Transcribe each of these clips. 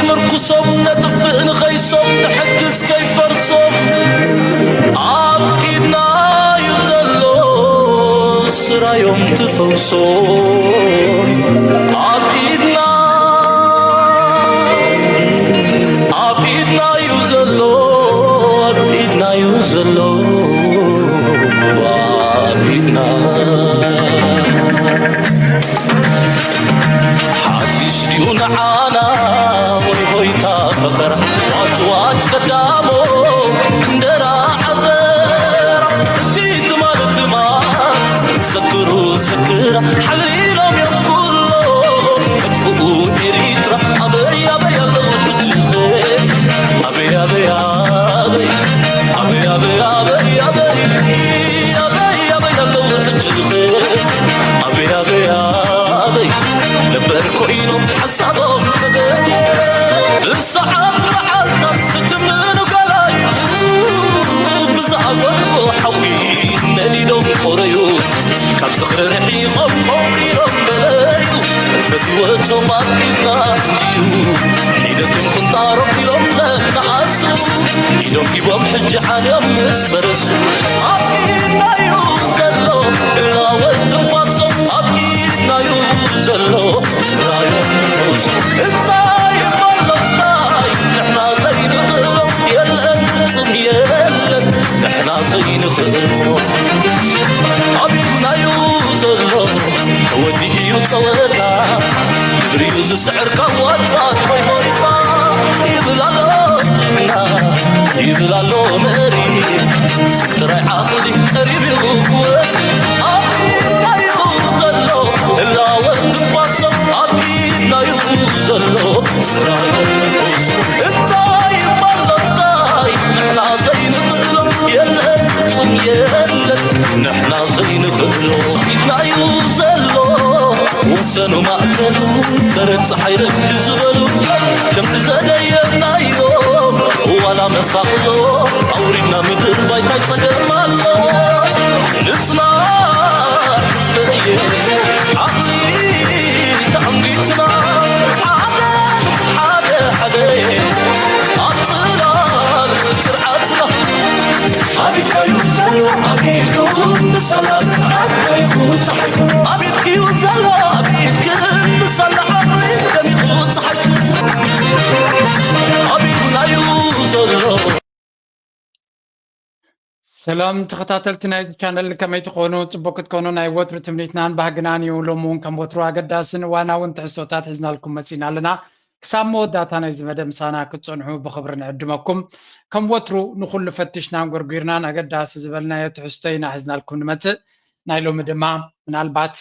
ምርኩሶም ነጥፍእ ንኸይሶም ንሕግዝ ከይፈርሶም ኣብ ኢድና እዩ ዘሎ ስራዮም ትፈውሶም ኣብ ኢድና ኣብ ኢድና እዩ ዘሎ ኣብ ኢድና እዩ ዘሎ ኣብ ኢድና ሓድሽ ድዩ ንዓና ወይ ሆይታ ፈኸራ ዋጭዋጭ ቀዳሞ እንደራ ዓዘራ እቲ ትማል ትማል ዘክሩ ዘክራ ሓሊሎም እዮም ኩሎም መጥፍኡ ኤሪትራ ኣበይ ኣበይ ኣለዉ ሕጂ ኣበይ ኣበይ ኣበይ ኣበይ ኣበይ ኣበይ ኣበይ ኣበይ ኣበይ ኣበይ ኣለዉ ሕጂ ኣበይ ኣበይ ኣበይ ነበር ኮይኖም ሓሳቦም ተገዲ ብሰዓት መዓልታት ዝትምኑ ገላዩ ብዝኣጎድዎ ሓዊ ነዲዶም ቆረዩ ካብ ዝኽሪ ርሒቖም ቆንቂሮም በለዩ ፈትወቶም ኣብ ኢድና እዩ ሒደቶም ቁንጣሮም ኢሎም ዘነኣሱ ኢዶም ሂቦም ሕጂ ዓልዮም ምስ ፈረሱ ኣብ ኢድና እዩ ዘሎ እላወት ትንፋሶም ኣብ ኢድና እዩ ዘሎ ስራዮም ትፈውሶም እንታይ እሞ ኣሎ እንታይ ንሕና ዘይንኽእሎ የለን ፍጹም የለን ንሕና ዘይንኽእሎ ኣብ ኢድና እዩ ዘሎ ተወዲኡ እዩ ጸወታ ግብሪ እዩ ዝስዕር ካብ ዋጭዋጭ ሆይ ሆይታ ይብል ኣሎ ጅግና ይብል ኣሎ መሪ ስብ ጥራይ ዓቕሊ ቀሪብ እዩ ክወዲ ኣብ ኢድና እዩ ዘሎ ህላወ ትንፋሶም ኣብ ኢድና እዩ ዘሎ ስራይ እንታይ እሞ ኣሎ እንታይ ንሕና ዘይንኽእሎ የለን ፍጹም የለን ንሕና ዘይንኽእሎ ኢድና እዩ ዘሎ ወሰኑ ማእከሉ ደረት ፀሓይ ረፍዲ ዝበሉ ከምቲ ዘደየናዮም ዋላ መሳቕሎ ኣውሪድና ምድር ባይታይ ፀገም ኣሎ ንፅናዕ ህዝበየ ዓቕሊ ተዓንጊትና ሓደ ሓደ ሓደ ኣብ ፅላል ቅርዓትና ኣቢድካዩ ዘሎ ኣቢድኩም ብሰላት ኣቢድካዩ ፀሓይኩም ኣቢድክዩ ዘሎ ኣቢድክን ብሰላ ዓቕሊ ደሚኹ ፀሓይኩም ኣቢድናዩ ዘሎ ሰላም ተኸታተልቲ ናይዚ ቻነል ከመይ ትኾኑ? ፅቡቅ ክትኮኑ ናይ ወትሩ ትምኒትናን ባህግናን እዩ። ሎም እውን ከም ወትሩ ኣገዳስን እዋናውን ትሕዝቶታት ሒዝናልኩም መፂና ኣለና። ክሳብ መወዳእታ ናይዚ መደብ ምሳና ክትፀንሑ ብኽብሪ ንዕድመኩም። ከም ወትሩ ንኹሉ ፈቲሽናን ጎርጒርናን ኣገዳሲ ዝበልናዮ ትሕዝቶ ኢና ሒዝናልኩም ንመፅእ። ናይ ሎሚ ድማ ምናልባት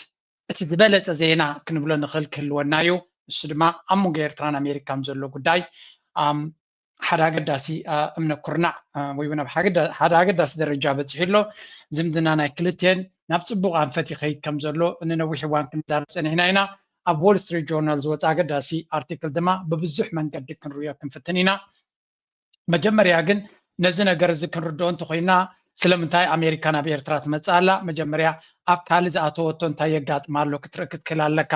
እቲ ዝበለፀ ዜና ክንብሎ ንኽእል ክህልወና እዩ። እሱ ድማ ኣብ መንጎ ኤርትራን ኣሜሪካን ዘሎ ጉዳይ ሓደ ኣገዳሲ እምነ ኩርናዕ ወይ እውን ኣብ ሓደ ኣገዳሲ ደረጃ በፂሑ ኣሎ። ዝምድና ናይ ክልቲኤን ናብ ፅቡቕ ኣንፈት ይኸይድ ከም ዘሎ ንነዊሕ እዋን ክንዛረብ ፀኒሕና ኢና። ኣብ ዎል ስትሪት ጆርናል ዝወፀ ኣገዳሲ ኣርቲክል ድማ ብብዙሕ መንገዲ ክንርእዮ ክንፍትን ኢና። መጀመርያ ግን ነዚ ነገር እዚ ክንርድኦ እንተኮይና ስለምንታይ ኣሜሪካ ናብ ኤርትራ ትመፅእ ኣላ? መጀመርያ ኣብ ካልእ ዝኣተወቶ እንታይ የጋጥማ ኣሎ ክትርኢ ክትክእል ኣለካ።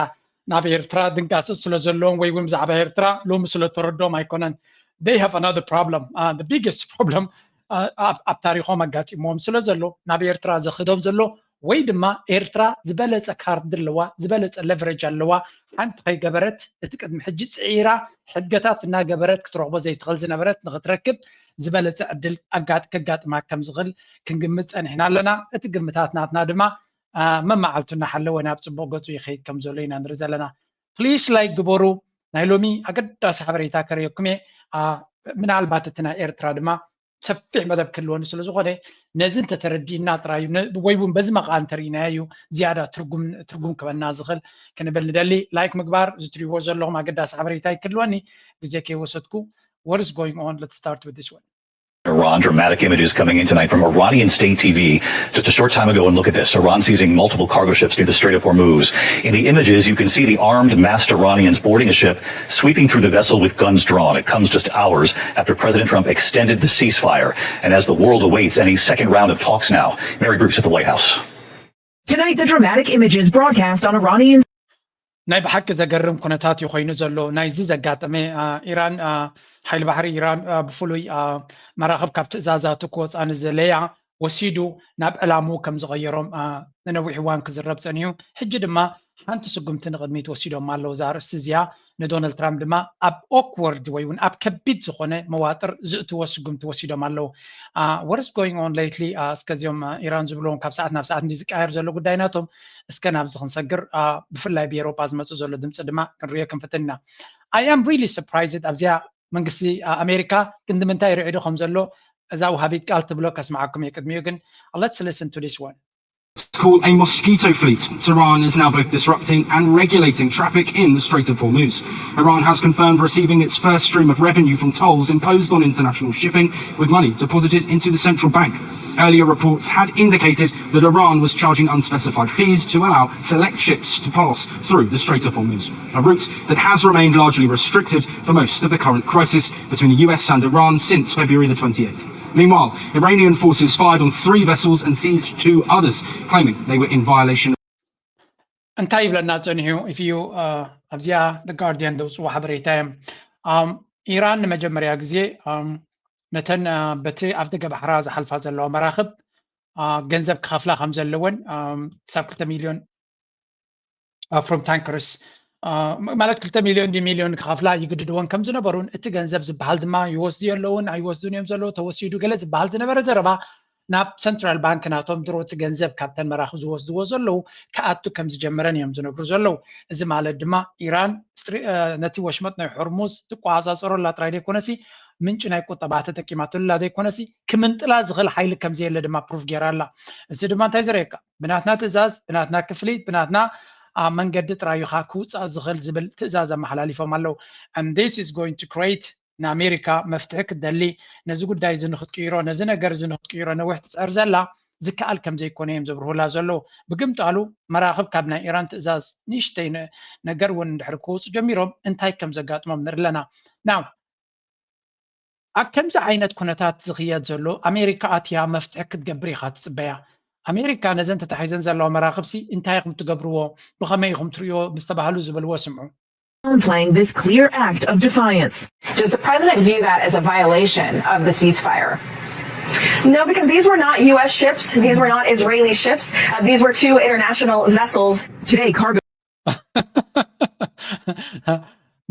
ናብ ኤርትራ ድንጋፅት ስለ ዘለዎም ወይ እውን ብዛዕባ ኤርትራ ሎሚ ስለ ተረድኦም ኣይኮነን። They have another problem. Uh, the biggest problem uh, ኣብ ኣብ ታሪኾም ኣጋጢሞም ስለ ዘሎ ናብ ኤርትራ ዘኽዶም ዘሎ ወይ ድማ ኤርትራ ዝበለፀ ካርድ ኣለዋ፣ ዝበለፀ ለቨረጅ ኣለዋ። ሓንቲ ከይገበረት እቲ ቅድሚ ሕጂ ፅዒራ ሕገታት እናገበረት ክትረኽቦ ዘይትኽእል ዝነበረት ንኽትረክብ ዝበለፀ ዕድል ኣጋጥ ከጋጥማ ከም ዝኽእል ክንግምት ፀኒሕና ኣለና። እቲ ግምታት ናትና ድማ መመዓልቱ እናሓለወ ናብ ፅቡቕ ገፁ ይኸይድ ከም ዘሎ ኢና ንርኢ ዘለና። ፕሊስ ላይክ ግበሩ። ናይ ሎሚ ኣገዳሲ ሓበሬታ ከርእየኩም እየ። ምናልባት እቲ ናይ ኤርትራ ድማ ሰፊሕ መደብ ክህልወኒ ስለ ዝኾነ ነዚ እንተተረዲእና ጥራይ እዩ ወይ እውን በዚ መቃ እንተርኢናዮ እዩ ዝያዳ ትርጉም ትርጉም ክበና ዝኽእል ክንብል ንደሊ። ላይክ ምግባር እዚ ትሪእዎ ዘለኹም ኣገዳሲ ሓበሬታ ክህልወኒ ግዜ ከይወሰድኩ what is going on? Let's start with this one. Iran, dramatic images coming in tonight from Iranian state T V just a short time ago. And look at this Iran seizing multiple cargo ships near the Strait of Hormuz. In the images, you can see the armed masked Iranians boarding a ship, sweeping through the vessel with guns drawn. It comes just hours after President Trump extended the ceasefire and as the world awaits any second round of talks now. Mary Bruce at the White House. Tonight, the dramatic images broadcast on Iranian. ናይ ብሓቂ ዘገርም ኩነታት እዩ ኮይኑ ዘሎ ናይዚ ዘጋጠመ። ኢራን፣ ሓይሊ ባሕሪ ኢራን ብፍሉይ መራኽብ ካብ ትእዛዛቱ ክወፃ ንዘለያ ወሲዱ ናብ ዕላሙ ከም ዝቐየሮም ንነዊሕ እዋን ክዝረብ ፀኒሑ። ሕጂ ድማ ሓንቲ ስጉምቲ ንቕድሚት ወሲዶም ኣለዉ። እዛ ኣርእስቲ እዚኣ ንዶናልድ ትራምፕ ድማ ኣብ ኦክወርድ ወይ እውን ኣብ ከቢድ ዝኾነ መዋጥር ዝእትዎ ስጉምቲ ወሲዶም ኣለዉ። What is going on lately? እስከዚኦም ኢራን ዝብልዎም ካብ ሰዓት ናብ ሰዓት እንዲ ዝቀያየር ዘሎ ጉዳይ ናቶም እስከ ናብዚ ክንሰግር፣ ብፍላይ ብኤሮጳ ዝመፅእ ዘሎ ድምፂ ድማ ክንሪኦ ክንፍትን ኢና። I am really surprised ኣብዚኣ መንግስቲ ኣሜሪካ ክንዲ ምንታይ ርዒዱ ከም ዘሎ እዛ ውሃቢት ቃል ትብሎ ከስምዓኩም እየ። ቅድሚኡ ግን let's listen to this one. Called a mosquito fleet. Tehran is now both disrupting and regulating traffic in the Strait of Hormuz. Iran has confirmed receiving its first stream of revenue from tolls imposed on international shipping, with money deposited into the central bank. Earlier reports had indicated that Iran was charging unspecified fees to allow select ships to pass through the Strait of Hormuz, a route that has remained largely restricted for most of the current crisis between the U S and Iran since February the twenty-eighth. Meanwhile, Iranian forces fired on three vessels and seized two others, claiming they were in violation. እንታይ ይብለና ጸኒሑ? If you ኣብዚኣ the Guardian ዘውፅዎ ሓበሬታ እዮም። ኢራን ንመጀመርያ ግዜ ነተን በቲ ኣፍ ደገ ባሕራ ዝሓልፋ ዘለዋ መራኽብ ገንዘብ ክኸፍላ ከም ዘለወን ክሳብ ክልተ ሚልዮን from tankers ማለት ክልተ ሚልዮን ድዩ ሚልዮን ክኸፍላ ይግድድወን ከም ዝነበሩን እቲ ገንዘብ ዝበሃል ድማ ይወስዱ ኣለውን ኣይወስዱን እዮም ዘለዉ ተወሲዱ ገለ ዝበሃል ዝነበረ ዘረባ ናብ ሰንትራል ባንክ ናቶም ድሮ እቲ ገንዘብ ካብተን መራኽብ ዝወስድዎ ዘለዉ ክኣቱ ከም ዝጀመረን እዮም ዝነግሩ ዘለዉ። እዚ ማለት ድማ ኢራን ነቲ ወሽመጥ ናይ ሆርሙዝ ትቆፃፀረላ ጥራይ ዘይኮነሲ ምንጪ ናይ ቁጠባ ተጠቂማትሉላ ዘይኮነሲ ክምንጥላ ዝኽእል ሓይሊ ከም ዘየለ ድማ ፕሩፍ ገይራ ኣላ። እዚ ድማ እንታይ ዘርእየካ? ብናትና ትእዛዝ፣ ብናትና ክፍሊት፣ ብናትና መንገዲ ጥራይ እዩ ከኣ ክውፃእ ዝኽእል ዝብል ትእዛዝ ኣመሓላሊፎም ኣለዉ። And this is going to create ንኣሜሪካ መፍትሒ ክትደሊ ነዚ ጉዳይ እዚ ንክትቅይሮ ነዚ ነገር እዚ ንክትቅይሮ ነዊሕ ትፅዕር ዘላ ዝከኣል ከም ዘይኮነ እዮም ዘብርሁላ ዘለዉ። ብግምጣሉ መራኽብ ካብ ናይ ኢራን ትእዛዝ ንእሽተይ ነገር እውን እንድሕር ክወፁ ጀሚሮም እንታይ ከም ዘጋጥሞም ንርኢ ኣለና። Now ኣብ ከምዚ ዓይነት ኩነታት ዝኽየድ ዘሎ ኣሜሪካ ኣትያ መፍትሒ ክትገብር ኢኻ ትፅበያ። ኣሜሪካ ነዘን ተታሒዘን ዘለዋ መራኽብሲ እንታይ ኢኹም ትገብርዎ ብኸመይ ኢኹም ትርእዮ ምስተባህሉ ዝበልዎ ስምዑ። Downplaying this clear act of defiance. Does the president view that as a violation of the ceasefire? No, because these were not U S ships. These were not Israeli ships. Uh, these were two international vessels. Today, cargo.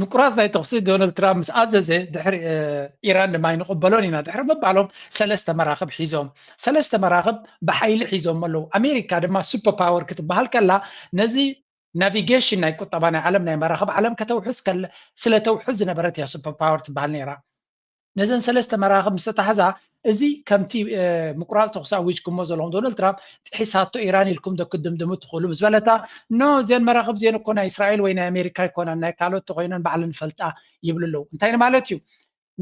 ምቁራፅ ናይ ተኽሲ ዶናልድ ትራምፕ ምስ ኣዘዘ ድሕሪ ኢራን ድማ ኣይንቕበሎን ኢና ድሕሪ ምባሎም ሰለስተ መራኽብ ሒዞም ሰለስተ መራኽብ ብሓይሊ ሒዞም ኣለዉ። ኣሜሪካ ድማ ሱፐር ፓወር ክትበሃል ከላ ነዚ ናቪጌሽን ናይ ቁጠባ ናይ ዓለም ናይ መራኽብ ዓለም ከተውሕዝ ከለ ስለ ተውሕዝ ዝነበረት እያ ሱፐር ፓወር ትበሃል ነይራ። ነዘን ሰለስተ መራኽብ ምስ ተታሕዛ እዚ ከምቲ ምቁራፅ ተኹሲ ኣዊጅኩሞ ዘለኹም ዶናልድ ትራምፕ ጥሒሳቶ ኢራን ኢልኩም ዶ ክትድምድሙ ትኽእሉ ምስ በለታ ኖ እዘን መራኽብ እዚአን እኮ ናይ እስራኤል ወይ ናይ ኣሜሪካ ኣይኮናን ናይ ካልኦት ተኮይነን ባዕለን ይፈልጣ ይብሉ ኣለዉ። እንታይ ንማለት እዩ?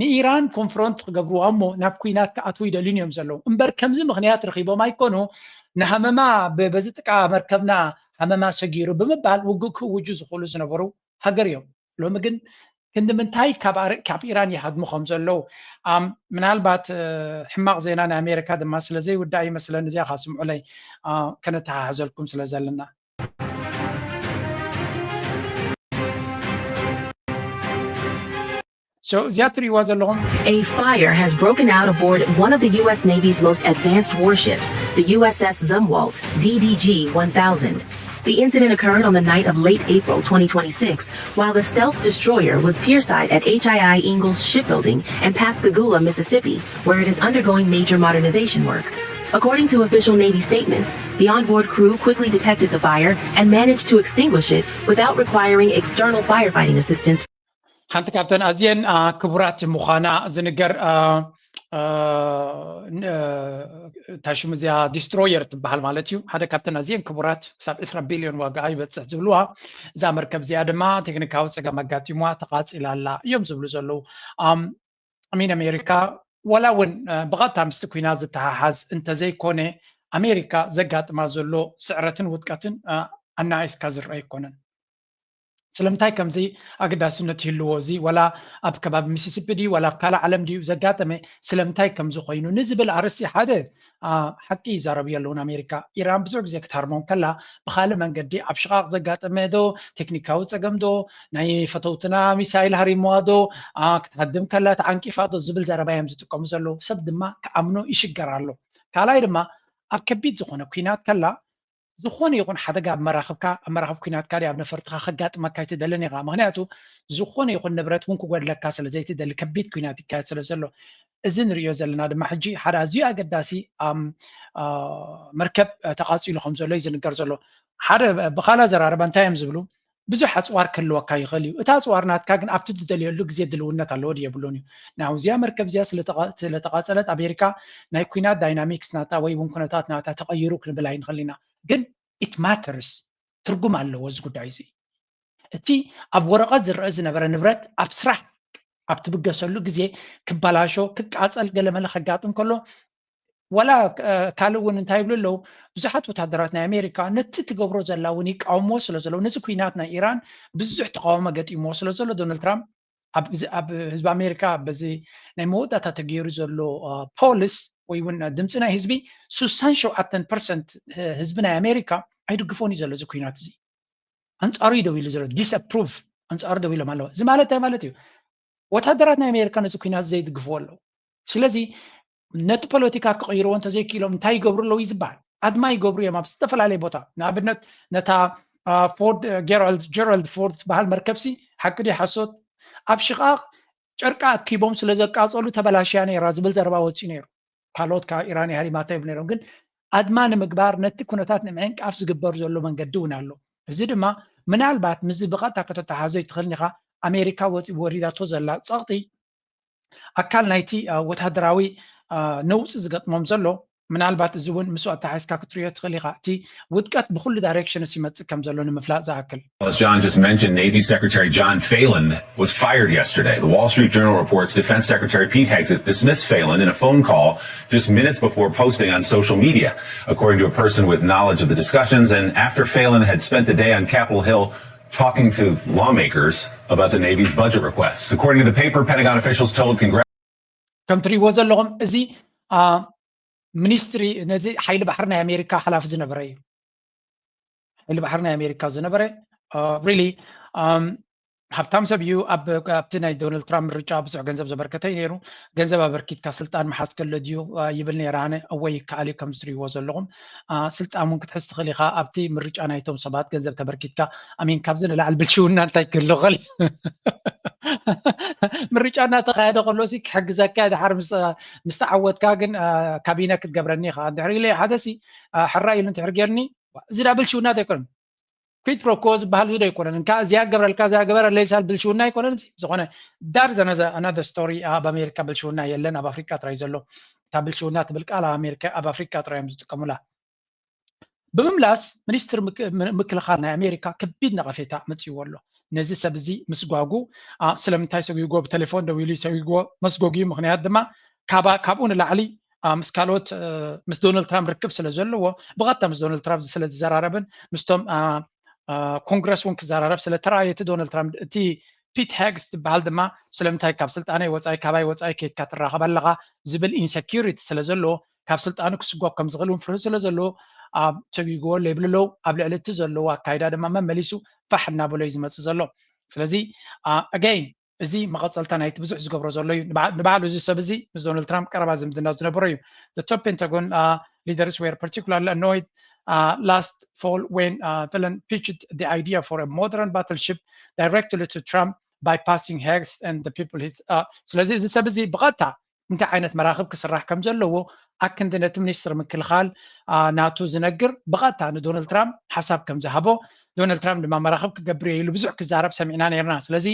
ንኢራን ኮንፍሮንት ክገብርዋ እሞ ናብ ኩናት ክኣትዉ ይደልዩን እዮም ዘለዉ እምበር ከምዚ ምኽንያት ረኺቦም ኣይኮኑ ንሃመማ በዚ ጥቃ መርከብና ሃመማ ሰጊሩ ብምባል ውግእ ክእውጁ ዝኽእሉ ዝነበሩ ሃገር እዮም። ሎሚ ግን ክንዲ ምንታይ ካብ ኢራን ይሃድሙ ከም ዘለዉ ምናልባት ሕማቕ ዜና ናይ ኣሜሪካ ድማ ስለ ዘይውዳእ ይመስለኒ እዚኣ ካስምዑለይ ከነተሓሕዘልኩም ስለ ዘለና። So እዚኣ ትርእይዋ ዘለኹም A fire has broken out aboard one of the U S Navy's most advanced warships, the U S S Zumwalt, D D G one thousand. The incident occurred on the night of late April twenty twenty-six, while the stealth destroyer was pierside at H I I Ingalls Shipbuilding in Pascagoula, Mississippi, where it is undergoing major modernization work. According to official Navy statements, the onboard crew quickly detected the fire and managed to extinguish it without requiring external firefighting assistance. ሓንቲ ካብተን ኣዝየን ክቡራት ምዃና ዝንገር እታ ሽሙ እዚኣ ዲስትሮየር ትበሃል ማለት እዩ። ሓደ ካብተን ኣዝየን ክቡራት ክሳብ ዕስራ ቢልዮን ዋጋኣ ይበፅሕ ዝብልዋ እዛ መርከብ እዚኣ ድማ ቴክኒካዊ ፀገም ኣጋጢምዋ ተቓፂላ ኣላ እዮም ዝብሉ ዘለዉ። ሚን ኣሜሪካ ዋላ እውን ብቐጥታ ምስቲ ኩናት ዝተሓሓዝ እንተዘይኮነ ኣሜሪካ ዘጋጥማ ዘሎ ስዕረትን ውድቀትን ኣናኢስካ ዝረአ ኣይኮነን። ስለምንታይ ከምዚ ኣገዳስነት ይህልዎ? እዚ ዋላ ኣብ ከባቢ ሚሲሲፒ ድዩ ዋላ ኣብ ካልእ ዓለም ድዩ ዘጋጠመ? ስለምንታይ ከምዚ ኮይኑ ንዝብል ኣርእስቲ ሓደ፣ አ፣ ሓቂ ይዛረቡ የለውን። ኣሜሪካ ኢራን ብዙሕ ግዜ ክትሃርሞም ከላ ብኻልእ መንገዲ ኣብ ሽቓቕ ዘጋጠመ ዶ፣ ቴክኒካዊ ጸገም ዶ፣ ናይ ፈተውትና ሚሳይል ሃሪምዋ ዶ፣ አ፣ ክትሃድም ከላ ተዓንቂፋ ዶ ዝብል ዘረባ እዮም ዝጥቀሙ ዘለዉ። ሰብ ድማ ክኣምኖ ይሽገር ኣሎ። ካልኣይ ድማ ኣብ ከቢድ ዝኾነ ኲናት ከላ ዝኾነ ይኹን ሓደጋ ኣብ መራኽብካ፣ ኣብ መራኽብ ኲናትካ ድዩ ኣብ ነፈርትኻ ከጋጥመካ ኣይትደልን ኢኻ። ምኽንያቱ ዝኾነ ይኹን ንብረት እውን ክጎድለካ ስለ ዘይትደሊ፣ ከቢድ ኲናት ይካየድ ስለ ዘሎ። እዚ ንርእዮ ዘለና ድማ ሕጂ ሓደ ኣዝዩ ኣገዳሲ፣ ኣም፣ አ፣ መርከብ፣ አ፣ ተቓጺሉ ከም ዘሎ እዩ ዝንገር ዘሎ። ሓደ ብኻልእ ኣዘራርባ እንታይ እዮም ዝብሉ? ብዙሕ ኣጽዋር ክህልወካ ይኽእል እዩ። እቲ ኣጽዋር ናትካ ግን ኣብቲ ትደልየሉ ግዜ ድልውነት ኣለዎ ድዩ የብሉን እዩ። ናውዚያ መርከብ እዚኣ ስለ ተቓ-፣ ስለ ተቓጸለት ኣሜሪካ ናይ ኲናት ዳይናሚክስ ናታ ወይ እውን ኩነታት ናታ ተቐይሩ ክንብል ኣይንኽእል ኢና። ግን it matters፣ ትርጉም ኣለዎ እዚ ጉዳይ እዚ። እቲ ኣብ ወረቐት ዝረአ ዝነበረ ንብረት ኣብ ስራሕ ኣብ ትብገሰሉ ግዜ ክበላሾ፣ ክቃጸል፣ ገለመለ ከጋጥም ከሎ፣ ዋላ፣ እ፣ ካልእ እውን እንታይ ይብሉ ኣለዉ? ብዙሓት ወታደራት ናይ ኣሜሪካ ነቲ ትገብሮ ዘላ እውን ይቃወምዎ ስለ ዘለዉ፣ ነዚ ኲናት ናይ ኢራን ብዙሕ ተቃውሞ ገጢምዎ ስለ ዘሎ፣ ዶናልድ ትራምፕ ኣብ፣ ኣብ ህዝቢ ኣሜሪካ በዚ ናይ መወዳእታ ተገይሩ ዘሎ፣ አ፣ ፖልስ ወይ እውን ድምፂ ናይ ህዝቢ፣ ስሳን ሸውዓተን ፐርሰንት ህዝቢ ናይ ኣሜሪካ ኣይድግፎን እዩ ዘሎ እዚ ኲናት እዚ። ኣንጻሩ እዩ ደው ኢሉ ዘሎ፣ ዲስኣፕሩቭ፣ ኣንጻሩ ደው ኢሎም ኣለዉ። እዚ ማለት እንታይ ማለት እዩ? ወታደራት ናይ ኣሜሪካ ነዚ ኲናት ዘይድግፍዎ ኣለዉ። ስለዚ ነቲ ፖለቲካ ክቕይርዎ እንተዘይክኢሎም እንታይ ይገብሩ ኣለዉ እዩ ዝበሃል። ኣድማ ይገብሩ እዮም ኣብ ዝተፈላለየ ቦታ። ንኣብነት ነታ፣ አ፣ ፎርድ፣ አ፣ ጌራልድ፣ ጀራልድ ፎርድ ትበሃል መርከብሲ፣ ሓቂ ድዩ ሓሶት? ኣብ ሽቓቕ ጨርቂ ኣኪቦም ስለ ዘቃጸሉ ተበላሽያ ነይራ ዝብል ዘረባ ወጺኡ ነይሩ። ካልኦት ካብ ኢራን እያ ሃሪማቶ ይብሉ ነይሮም። ግን ኣድማ ንምግባር ነቲ ኩነታት ንምዕንቃፍ ዝግበር ዘሎ መንገዲ እውን ኣሎ። እዚ ድማ ምናልባት ምስዚ ብቐጥታ ከተተሓዞ ይትኽእልን ኢኻ። ኣሜሪካ ወፂ-፣ ወሪዳቶ ዘላ ጸቕጢ ኣካል ናይቲ፣ አ፣ ወታደራዊ፣ አ፣ ነውፂ ዝገጥሞም ዘሎ፣ ምናልባት እዚ እውን ምስኡ ኣተሓሒዝካ ክትሪኦ ትኽእል ኢኻ። እቲ ውድቀት ብኹሉ ዳይሬክሽንስ ይመጽእ ከም ዘሎ ንምፍላጥ ዝኣክል። As John just mentioned, Navy Secretary John Phelan was fired yesterday. The Wall Street Journal reports Defense Secretary Pete Hegseth dismissed Phelan in a phone call just minutes before posting on social media, according to a person with knowledge of the discussions, and after Phelan had spent the day on Capitol Hill talking to lawmakers about the Navy's budget requsts. According to the paper, Pentagon officials told Congress ከም ትሪእዎ ዘለኹም እዚ፣ አ፣ ሚኒስትሪ ነዚ ሓይሊ ባሕሪ ናይ ኣሜሪካ ሓላፊ ዝነበረ እዩ። ሓይሊ ባሕሪ ናይ ኣሜሪካ ዝነበረ፣ አ፣ ሪሊ፣ ኣም፣ ሃብታም ሰብ እዩ። ኣብ፣ ኣብቲ ናይ ዶናልድ ትራምፕ ምርጫ ብዙሕ ገንዘብ ዘበርከተ እዩ ነይሩ። ገንዘብ ኣበርኪትካ ስልጣን ምሓዝ ከሎ ድዩ፣ አ፣ ይብል ነይረ ኣነ። እወ ይከኣል እዩ ከም ዝትሪእዎ ዘለኹም። አ፣ ስልጣን እውን ክትሕዝ ትኽእል ኢኻ። ኣብቲ ምርጫ ናይቶም ሰባት ገንዘብ ተበርኪትካ፣ ኣሚን፣ ካብዚ ንላዕሊ ብልሽውና እንታይ ክህሉ ይኽእል? ምርጫ እናተኻየደ ከሎ ሲ ክሕግዘካ ድሓር ምስ፣ ምስ ተዓወትካ ግን፣ አ፣ ካቢነ ክትገብረኒ ኢኻ። እንድሕር ኢለ ሓደ ሲ፣ አ፣ ሕራይ ኢሉ እንድሕር ጌርኒ፣ እዚ ዳ ብልሽውና ዶ ኣይኮነን? quiid pro quo ዝበሃል እዚ ዶ ኣይኮነን? እንካ እዚኣ ገብረልካ፣ እዚኣ ገበረለይ ሳል ብልሽውና ኣይኮነን እዚ? ዝኾነ ዳር ዘነዘ ኣናዘር ስቶሪ ኣብ ኣሜሪካ ብልሽውና የለን፣ ኣብ ኣፍሪቃ ጥራይ ዘሎ። እታ ብልሽውና ትብል ቃል ኣብ ኣሜሪካ፣ ኣብ ኣፍሪቃ ጥራይ እዮም ዝጥቀሙላ። ብምምላስ ሚኒስትር ምክ-፣ ም-፣ ምክልኻል ናይ ኣሜሪካ ከቢድ ነቐፌታ መጺእዎ ኣሎ። ነዚ ሰብ እዚ ምስጓጉ፣ አ፣ ስለምንታይ ሰጒጎ ብቴሌፎን ደዊሉ ሰጒጎ መስጎጊ ምኽንያት ድማ ካባ-፣ ካብኡ ንላዕሊ፣ አ፣ ምስ ካልኦት፣ እ፣ ምስ ዶናልድ ትራምፕ ርክብ ስለ ዘለዎ ብቐጥታ ምስ ዶናልድ ትራምፕ ስለ ዝዘራረብን ምስቶም፣ አ፣ አ፣ ኮንግረስ እውን ክዘራረብ ስለ ተረኣየ እቲ ዶናልድ ትራምፕ እቲ ፒት ሄግስ ዝበሃል ድማ ስለምንታይ ካብ ስልጣነይ ወጻኢ ካባይ ወጻኢ ከይድካ ትራኸብ ኣለኻ ዝብል ኢንሰኪሪቲ ስለ ዘለዎ ካብ ስልጣኑ ክስጓብ ከም ዝኽእል እውን ፍርሂ ስለ ዘለዎ ኣብ ሰጒግዎ ኣሎ ይብሉ ኣለዉ። ኣብ ልዕሊ እቲ ዘለዎ ኣካይዳ ድማ መመሊሱ ፋሕ እናበሎ እዩ ዝመጽእ ዘሎ። ስለዚ፣ አ፣ ኣገይን እዚ መቐጸልታ ናይቲ ብዙሕ ዝገብሮ ዘሎ እዩ። ንባ-፣ ንባዕሉ እዚ ሰብ እዚ ምስ ዶናልድ ትራምፕ ቀረባ ዝምድና ዝነበሮ እዩ። The top Pentagon, uh, leaders were particularly annoyed, uh, last fall when, uh, Fallon pitched the idea for a modern battleship directly to Trump, bypassing Hegseth and the people he's, uh, ስለዚ እዚ ሰብ እዚ ብቐጥታ እንታይ ዓይነት መራኽብ ክስራሕ ከም ዘለዎ ኣክንዲ ነቲ ሚኒስትር ምክልኻል፣ አ፣ ናቱ ዝነግር ብቐጥታ ንዶናልድ ትራምፕ ሓሳብ ከም ዝሃቦ፣ ዶናልድ ትራምፕ ድማ መራኽብ ክገብር እየ ኢሉ ብዙሕ ክዛረብ ሰሚዕና ነይርና። ስለዚ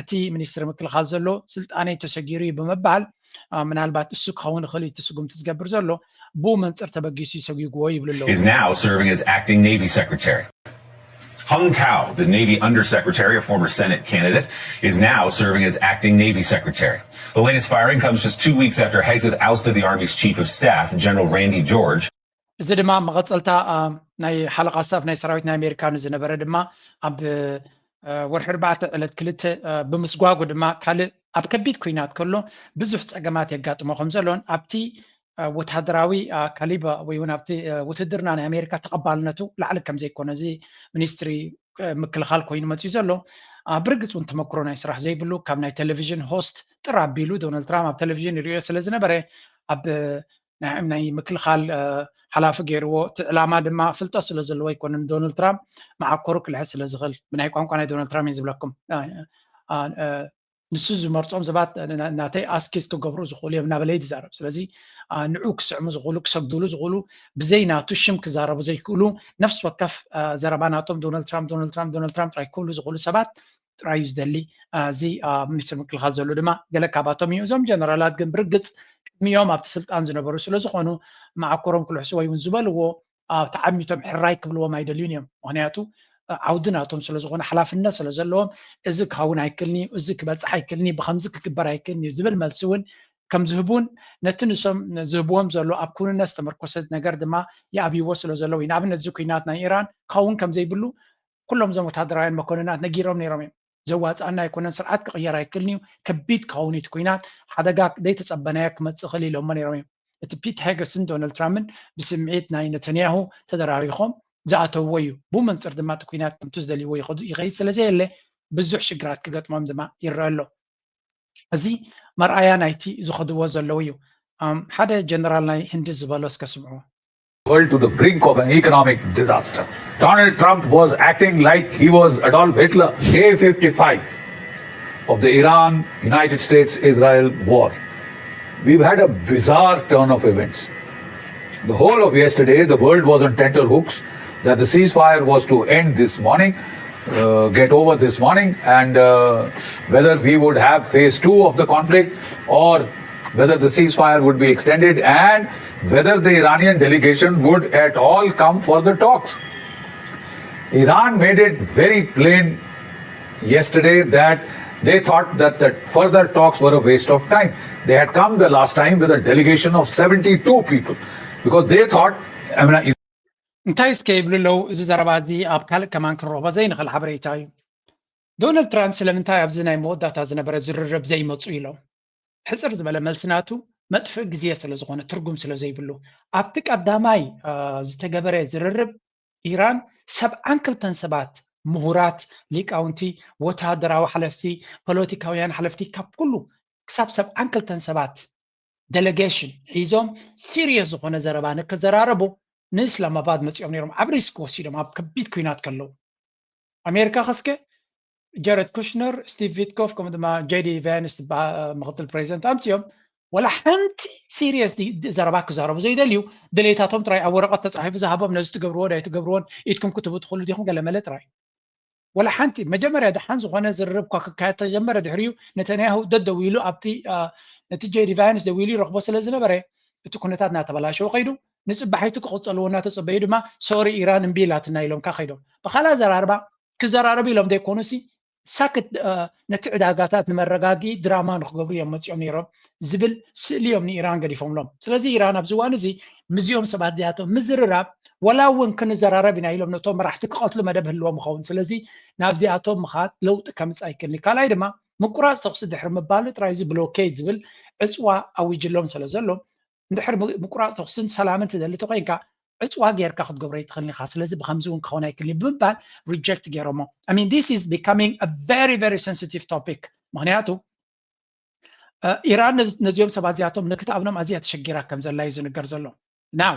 እቲ ሚኒስትር ምክልኻል ዘሎ ስልጣነይ ተሰጊሩ እዩ ብምባል፣ አ፣ ምናልባት እሱ ክኸውን ይኽእል እዩ እቲ ስጉምቲ ዝገብር ዘሎ፣ ብኡ መንፅር ተበጊሱ እዩ ሰጒግዎ ይብሉ ኣለዉ። Is now serving as acting Navy Secretary. Hung Kao, the Navy undersecretary, a former Senate candidate, is now serving as acting Navy secretary. The latest firing comes just two weeks after Hegseth ousted the Army's chief of staff, General Randy George. እዚ ድማ መቐጸልታ፣ አ፣ ናይ ሓለቓ ስታፍ ናይ ሰራዊት ናይ ኣሜሪካ ንዝነበረ ድማ ኣብ፣ እ፣ ወርሒ ኣርባዕተ ዕለት ክልተ ብምስጓጉ ድማ ካልእ ኣብ ከቢድ ኩናት ከሎ ብዙሕ ፀገማት የጋጥሞ ከም ዘሎን ኣብቲ ወታደራዊ ካሊባ ወይ እውን ኣብቲ ውትድርና ናይ ኣሜሪካ ተቐባልነቱ ላዕሊ ከም ዘይኮነ እዚ ሚኒስትሪ ምክልኻል ኮይኑ መፅዩ ዘሎ። ብርግፅ እውን ተመክሮ ናይ ስራሕ ዘይብሉ ካብ ናይ ቴሌቪዥን ሆስት ጥር ኣቢሉ ዶናልድ ትራምፕ ኣብ ቴሌቪዥን ይሪኦ ስለ ዝነበረ ኣብ ናይ ምክልኻል ሓላፊ ገይርዎ። እቲ ዕላማ ድማ ፍልጠት ስለ ዘለዎ ኣይኮነን። ዶናልድ ትራምፕ መዓኮሩ ክልሕስ ስለ ዝኽእል ብናይ ቋንቋ ናይ ዶናልድ ትራምፕ እየ ዝብለኩም። ንሱ ዝመርፆም ሰባት ናተይ ኣስኪስ ክገብሩ ዝኽእሉ እዮም እናበለ እዩ ዝዛረብ። ስለዚ ንዑ ክስዕሙ ዝኽእሉ ክሰግድሉ ዝኽእሉ ብዘይ ናቱ ሽም ክዛረቡ ዘይክእሉ ነፍሲ ወከፍ ዘረባ ናቶም ዶናልድ ትራምፕ ዶናልድ ትራምፕ ዶናልድ ትራምፕ ጥራይ ክብሉ ዝኽእሉ ሰባት ጥራይ እዩ ዝደሊ። እዚ ሚኒስትር ምክልኻል ዘሎ ድማ ገለ ካባቶም እዩ። እዞም ጀነራላት ግን ብርግፅ ቅድሚኦም ኣብቲ ስልጣን ዝነበሩ ስለ ዝኾኑ መዓኮሮም ክልሕሱ ወይ እውን ዝበልዎ ተዓሚቶም ሕራይ ክብልዎም ኣይደልዩን እዮም። ምክንያቱ ዓውዲ ናቶም ስለ ዝኾነ ሓላፍነት ስለ ዘለዎም እዚ ክኸውን ኣይክልኒ እዩ፣ እዚ ክበፅሕ ኣይክልኒ፣ ብከምዚ ክግበር ኣይክልኒ እዩ ዝብል መልሲ እውን ከም ዝህቡን ነቲ ንሶም ዝህብዎም ዘሎ ኣብ ክውንነት ዝተመርኮሰ ነገር ድማ ይኣብይዎ ስለ ዘለዉ እዩ። ንኣብነት እዚ ኩናት ናይ ኢራን ክኸውን ከም ዘይብሉ ኩሎም እዞም ወታደራውያን መኮንናት ነጊሮም ነይሮም እዮም። ዘዋፅኣና ኣይኮነን፣ ስርዓት ክቕየር ኣይክልን እዩ፣ ከቢድ ክኸውን እዩ እቲ ኩናት፣ ሓደጋ ዘይተፀበናዮ ክመፅእ ይኽእል ኢሎሞ ነይሮም እዮም። እቲ ፒት ሄገስን ዶናልድ ትራምፕን ብስምዒት ናይ ነተንያሁ ተደራሪኾም ዝኣተውዎ እዩ። ብመንፅር ድማ እቲ ኩናት ከምቲ ዝደልይዎ ይኸዱ- ይኸይድ ስለ ዘየለ ብዙሕ ሽግራት ክገጥሞም ድማ ይረአ ኣሎ። እዚ መርኣያ ናይቲ ዝኸድዎ ዘለዉ እዩ። ኣም፣ ሓደ ጀነራል ናይ ህንዲ ዝበሎ እስከ ስምዑ። World to the brink of an economic disaster. Donald Trump was acting like he was Adolf Hitler. Day fifty-five of the Iran United States Israel war. We've had a bizarre turn of events. The whole of yesterday, the world was on tenterhooks that the ceasefire was to end this morning, uh, get over this morning, and uh, whether we would have phase two of the conflict or whether the ceasefire would be extended and whether the Iranian delegation would at all come for the talks. Iran made it very plain yesterday that they thought that the further talks were a waste of time. They had come the last time with a delegation of seventy-two people because they thought, I mean, እንታይ እስከ ይብሉ ኣለዉ? እዚ ዘረባ እዚ ኣብ ካልእ ከማን ክንረኽቦ ዘይንኽእል ሓበሬታ እዩ። ዶናልድ ትራምፕ ስለምንታይ ኣብዚ ናይ መወዳእታ ዝነበረ ዝርርብ ዘይመፁ ኢሎም ሕፅር ዝበለ መልሲ ናቱ መጥፍእ ግዜ ስለ ዝኾነ ትርጉም ስለ ዘይብሉ ኣብቲ ቀዳማይ ዝተገበረ ዝርርብ ኢራን ሰብዓን ክልተን ሰባት ምሁራት፣ ሊቃውንቲ፣ ወታደራዊ ሓለፍቲ፣ ፖለቲካውያን ሓለፍቲ ካብ ኩሉ ክሳብ ሰብዓን ክልተን ሰባት ደለጌሽን ሒዞም ሲሪየስ ዝኾነ ዘረባ ንክዘራረቡ ንእስላማባድ መፂኦም ነይሮም። ዓብ ሪስክ ወሲዶም ኣብ ከቢድ ኩናት ከለዉ ኣሜሪካ ከስከ ጀረድ ኩሽነር፣ ስቲቭ ቪትኮፍ ከምኡ ድማ ጄዲ ቫንስ ምክትል ፕሬዚደንት ኣምፅኦም ወላ ሓንቲ ሲሪየስ ዘረባ ክዛረቡ ዘይደልዩ ድሌታቶም ጥራይ ኣብ ወረቐት ተፃሒፉ ዝሃቦም ነዚ ትገብርዎ ዳይ ትገብርዎን ኢድኩም ክትቡ ትኽእሉ ዲኹም ገለመለ ጥራይ ወላ ሓንቲ መጀመርያ ደሓን ዝኾነ ዝርርብ እኳ ክካየድ ተጀመረ ድሕሪኡ ነተንያሁ ደደው ኢሉ ኣብቲ ነቲ ጄዲ ቫንስ ደው ኢሉ ይረኽቦ ስለ ዝነበረ እቲ ኩነታት እናተበላሸወ ከይዱ ንፅባሒቱ ክቕፀልዎ እናተፀበዩ ድማ ሶሪ ኢራን እምቢ ኢላትና ኢሎምካ ከይዶም ብካልእ ኣዘራርባ ክዘራረቡ ኢሎም ዘይኮኑሲ ሳክት ነቲ ዕዳጋታት ንመረጋጊ ድራማ ንክገብሩ እዮም መፂኦም ነይሮም ዝብል ስእሊ እዮም ንኢራን ገዲፎምሎም። ስለዚ ኢራን ኣብዚ እዋን እዚ ምስዚኦም ሰባት እዚኣቶም ምዝርራብ ወላ እውን ክንዘራረብ ኢና ኢሎም ነቶም መራሕቲ ክቐትሉ መደብ ህልዎም ይኸውን። ስለዚ ናብዚኣቶም ምኻድ ለውጢ ከምፅእ ኣይክእልን። ካልኣይ ድማ ምቁራፅ ተኩሲ ድሕሪ ምባሉ ጥራይ እዚ ብሎኬድ ዝብል ዕፅዋ ኣዊጅሎም ስለ ዘሎ እንድሕር ምቁራፅ ተኩስን ሰላምን ትደሊ ተኮይንካ ዕፅዋ ጌርካ ክትገብሮ ይትኽእል ኢኻ። ስለዚ ብከምዚ እውን ክኸውን ኣይክእል ብምባል ሪጀክት ገይሮሞ። I mean, this is becoming a very, very sensitive topic. ምክንያቱ ኢራን ነዚኦም ሰባት እዚኣቶም ንክትኣምኖም ኣዝያ ተሸጊራ ከም ዘላ እዩ ዝንገር ዘሎ። Now,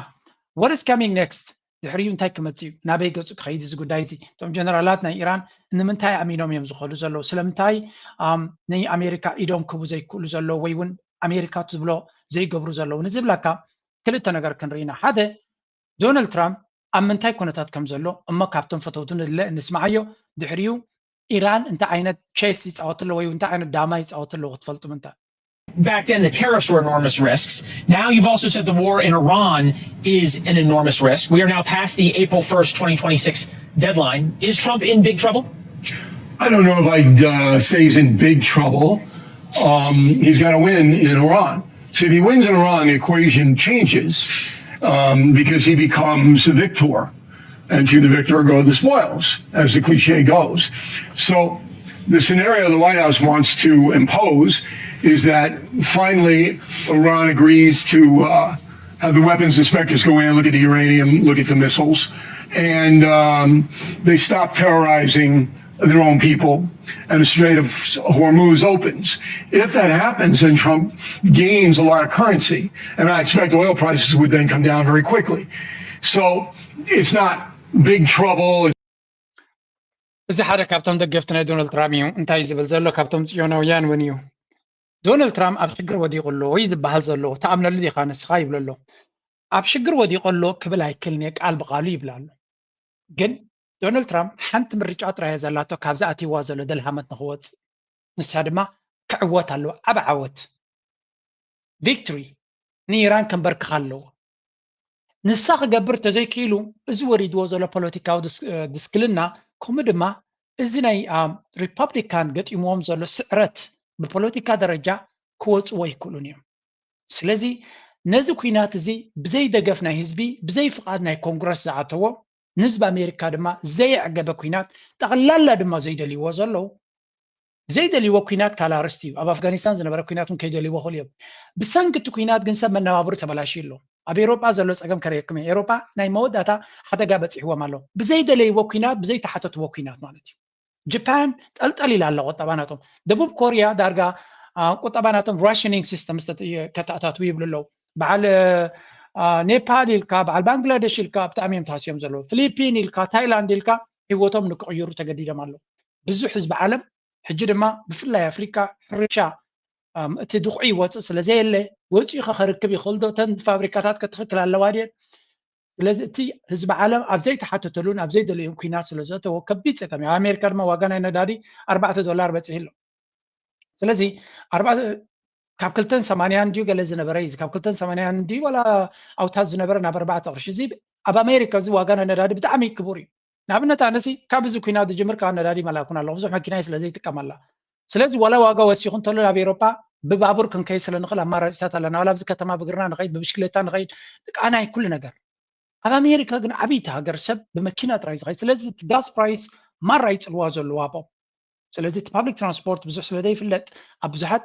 what is coming next? ድሕሪኡ እንታይ ክመፅእ እዩ? ናበይ ገፁ ክኸይድ እዚ ጉዳይ እዚ? እቶም ጀነራላት ናይ ኢራን ንምንታይ ኣሚኖም እዮም ዝኸዱ ዘለዉ? ስለምንታይ ንኣሜሪካ ኢዶም ክቡ ዘይክእሉ ዘለዉ ወይ እውን ኣሜሪካ ትብሎ ዘይገብሩ ዘለዉ ንዝብለካ ክልተ ነገር ክንርኢና። ሓደ ዶናልድ ትራምፕ ኣብ ምንታይ ኩነታት ከም ዘሎ እሞ ካብቶም ፈተውቱ ንድለ እንስማዓዮ። ድሕሪኡ ኢራን እንታይ ዓይነት ቼስ ይፃወት ኣሎ ወይ እንታይ ዓይነት ዳማ ይፃወት ኣለዉ ክትፈልጡ ምንታይ Back then, the tariffs were enormous risks. Now you've also said the war in Iran is an enormous risk. We are now past the April first, twenty twenty-six deadline. Is Trump in big trouble? I don't know if I'd uh, say he's in big trouble. Um, he's got to win in Iran. So if he wins in Iran, the equation changes um, because he becomes a victor. And to the victor go the spoils, as the cliche goes. So the scenario the White House wants to impose is that finally Iran agrees to uh, have the weapons inspectors go in, look at the uranium, look at the missiles, and um, they stop terrorizing their own people, and the Strait of Hormuz opens. If that happens, then Trump gains a lot of currency, and I expect oil prices would then come down very quickly. So it's not big trouble. እዚ ሓደ ካብቶም ደገፍቲ ናይ ዶናልድ ትራምፕ እዩ። እንታይ ዝብል ዘሎ ካብቶም ጽዮናውያን እውን እዩ። ዶናልድ ትራምፕ ኣብ ሽግር ወዲቑ ኣሎ እዩ ዝበሃል ዘሎ። ተኣምነሉ ዲኻ ንስኻ ይብሎ ኣሎ። ኣብ ሽግር ወዲቑ ኣሎ ክብል ኣይክልን እየ፣ ቃል ብቃሉ ይብል ኣሎ። ግን ዶናልድ ትራምፕ ሓንቲ ምርጫ ጥራይ እያ ዘላቶ ካብዚ ኣትይዋ ዘሎ ደልሃመት ንኽወጽእ። ንሳ ድማ ክዕወት ኣለዎ፣ ዓብ ዓወት፣ ቪክቶሪ ንኢራን ከንበርክኻ ኣለዎ። ንሳ ክገብር ተዘይክኢሉ እዚ ወሪድዎ ዘሎ ፖለቲካዊ ድስክልና ከምኡ ድማ እዚ ናይ ሪፐብሊካን ገጢምዎም ዘሎ ስዕረት ብፖለቲካ ደረጃ ክወፅዎ ኣይክእሉን እዮም። ስለዚ ነዚ ኩናት እዚ ብዘይ ደገፍ ናይ ህዝቢ ብዘይ ፍቓድ ናይ ኮንግረስ ዝኣተዎ ንህዝቢ ኣሜሪካ ድማ ዘየዕገበ ኩናት ጠቕላላ ድማ ዘይደልይዎ ዘለዉ ዘይደልይዎ ኩናት ካላርስቲ እዩ። ኣብ ኣፍጋኒስታን ዝነበረ ኩናት እውን ከይደልይዎ ክእሉ እዮም። ብሰንኪ እቲ ኩናት ግን ሰብ መነባብሩ ተበላሽዩ ኣሎ። ኣብ ኤሮጳ ዘሎ ፀገም ከርእየኩም እየ። ኤሮጳ ናይ መወዳእታ ሓደጋ በፂሕዎም ኣሎ። ብዘይደለይዎ ኩናት ብዘይተሓተትዎ ኩናት ማለት እዩ። ጃፓን ጠልጠል ኢላ ኣላ ቁጠባ ናቶም። ደቡብ ኮርያ ዳርጋ ቁጠባ ናቶም ራሽኒንግ ሲስተም ከተኣታትዉ ይብሉ ኣለዉ። በዓል ኔፓል ኢልካ በዓል ባንግላደሽ ኢልካ ብጣዕሚ እዮም ተሃስዮም ዘለዉ። ፊሊፒን ኢልካ ታይላንድ ኢልካ ህይወቶም ንክቕይሩ ተገዲዶም ኣለዉ። ብዙሕ ህዝቢ ዓለም ሕጂ ድማ ብፍላይ ኣፍሪካ ሕርሻ እቲ ድቑዒ ይወፅእ ስለ ዘየለ ወፂኡ ከ ከርክብ ይኽእል ዶ? እተን ፋብሪካታት ከትኽክል ኣለዋ ድየን? ስለዚ እቲ ህዝቢ ዓለም ኣብ ዘይተሓተተሉን ኣብ ዘይደለዩን ኩናት ስለ ዘእተዎ ከቢድ ፀገም እዩ። ኣብ ኣሜሪካ ድማ ዋጋ ናይ ነዳዲ ኣርባዕተ ዶላር በፂሑ ኣሎ። ስለዚ ካብ ክልተን ሰማንያን ድዩ ገለ ዝነበረ እዩ። ካብ ክልተን ሰማንያን ድዩ ዋላ ኣውታዝ ዝነበረ ናብ ኣርባዕተ ቅርሺ። እዚ ኣብ ኣሜሪካ እዚ ዋጋ ናይ ነዳዲ ብጣዕሚ ክቡር እዩ። ንኣብነት ኣነሲ ካብ እዚ ኩናት ዝጅምር ካብ ነዳዲ መላኩን ኣለኹ ብዙሕ መኪናይ ስለ ዘይጥቀም ኣላ። ስለዚ ዋላ ዋጋ ወሲኹ እንተሎ ናብ ኤሮጳ ብባቡር ክንከይድ ስለ ንኽእል ኣማራፂታት ኣለና። ዋላ ኣብዚ ከተማ ብግርና ንኸይድ ብብሽክሌታ ንኸይድ ጥቃናይ ኩሉ ነገር። ኣብ ኣሜሪካ ግን ዓብይቲ ሃገር ሰብ ብመኪና ጥራይ ዝኸይድ። ስለዚ እቲ ጋስ ፕራይስ ማራ ይፅልዋ ዘለዉ ኣቦ። ስለዚ እቲ ፓብሊክ ትራንስፖርት ብዙሕ ስለ ዘይፍለጥ ኣብ ብዙሓት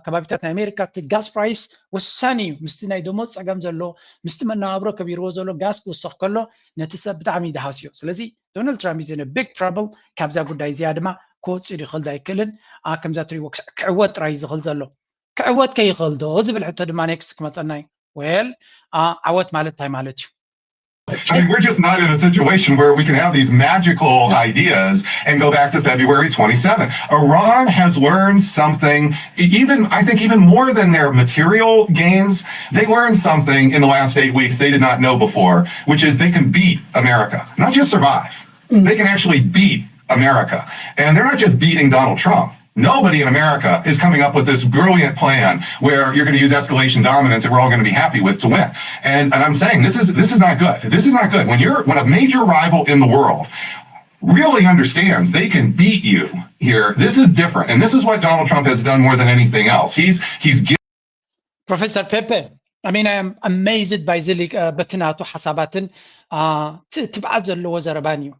ከባቢታት ናይ ኣሜሪካ እቲ ጋስ ፕራይስ ወሳኒ እዩ። ምስቲ ናይ ደሞዝ ፀገም ዘሎ ምስቲ መነባብሮ ከቢርዎ ዘሎ ጋስ ክውሰኽ ከሎ ነቲ ሰብ ብጣዕሚ ይደሃስዮ። ስለዚ ዶናልድ ትራምፕ is in a big trouble። ካብዛ ጉዳይ እዚኣ ድማ ክወፅእ ይኽእል ዶ ኣይክእልን ከምዛ ትሪእዎ ክዕወት ጥራይ ዝኽእል ዘሎ። ክዕወት ከይኽእል ዶ ዝብል ሕቶ ድማ ኔክስት ክመፀና እዩ። ዌል ዓወት ማለት እንታይ ማለት እዩ? I mean, we're just not in a situation where we can have these magical ideas and go back to February twenty-seven. Iran has learned something, e- even I think even more than their material gains. They learned something in the last eight weeks they did not know before, which is they can beat America, not just survive. They can actually beat America. And they're not just beating Donald Trump. Nobody in America is coming up with this brilliant plan where you're going to use escalation dominance that we're all going to be happy with to win. And, and I'm saying this is this is not good. This is not good. When you're when a major rival in the world really understands they can beat you here, this is different. And this is what Donald Trump has done more than anything else. He's he's ፕሮፌሰር ፔፔ፣ I mean, I am amazed by እዚ በቲ ናቱ ሓሳባትን ትብዓት ዘለዎ ዘረባን እዩ።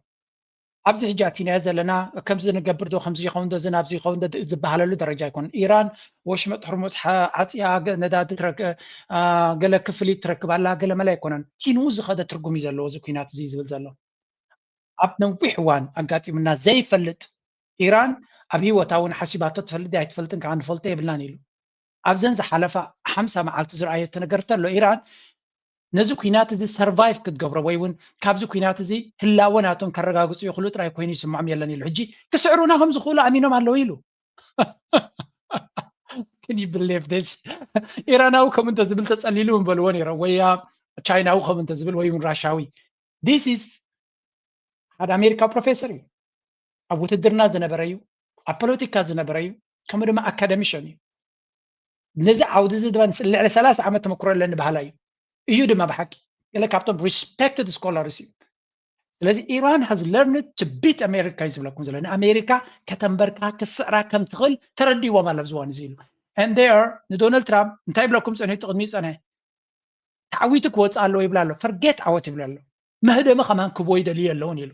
ኣብዚ ሕጂ ኣቲናዮ ዘለና ከምዚ ንገብር ዶ ከምዚ ይኸውን ዶ እዚ ናብዚ ይኸውን ዶ ዝበሃለሉ ደረጃ ኣይኮነን። ኢራን ወሽመጥ ሕርሙዝ ዓፅያ ነዳዲ ገለ ክፍሊት ትረክብ ኣላ ገለ መለ ኣይኮነን። ኪንኡ ዝኸደ ትርጉም እዩ ዘለዎ እዚ ኩናት እዚ ዝብል ዘሎ ኣብ ነዊሕ እዋን ኣጋጢሙና ዘይፈልጥ ኢራን ኣብ ህይወታ እውን ሓሲባቶ ትፈልጥ ኣይትፈልጥን ከዓ ንፈልጦ የብልናን ኢሉ ኣብዘን ዝሓለፋ ሓምሳ መዓልቲ ዝረኣየቶ ነገር ተሎ ኢራን ነዚ ኩናት እዚ ሰርቫይቭ ክትገብሮ ወይ እውን ካብዚ ኩናት እዚ ህላወ ናቶም ከረጋግፁ ይኽእሉ ጥራይ ኮይኑ ይስምዖም የለን ኢሉ ሕጂ ክስዕሩና ከም ዝኽእሉ ኣሚኖም ኣለዉ ኢሉ Can you believe this? ኢራናዊ ከም እንተ ዝብል ተጸሊሉ ምበልዎ ነይሮም ወይ ቻይናዊ ከም እንተ ዝብል ወይ እውን ራሻዊ this is ሓደ ኣሜሪካዊ ፕሮፌሰር እዩ ኣብ ውትድርና ዝነበረ እዩ ኣብ ፖለቲካ ዝነበረ እዩ ከምኡ ድማ ኣካደሚሽን እዩ ነዚ ዓውዲ እዚ ድማ ልዕሊ ሰላሳ ዓመት ተመክሮ ኣለኒ በሃላ እዩ እዩ ድማ ብሓቂ ገለ ካብቶም respected scholars እዩ ስለዚ ኢራን has learned to beat America እዩ ዝብለኩም ዘሎ ንኣሜሪካ ከተንበርካ ክስዕራ ከም ትኽእል ተረዲዎም ኣሎ ኣብዚ እዋን እዚ ኢሉ and there ንዶናልድ ትራምፕ እንታይ ይብለኩም ፀኒሑ ቅድሚኡ ፀነ ተዓዊቱ ክወፅእ ኣለዎ ይብላ ኣሎ ፈርጌት ዓወት ይብላ ኣሎ መህደሚ ከማን ክቦ ይደልዩ ኣለውን ኢሉ።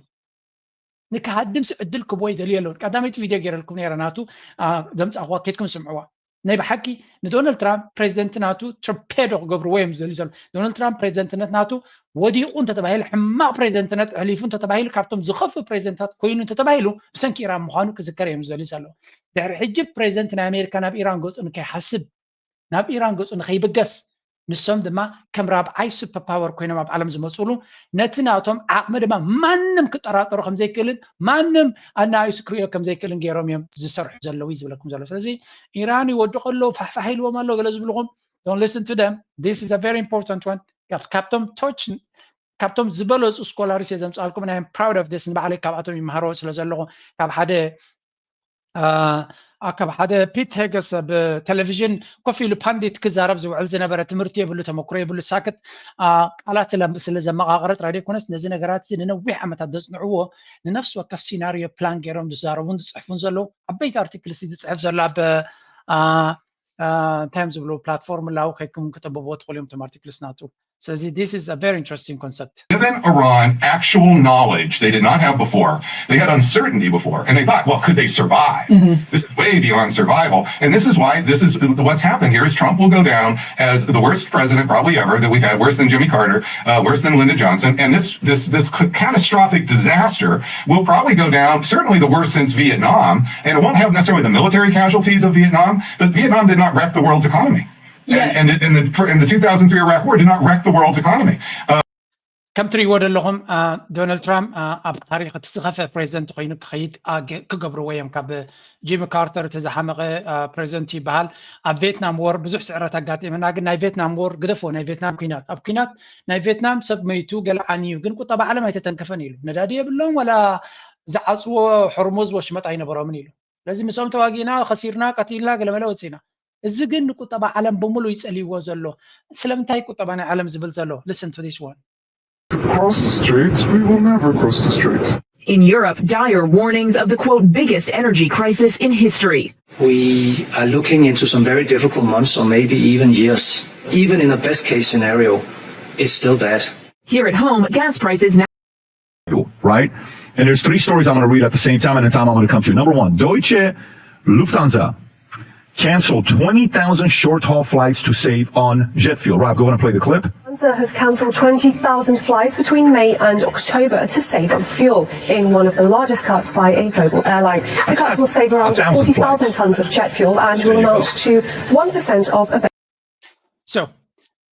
ንክሃድምሲ ዕድል ክቦ ይደልዩ ኣለውን። ቀዳመይቲ ቪድዮ ገይረልኩም ነረ ናቱ ዘምፃእዋ፣ ኬድኩም ስምዕዋ። ናይ ብሓቂ ንዶናልድ ትራምፕ ፕሬዚደንት ናቱ ትርፔዶ ክገብርዎ እዮም ዝደልዩ ዘሎ። ዶናልድ ትራምፕ ፕሬዚደንትነት ናቱ ወዲቑ እንተተባሂሉ፣ ሕማቕ ፕሬዚደንትነት ኣሕሊፉ እንተተባሂሉ፣ ካብቶም ዝኸፍኡ ፕሬዚደንታት ኮይኑ እንተተባሂሉ፣ ብሰንኪ ኢራን ምዃኑ ክዝከር እዮም ዝደልዩ ዘለዉ። ድሕሪ ሕጂ ፕሬዚደንት ናይ ኣሜሪካ ናብ ኢራን ገፁ ንከይሓስብ፣ ናብ ኢራን ገፁ ንከይብገስ፣ ንሶም ድማ ከም ራብዓይ ሱፐር ፓወር ኮይኖም ኣብ ዓለም ዝመፅሉ፣ ነቲ ናቶም ዓቕሚ ድማ ማንም ክጠራጠሩ ከምዘይክእልን ማንም ኣናኣይሱ ክርእዮ ከምዘይክእልን ገይሮም እዮም ዝሰርሑ ዘለዉ እዩ ዝብለኩም ዘሎ። ስለዚ ኢራን ይወድቁ ኣለዉ፣ ፋሕፋሕ ኢልዎም ኣሎ ገለ ዝብልኹም፣ don't listen to them, this is a very important one። ካብቶም ቶች ካብቶም ዝበለፁ ስኮላርስ እየ ዘምፃልኩም። I am proud of this። ንባዕለይ ካብኣቶም ይመሃሮ ስለ ዘለኹ ካብ ሓደ ካብ ሓደ ፒት ሄገስ ኣብ ቴሌቪዥን ኮፍ ኢሉ ፓንዲት ክዛረብ ዝውዕል ዝነበረ፣ ትምህርቲ የብሉ፣ ተመክሮ የብሉ፣ ሳክት ቃላት ስለ ዘመቃቀረ ጥራይ ዘይኮነስ ነዚ ነገራት እዚ ንነዊሕ ዓመታት ዘፅንዕዎ ንነፍሲ ወከፍ ሲናሪዮ ፕላን ገይሮም ዝዛረቡን ዝፅሕፉን ዘለዉ ዓበይቲ ኣርቲክልስ ዝፅሕፍ ዘሎ ኣብ እንታይ እዮም ዝብሉ ፕላትፎርም ላው ከይድኩም ክተንብብዎ ትኽእሉ እዮም እቶም ኣርቲክልስ ናቱ። ስለዚ this is a very interesting concept. Given Iran actual knowledge they did not have before, they had uncertainty before, and they thought, well, could they survive? This is way beyond survival, and this is why this is what's happened here is Trump will go down as the worst president probably ever that we've had, worse than Jimmy Carter, uh, worse than Lyndon Johnson, and this this this catastrophic disaster will probably go down certainly the worst since Vietnam, and it won't have necessarily the military casualties of Vietnam, but Vietnam did not wreck the world's economy. And, and, and, the, and the two thousand three Iraq War did not wreck the world's economy. Uh, ከም ትሪእዎ ዘለኹም ዶናልድ ትራምፕ ኣብ ታሪክ እቲ ዝኸፈ ፕሬዚደንት ኮይኑ ክኸይድ ክገብርዎ እዮም። ካብ ጂሚ ካርተር እቲ ዝሓመቐ ፕሬዚደንት ይበሃል። ኣብ ቬትናም ወር ብዙሕ ስዕረት ኣጋጢምና፣ ግን ናይ ቬትናም ወር ግደፎ፣ ናይ ቬትናም ኩናት ኣብ ኩናት ናይ ቬትናም ሰብ መይቱ ገለ ዓንዩ፣ ግን ቁጠባ ዓለም ኣይተተንከፈን ኢሉ። ነዳዲ የብሎም፣ ወላ ዝዓፅዎ ሕርሙዝ ወሽመጥ ኣይነበሮምን ኢሉ። ስለዚ ምስኦም ተዋጊእና ከሲርና ቀቲልና ገለመለ ወፂና። እዚ ግን ንቁጠባ ዓለም ብምሉእ ይፀልይዎ ዘሎ። ስለምንታይ ቁጠባ ናይ ዓለም ዝብል ዘሎ? Listen to this one. Cross the street, we will never cross the street. In Europe, dire warnings of the quote biggest energy crisis in history. We are looking into some very difficult months or maybe even years. Even in a best case scenario, it's still bad. Here at home, gas prices now. Right? And there's three stories I'm going to read at the same time, and then time I'm going to come to. Number one, Deutsche Lufthansa canceled twenty thousand short haul flights to save on jet fuel. Rob, go ahead and play the clip. Lufthansa has cancelled twenty thousand flights between May and October to save on fuel in one of the largest cuts by a global airline. The cuts will save around forty thousand tonnes of jet fuel and will amount to one percent of available. So,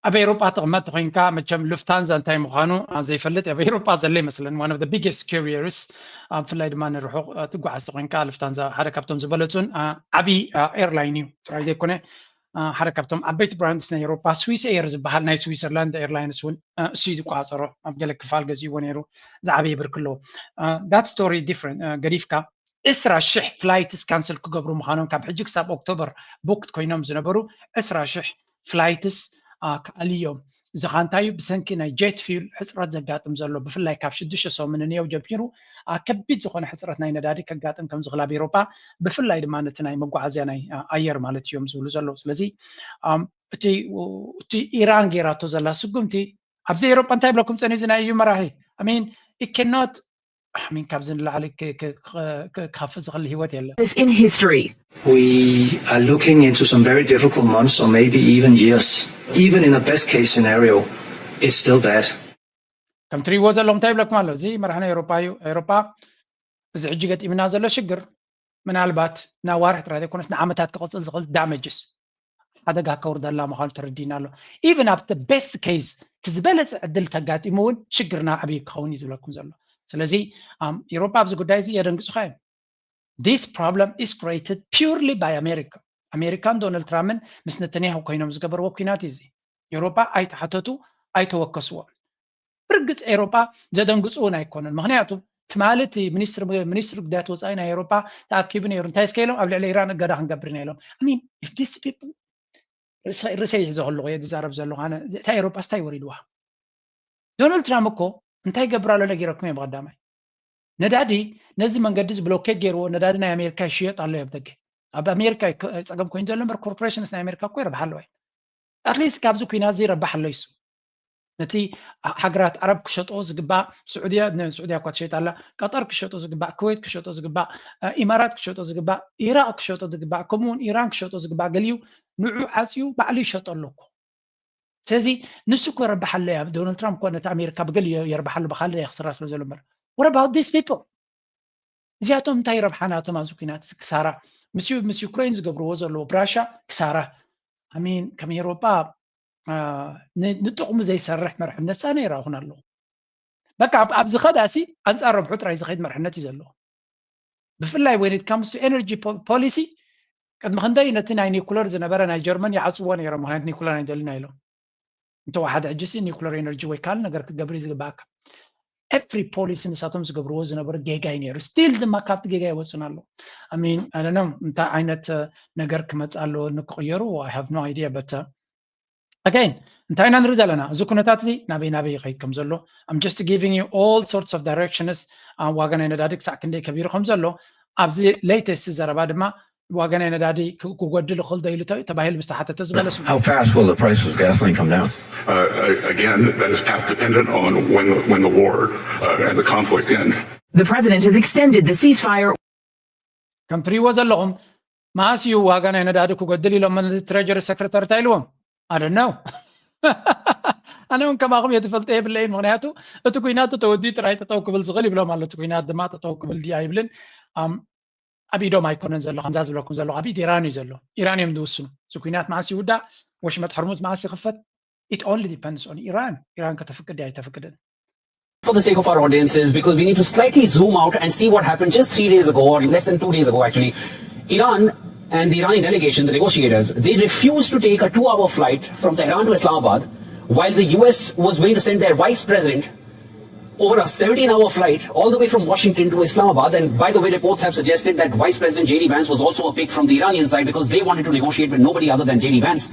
ኣብ ኤሮጳ ትቕመጥ ኮይንካ መቸም ሉፍታንዛ እንታይ ምዃኑ ዘይፈልጥ ኣብ ኤሮጳ ዘሎ ይመስለኒ። One of the biggest carriers፣ ብፍላይ ድማ ንርሑቕ ትጓዓዝ ኮይንካ ሉፍታንዛ ሓደ ካብቶም ዝበለጹን ዓብዪ ኤርላይን እዩ። ጥራይ ዘይኮነ ሓደ ካብቶም ዓበይቲ ብራንድስ ናይ ኤሮጳ ስዊስ ኤር ዝበሃል ናይ ስዊዘርላንድ ኤርላይንስ እውን እሱ ዝቋፀሮ ኣብ ገለ ክፋል ገዚእዎ ነይሩ። ዝዓበየ ብርክ ኣለዎ። That story different። ገዲፍካ ዕስራ ሽሕ ፍላይትስ ካንስል ክገብሩ ምዃኖም ካብ ሕጂ ክሳብ ኦክቶበር ቡክድ ኮይኖም ዝነበሩ ዕስራ ሽሕ ፍላይትስ ክኣልዮም። እዚ ኸ እንታይ እዩ? ብሰንኪ ናይ jet fuel ሕፅረት ዘጋጥም ዘሎ፣ ብፍላይ ካብ ሽዱሽተ ሰሙን ንየው ጀሚሩ ከቢድ ዝኾነ ሕፅረት ናይ ነዳዲ ከጋጥም ከም ዝኽእል ኣብ ኤሮጳ፣ ብፍላይ ድማ ነቲ ናይ መጓዓዝያ ናይ ኣየር ማለት እዮም ዝብሉ ዘለዉ። ስለዚ እቲ ኢራን ገይራቶ ዘላ ስጉምቲ ኣብዚ ኤሮጳ እንታይ ይብለኩም ፀኒሑ እዚ ናይ እዩ መራሒ? I mean, it cannot I mean, ካብዚ ንላዕሊ ክኸፍእ ዝኽእል ህይወት የለን። In history. We are looking into some very difficult months or maybe even years. Even in a best case scenario, it's still bad. ከም ትሪእዎ ዘለኹም እንታይ ይብለኩም ኣሎ? እዚ መራሒ ናይ ኤሮጳ እዩ። ኤሮጳ እዚ ሕጂ ገጢምና ዘሎ ሽግር ምናልባት ንኣዋርሕ ጥራይ ዘይኮነስ ንዓመታት ክቕፅል ዝኽእል ዳመጅስ ሓደጋ ከውርደላ ምዃኑ ተረዲእና ኣሎ። Even ኣብቲ best case እቲ ዝበለፀ ዕድል ተጋጢሙ እውን ሽግርና ዓብዪ ክኸውን እዩ ዝብለኩም ዘሎ። ስለዚ ኤሮጳ ኣብዚ ጉዳይ እዚ የደንግፁኻ እዮም። This problem is created purely by America. ኣሜሪካን ዶናልድ ትራምፕን ምስ ነተንያሁ ኮይኖም ዝገበርዎ ኩናት እዩ እዚ። ኤሮጳ ኣይተሓተቱ ኣይተወከስዎ። ብርግፅ ኤሮጳ ዘደንግፁ እውን ኣይኮነን። ምክንያቱ ትማሊ እቲ ሚኒስትሪ ጉዳያት ወፃኢ ናይ ኤሮጳ ተኣኪቡ ነይሩ። እንታይ እስከ ኢሎም ኣብ ልዕሊ ኢራን እገዳ ክንገብር ኢና ኢሎም። I mean, if these people ርእሰይ ሒዘ ከለኹ እየ ዝዛረብ ዘለኹ ኣነ። እታ ኤሮጳ ስታይ ወሪድዋ። ዶናልድ ትራምፕ እኮ እንታይ ይገብር ኣሎ ነጊረኩም እየ ብቐዳማይ። ነዳዲ ነዚ መንገዲ እዚ ብሎኬድ ገይርዎ ነዳዲ ናይ ኣሜሪካ ይሽየጥ ኣሎ ኣብ ደገ። ኣብ ኣሜሪካ እዩ ጸገም ኮይኑ ዘሎ እምበር ኮርፖሬሽንስ ናይ ኣሜሪካ እኮ ይረብሓ ኣለዋ። ኣትሊስት ካብዚ ኩናት እዚ ይረብሕ ኣሎ ይሱ። ነቲ ሃገራት ዓረብ ክሸጦ ዝግባእ፣ ስዑድያ ንስዑድያ እኳ ትሸይጥ ኣላ፣ ቀጠር ክሸጦ ዝግባእ፣ ኩዌት ክሸጦ ዝግባእ፣ ኢማራት ክሸጦ ዝግባእ፣ ኢራቕ ክሸጦ ዝግባእ፣ ከምኡውን ኢራን ክሸጦ ዝግባእ፣ ገሊኡ ንዑ ዓፅዩ ባዕሉ ይሸጦ ኣሎ እኮ። ስለዚ ንሱ እኮ የረብሓለይ ኣብ ዶናልድ ትራምፕ እኮ ነቲ ኣሜሪካ ብገሊኡ የርብሓሉ ብካልእ የኽስራ ስለ ዘሎ እምበር። What about these people? እዚኣቶም እንታይ ረብሓ ናቶም ኣብዚ ኩናት ክሳራ? ምስ ምስ ዩክሬን ዝገብርዎ ዘለዎ ብራሻ ክሳራ። ኣሚን ከም ኤሮጳ ንጥቕሙ ዘይሰርሕ መርሕነት ሳ ነይራ ይኹን ኣለኹ። በቃ ኣብዚ ኸዳሲ ኣንፃር ረብሑ ጥራይ ዝኸይድ መርሕነት እዩ ዘለዎ። ብፍላይ when it comes to energy policy ቅድሚ ክንደይ ነቲ ናይ ኒኩለር ዝነበረ ናይ ጀርመን ይዓፅዎ ነይሮም። ምክንያት ኒኩለር ኣይደልና ኢሎም። እንተወሓደ ሕጂ ሲ ኒኩለር ኤነርጂ ወይ ካልእ ነገር ክትገብር እዩ ዝግባኣካ። ኤፍሪ ፖሊሲ ንሳቶም ዝገብርዎ ዝነበሩ ጌጋ እዩ ነይሩ። ስቲል ድማ ካብቲ ጌጋ ይወፁን ኣለዉ። ኣሚን ኣደኖም እንታይ ዓይነት ነገር ክመፅ ኣለዎ ንክቕየሩ I have no idea but again እንታይ ኢና ንርኢ ዘለና? እዚ ኩነታት እዚ ናበይ ናበይ ይኸይድ ከም ዘሎ I'm just giving you all sorts of directions። ዋጋ ናይ ነዳዲ ክሳዕ ክንደይ ከቢሩ ከም ዘሎ ኣብዚ latest ዘረባ ድማ ዋጋ ናይ ነዳዲ ክጎድል ይኽእል ዶ ኢሉ ተባሂሉ ምስ ተሓተተ ዝመለሱ How fast will the price of gasoline come down? Uh, again, that is path dependent on when the, when the war uh, and the conflict end. The president has extended the ceasefire. ከም ትሪእዎ ዘለኹም መዓስ እዩ ዋጋ ናይ ነዳዲ ክጎድል ኢሎም ነዚ ትሬጀሪ ሰክረታሪ እንታይ ኢልዎም? ኣደነው ኣነ እውን ከማኹም የትፈልጠ የብለይን። ምክንያቱ እቲ ኩናት ተወዲኡ ጥራይ ጠጠው ክብል ዝኽእል ይብሎም ኣሎ። እቲ ኩናት ድማ ጠጠው ክብል ድዩ ኣይብልን ኣብ ኢዶም ኣይኮነን ዘሎ። ከምዛ ዝብለኩም ዘለኹ ኣብ ኢድ ኢራን እዩ ዘሎ። ኢራን እዮም ዝውስኑ። እዚ ኩናት መዓስ ይውዳእ፣ ወሽመጥ ሕርሙዝ መዓስ ይኽፈት? It only depends on ኢራን። ኢራን ከተፍቅድ ድያ ኣይተፍቅድን? For the sake of our audiences, because we need to slightly zoom out and see what happened just three days ago, or less than two days ago actually. Iran and the Iranian delegation, the negotiators, they refused to take a two hour flight from Tehran to Islamabad while the U S was willing to send their vice president over a seventeen hour flight all the way from Washington to Islamabad. And by the way, reports have suggested that Vice President J D Vance was also a pick from the Iranian side because they wanted to negotiate with nobody other than J D Vance.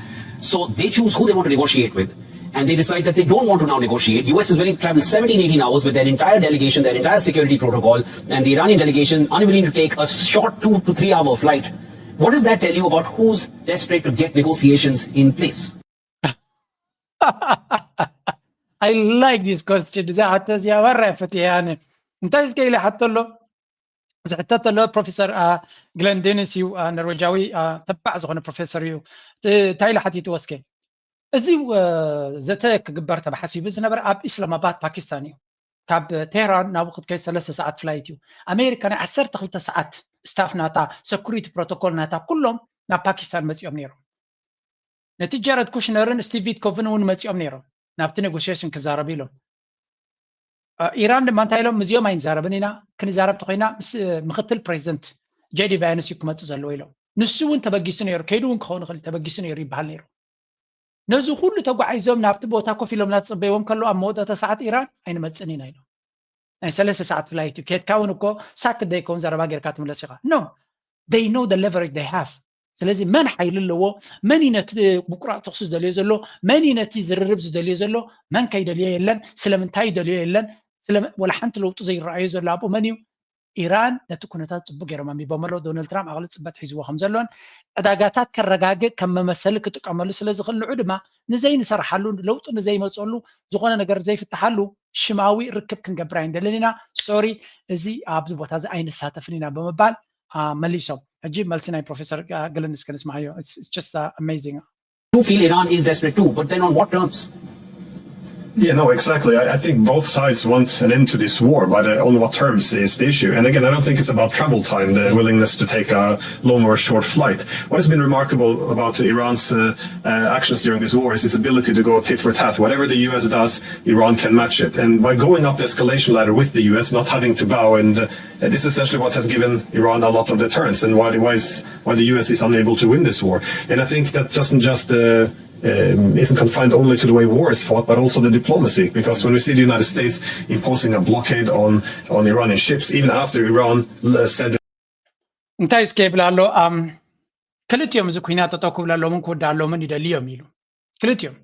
So they choose who they want to negotiate with. And they decide that they don't want to now negotiate. U S is willing to travel seventeen, eighteen hours with their entire delegation, their entire security protocol, and the Iranian delegation unwilling to take a short two to three hour flight. What does that tell you about who's desperate to get negotiations in place? I like this question. እዛ ሕቶ እዚኣ ባራ ፈትያ ኣነ እንታይ እስከ ኢለ ሓቶ ኣሎ ዝሕተት ዘሎ ፕሮፌሰር ግለን ዴኒስ እዩ። ኖርዌጃዊ ተባዕ ዝኾነ ፕሮፌሰር እዩ። እንታይ ኢለ ሓቲትዎ እስከ እዚ ዘተ ክግበር ተባሓሲቡ ዝነበረ ኣብ ኢስላማባድ ፓኪስታን እዩ። ካብ ቴህራን ናብኡ ክትከይድ ሰለስተ ሰዓት ፍላይት እዩ። ኣሜሪካ ናይ ዓሰርተ ክልተ ሰዓት ስታፍ ናታ ሰኩሪቲ ፕሮቶኮል ናታ ኩሎም ናብ ፓኪስታን መፂኦም ነይሮም። ነቲ ጀረድ ኩሽነርን ስቲቭ ዊትኮፍን እውን መፂኦም ነይሮም ናብቲ ኔጎሽሽን ክዛረቡ ኢሎም። ኢራን ድማ እንታይ ኢሎም ምስዚኦም ኣይንዛረብን ኢና፣ ክንዛረብ ተኮይና ምስ ምክትል ፕሬዚደንት ጄዲ ቫንስ እዩ ክመፅእ ዘለዎ ኢሎም። ንሱ እውን ተበጊሱ ነይሩ፣ ከይዱ እውን ክኸውን ይኽእል ተበጊሱ ነይሩ ይበሃል ነይሩ። ነዚ ኩሉ ተጓዒዞም ናብቲ ቦታ ኮፍ ኢሎም እናተፀበይዎም ከለዉ ኣብ መወዳእታ ሰዓት ኢራን ኣይንመፅን ኢና ኢሎም። ናይ ሰለስተ ሰዓት ፍላይት እዩ። ኬድካ እውን እኮ ሳክት ዘይከውን ዘረባ ጌርካ ትምለስ ኢኻ። No, they know the leverage they have. ስለዚ መን ሓይሊ ኣለዎ፣ መን እዩ ነቲ ምቁራፅ ተኹሲ ዝደልዮ ዘሎ፣ መን እዩ ነቲ ዝርርብ ዝደልዮ ዘሎ፣ መን ከይደልዮ የለን፣ ስለምንታይ ይደልዮ የለን፣ ወላ ሓንቲ ለውጢ ዘይረኣዮ ዘሎ ኣብኡ መን እዩ? ኢራን ነቲ ኩነታት ፅቡቅ ገይሮም ኣንቢቦም ኣለዉ። ዶናልድ ትራምፕ ዓቕሊ ፅበት ሒዝዎ ከም ዘሎን ዕዳጋታት ከረጋግእ ከም መመሰሊ ክጥቀመሉ ስለ ዝኽእል ንዑ ድማ ንዘይንሰርሓሉ ለውጢ ንዘይመፀሉ ዝኾነ ነገር ዘይፍትሓሉ ሽማዊ ርክብ ክንገብር ኣይንደልን ኢና። ሶሪ እዚ ኣብዚ ቦታ እዚ ኣይንሳተፍን ኢና ብምባል መሊሶም። ሕጂ መልሲ ናይ ፕሮፌሰር ግልን እስከ ንስማዓዮ። It's just amazing. You feel Iran is desperate too, but then on what terms? Yeah, no, exactly. I, I think both sides want an end to this war, but uh, on what terms is the issue. And again, I don't think it's about travel time, the willingness to take a long or a short flight. What has been remarkable about Iran's uh, uh, actions during this war is its ability to go tit for tat. Whatever the U S does, Iran can match it. And by going up the escalation ladder with the U S, not having to bow, and uh, this is essentially what has given Iran a lot of deterrence and why, why, is, why the U S is unable to win this war. And I think that doesn't just uh, um, isn't confined only to the way war is fought, but also the diplomacy. Because when we see the United States imposing a blockade on, on Iranian ships, even after Iran uh, said እንታይ እስከ ይብል ኣሎ? ክልቲኦም እዚ ኩናት ጠጠው ክብለሎምን ክውዳኣሎምን ይደልዮም ኢሉ። ክልቲኦም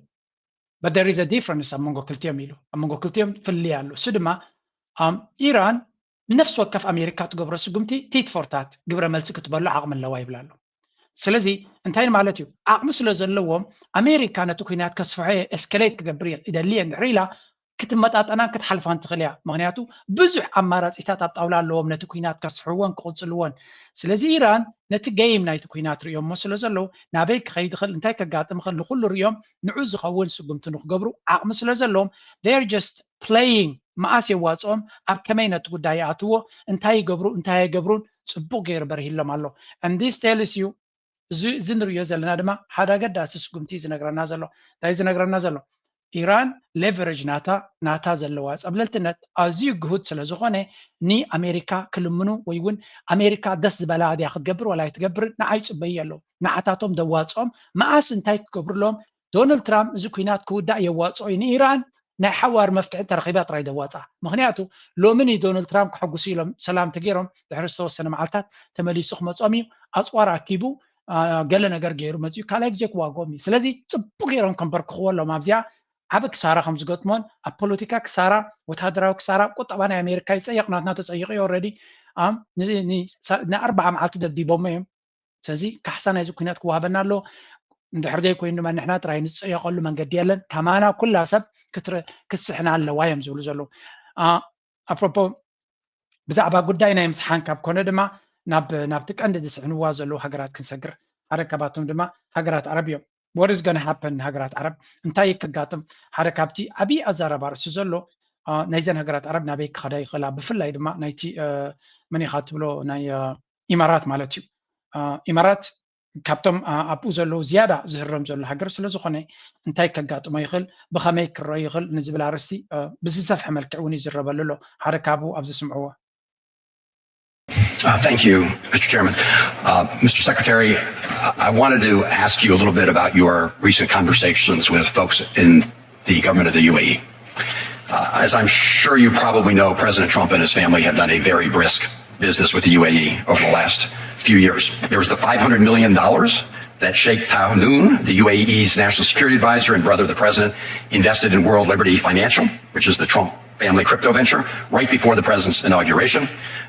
but there is a difference ኣብ መንጎ ክልቲኦም ኢሉ። ኣብ መንጎ ክልቲኦም ፍልልይ ኣሎ። እሱ ድማ ኢራን ንነፍሲ ወከፍ ኣሜሪካ ትገብሮ ስጉምቲ ቲት ፎር ታት ግብረ መልሲ ክትበሎ ዓቕሚ ኣለዋ ይብል ኣሎ። ስለዚ እንታይ ማለት እዩ? ዓቕሚ ስለ ዘለዎም ኣሜሪካ ነቲ ኩናት ከስፍሖ እየ፣ ኤስከሌት ክገብር እየ፣ ይደሊ እየ እንድሕር ኢላ ክትመጣጠናን ክትሓልፋን ትኽእል እያ። ምኽንያቱ ብዙሕ ኣማራፂታት ኣብ ጣውላ ኣለዎም ነቲ ኩናት ከስፍሕዎን ክቕፅልዎን። ስለዚ ኢራን ነቲ ገይም ናይቲ ኩናት ርእዮሞ ስለ ዘለዉ ናበይ ክኸይድ ይኽእል፣ እንታይ ከጋጥም ይኽእል ንኩሉ ርእዮም ንዑ ዝኸውን ስጉምቲ ንክገብሩ ዓቕሚ ስለ ዘለዎም they're just playing። መኣስ የዋፅኦም፣ ኣብ ከመይ ነቲ ጉዳይ ይኣትዎ፣ እንታይ ይገብሩ እንታይ ኣይገብሩን ፅቡቕ ገይሩ በርሂሎም ኣሎ። And this tells you እዚ ንሪዮ ዘለና ድማ ሓደ ኣገዳሲ ስጉምቲ ዝነግረና ዘሎ። እንታይ ዝነግረና ዘሎ? ኢራን ሌቨሬጅ ናታ ናታ ዘለዋ ፀብለልትነት ኣዝዩ ግሁድ ስለ ዝኾነ ንኣሜሪካ ክልምኑ ወይ እውን ኣሜሪካ ደስ ዝበላ ድያ ክትገብር ዋላ ኣይትገብር ንዓይ ፅበይ ኣለዉ። ንዓታቶም ደዋፅኦም መኣስ እንታይ ክገብርሎም? ዶናልድ ትራምፕ እዚ ኩናት ክውዳእ የዋፅኦ እዩ ንኢራን ናይ ሓዋር መፍትሒ ተረኺባ ጥራይ ደዋፃ። ምክንያቱ ሎሚ ንዶናልድ ትራምፕ ክሐጉሱ ኢሎም ሰላም ተገይሮም ድሕሪ ዝተወሰነ መዓልታት ተመሊሱ ክመፆም እዩ። ኣፅዋር ኣኪቡ ገለ ነገር ገይሩ መፅኡ ካልኣይ ግዜ ክዋግኦም እዩ። ስለዚ ፅቡቅ ገይሮም ከንበርክኽዎ ኣለዎም ኣብዚኣ ዓብ ክሳራ ከም ዝገጥሞን ኣብ ፖለቲካ ክሳራ፣ ወታደራዊ ክሳራ፣ ቁጠባ ናይ ኣሜሪካ ይፀየቕ ናትና ተፀይቑ እዩ። ኦረዲ ንኣርባዓ መዓልቲ ደብዲቦሞ እዮም። ስለዚ ካሕሳ ናይዚ ኩናት ክዋሃበና ኣሎ። እንድሕር ዘይኮይኑ ድማ ንሕና ጥራይ ንፀየቐሉ መንገዲ የለን። ከማና ኩላ ሰብ ክትስሕና ኣለዋ እዮም ዝብሉ ዘለዉ። ኣፕሮፖ ብዛዕባ ጉዳይ ናይ ምስሓን ካብ ኮነ ድማ ናብ ናብቲ ቀንዲ ዝስሕንዋ ዘለዉ ሃገራት ክንሰግር። ሓደ ካባቶም ድማ ሃገራት ዓረብ እዮም። What is gonna happen ንሃገራት ዓረብ እንታይ ከጋጥም? ሓደ ካብቲ ዓብዪ ኣዛራባ ርእሲ ዘሎ ናይዘን ሃገራት ዓረብ ናበይ ክኸዳ ይኽእላ? ብፍላይ ድማ ናይቲ መን ኢኻ ትብሎ ናይ ኢማራት ማለት እዩ። ኢማራት ካብቶም ኣብኡ ዘለዉ ዝያዳ ዝህረም ዘሎ ሃገር ስለ ዝኾነ እንታይ ከጋጥሞ ይኽእል፣ ብኸመይ ክረኦ ይኽእል ንዝብል ኣርእስቲ ብዝሰፍሐ መልክዕ እውን ይዝረበሉ ኣሎ። ሓደ ካብኡ ኣብዚ ስምዕዎ። Uh, thank you, Mister Chairman. Uh, Mister Secretary, I wanted to ask you a little bit about your recent conversations with folks in the government of the U A E. Uh, as I'm sure you probably know, President Trump and his family have done a very brisk business with the U A E over the last few years. There was the five hundred million dollars that Sheikh Tahnoun, the U A E's national security advisor and brother of the president, invested in World Liberty Financial, which is the Trump family crypto venture, right before the president's inauguration.